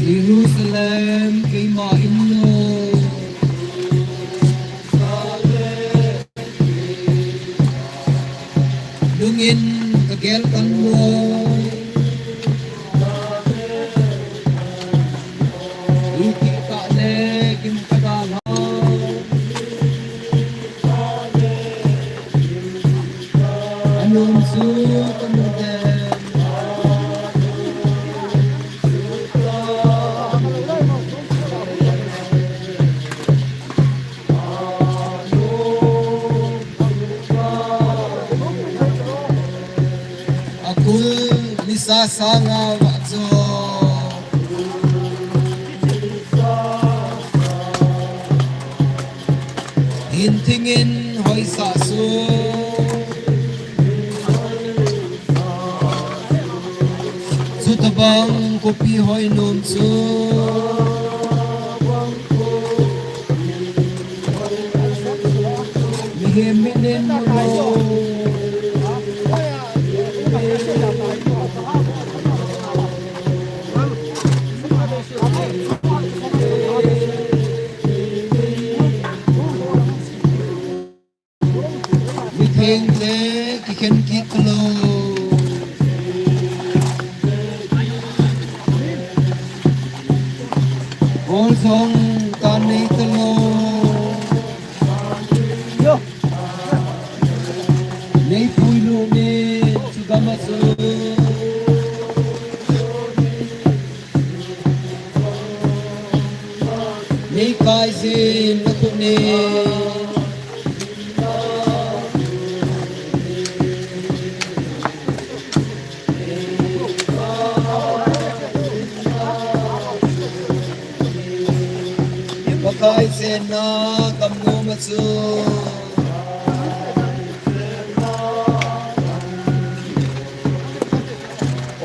Jerusalem keima in lo. Lungin kagel tan lo. Iti ta le kim ka da la. Anum su ka mu de. sanga vah chu hin thingin hoisah su. Chutabang kopi hoi nom chu mihem minin lo. Mithengte kikhen kit talou. Ol jong kanei talou. Neipui lou nin chugam a chu neikai jin nakhut nin. Pakai chenna gam nom a chu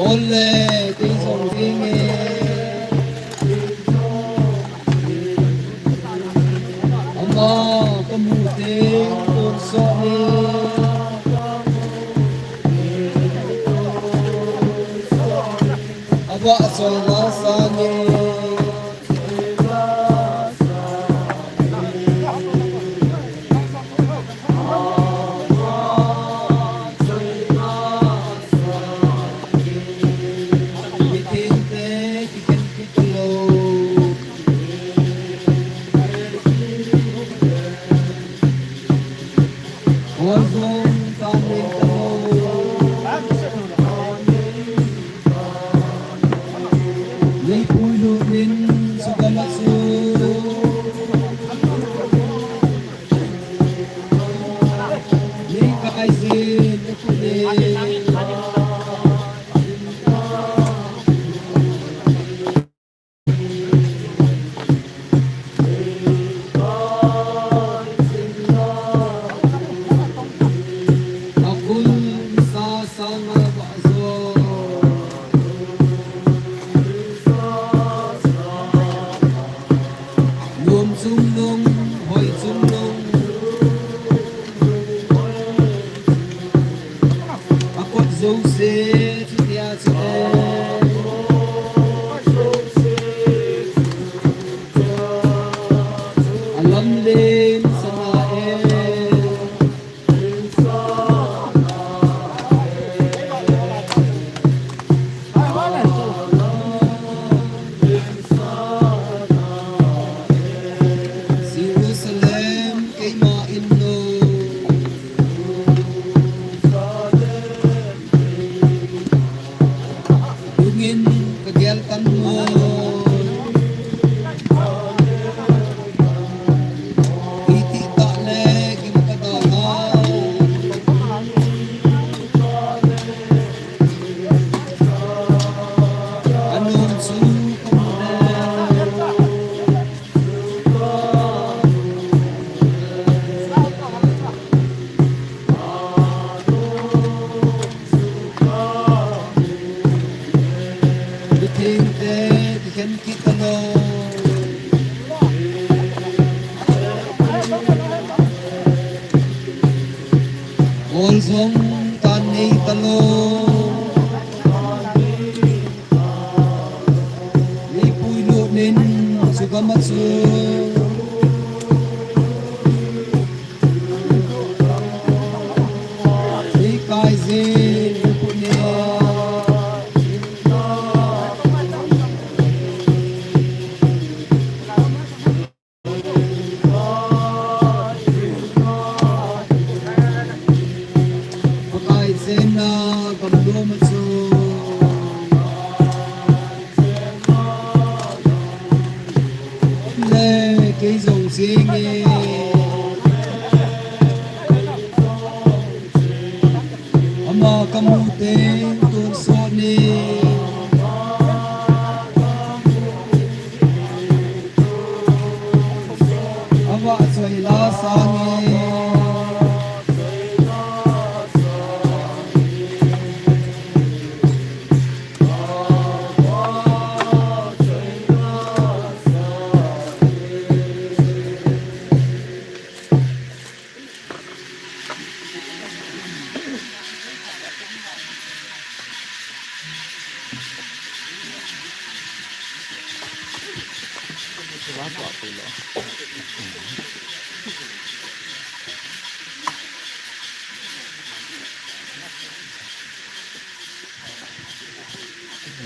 ol le kei jong ding e. Ama kamu teng tonsot e. Avah choi la sang e. Neipui lou nin chugam a chu neikai jin nakhut nin. Akhun sa sanga vah jo. Nom chungnung, hoi chungnung. Akot jouse chutia chu e. Alamlen sanga e. Jerusalem keima in lo. Dungin kagel tan mo. Iti tah le gim kadal a. Anom chu kamu le. Mithengte kikhen kit talou. Ol jong kanei talou. Neipui lou nin chugam a chu neikai jin nakhut nin. Pakai chenna gam nom a chu le kei jong jing e. Ama kamu teng tonsot e.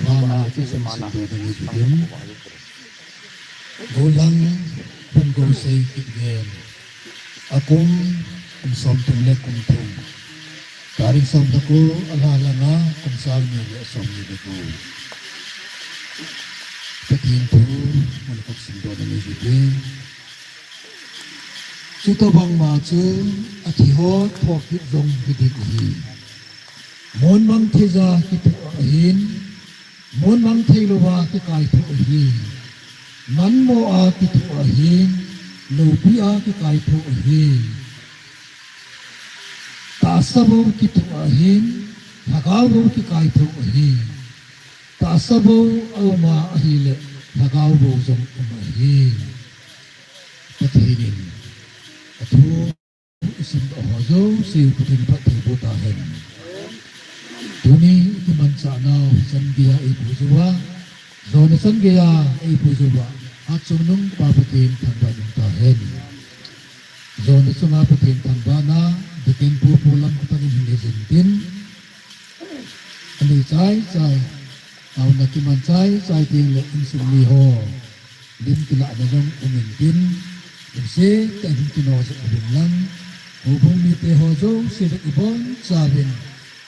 Vana Jesu Kristo ding Jesu ding. Golang, pun go sei kit gen. Akum, kum som thum le kum thum. Tarik som le ko, alha langa, kum sang ni le som ni le ko. Pathen thu, mun khat simdoh ni Jesu ding. Chutobang ma chu, athi ho, thokit jong hiding ahi. Mon mang thei ja kithoh ahin, mon mang thei louva kikaithoh ahi. Manmo a kithoh ahin, loupi a kikaithoh ahi. Tahsa bou kithoh ahin, lhagao bou kikaithoh ahi. Tahsa bou aum a ahile, lhagao bou jong um ahi. Pathen in, athu isim doh ho jouse Pathen phatthei boh tahen. Tuni ikimanchah nau, hichan geiya eipui uva, jona chan geiya eipui uva, achungnung Pa Pathen thangvah in um tahen. Jona chunga Pathen thangvahna, Deacon Pu Pu lam khatah in hin eijin tin, anei chai chai, taona kiman chai chai teng le insung mi ho lim kilahna jong um intin, lungset tah in hin kino jeh uvin lang, houbung mite ho jouse le ibonchauvin,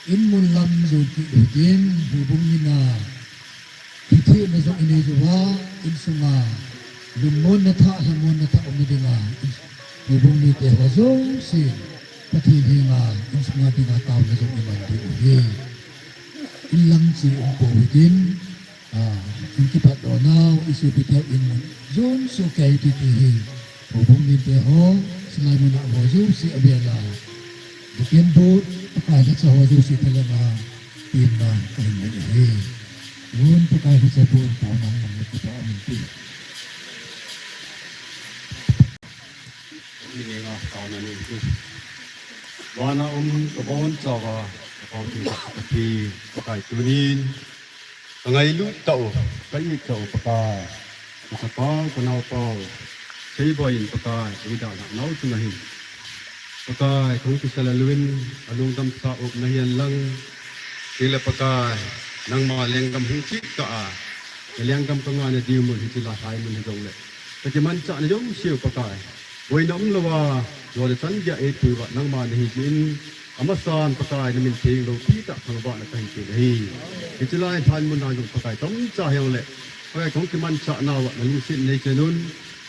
in mun lam jon kit utin, houbung min a, hithehna jong inei uva, insunga lungmonna thah, lhamonna thah umna dinga, houbung mite ho jouse Pathen henga, insunga dinga taona jong iman diu ahi. In lang chu um pou hitin, ah, in kipatdoh nau, i sopite in mun jon soh kei u hite hi. Houbung mite ho, hilai mun a ho jouse avel a, Deacon Board, Pakai lhacha ho jouse thalhenga, tin na kahin nei ahi. Tun Pakai lhacha boh in taona mang le kipa amin ti. Ni ngenga taona nei ti. Vana um kabonchauva, kapao thei Pakai, Pakai tunin kangailut tah u, ka-it tah u Pakai, kachapau, kanaopau, Seiboi in Pakai, eidalhah nau chunga hin, Pakai, kahung kisel a lun, alungdam sa um nahen lang, chule Pakai, nangma lenggam hung kit kah a, nalenggam kangahna diu mun hiche lai mun hijongle, kakimanchahna jouseu Pakai, boina umlouva, jona chan geiya eipui uva nangma nahi jeh in, amasan Pakai namin theng loupi tah thangvahna kahin pe ahi. Hiche lai lhan mun a jong Pakai, chomcha hijongle, Pakai, kahung kimanchah nauva nalungset in neichen un,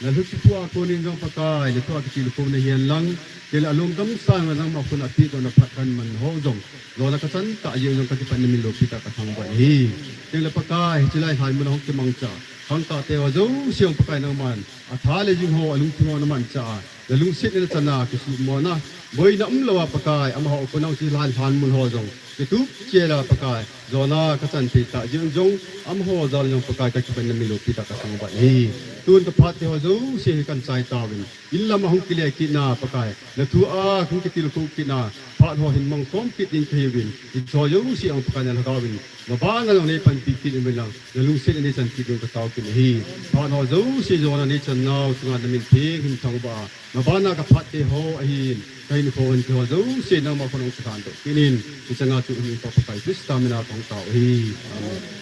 nalhutpi pu a konin jong Pakai, nathua kitilkhou nahen lang, chule alungdam sa a nangma khut a pehdohna phat kahin man ho jong, jona kachan tah jeh jong kakipatna min loupi tah kathangvah ahi. Chule Pakai, hiche lai lhan mun a hung kimangcha khangthah te ho jouse jong Pakai nangman atha le jing ho, alungthim ho namanchah a, nalungset in nachan a kisumona, boina umlouva Pakai, amaho kon a hiche lai lhan mun ho jong kitup cheh a Pakai, jona kachan thei tah jeh jong, amaho jal jong Pakai kakipatna min loupi tah kathangvah ahi. Tun kaphat te ho jouse hi kahin chai tauvin, in lam a hung kile kitna Pakai, nathu a hung kitilkhou kitna phat ho hin mangkhom kit ding kahiuvin, hiche ho jouse jong Pakai nalhagao in mabana jong neipanpi kit uvin lang, nalungset in neichan kit diuvin katao kit ahi. Phat ho jouse jona neichan nau chunga namin theng hin thangvah a, mabana kaphat te ho ahin, kahinkho hinte ho jouse nangma khut a hung kilhandoh kit in, hiche chunga chu hung Pa Pakai Christa mina kahung tao ahi. Amen.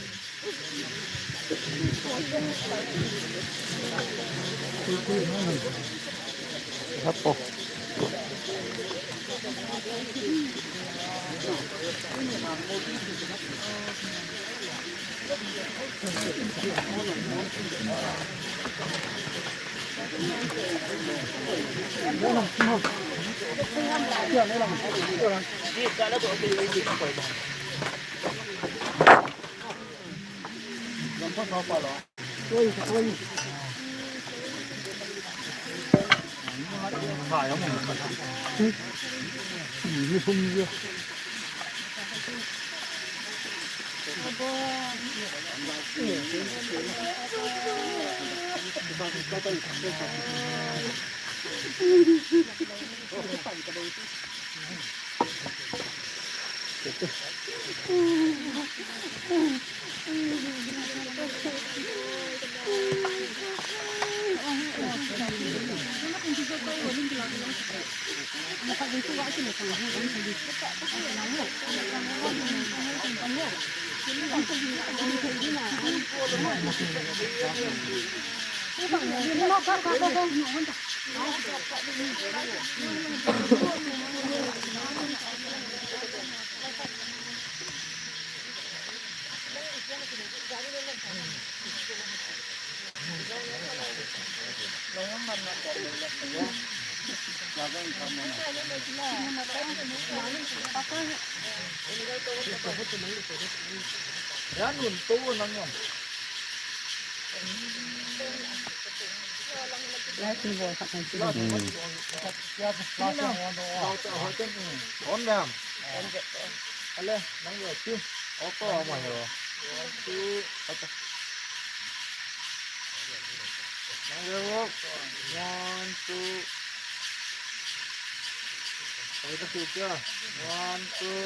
One, two. One, two.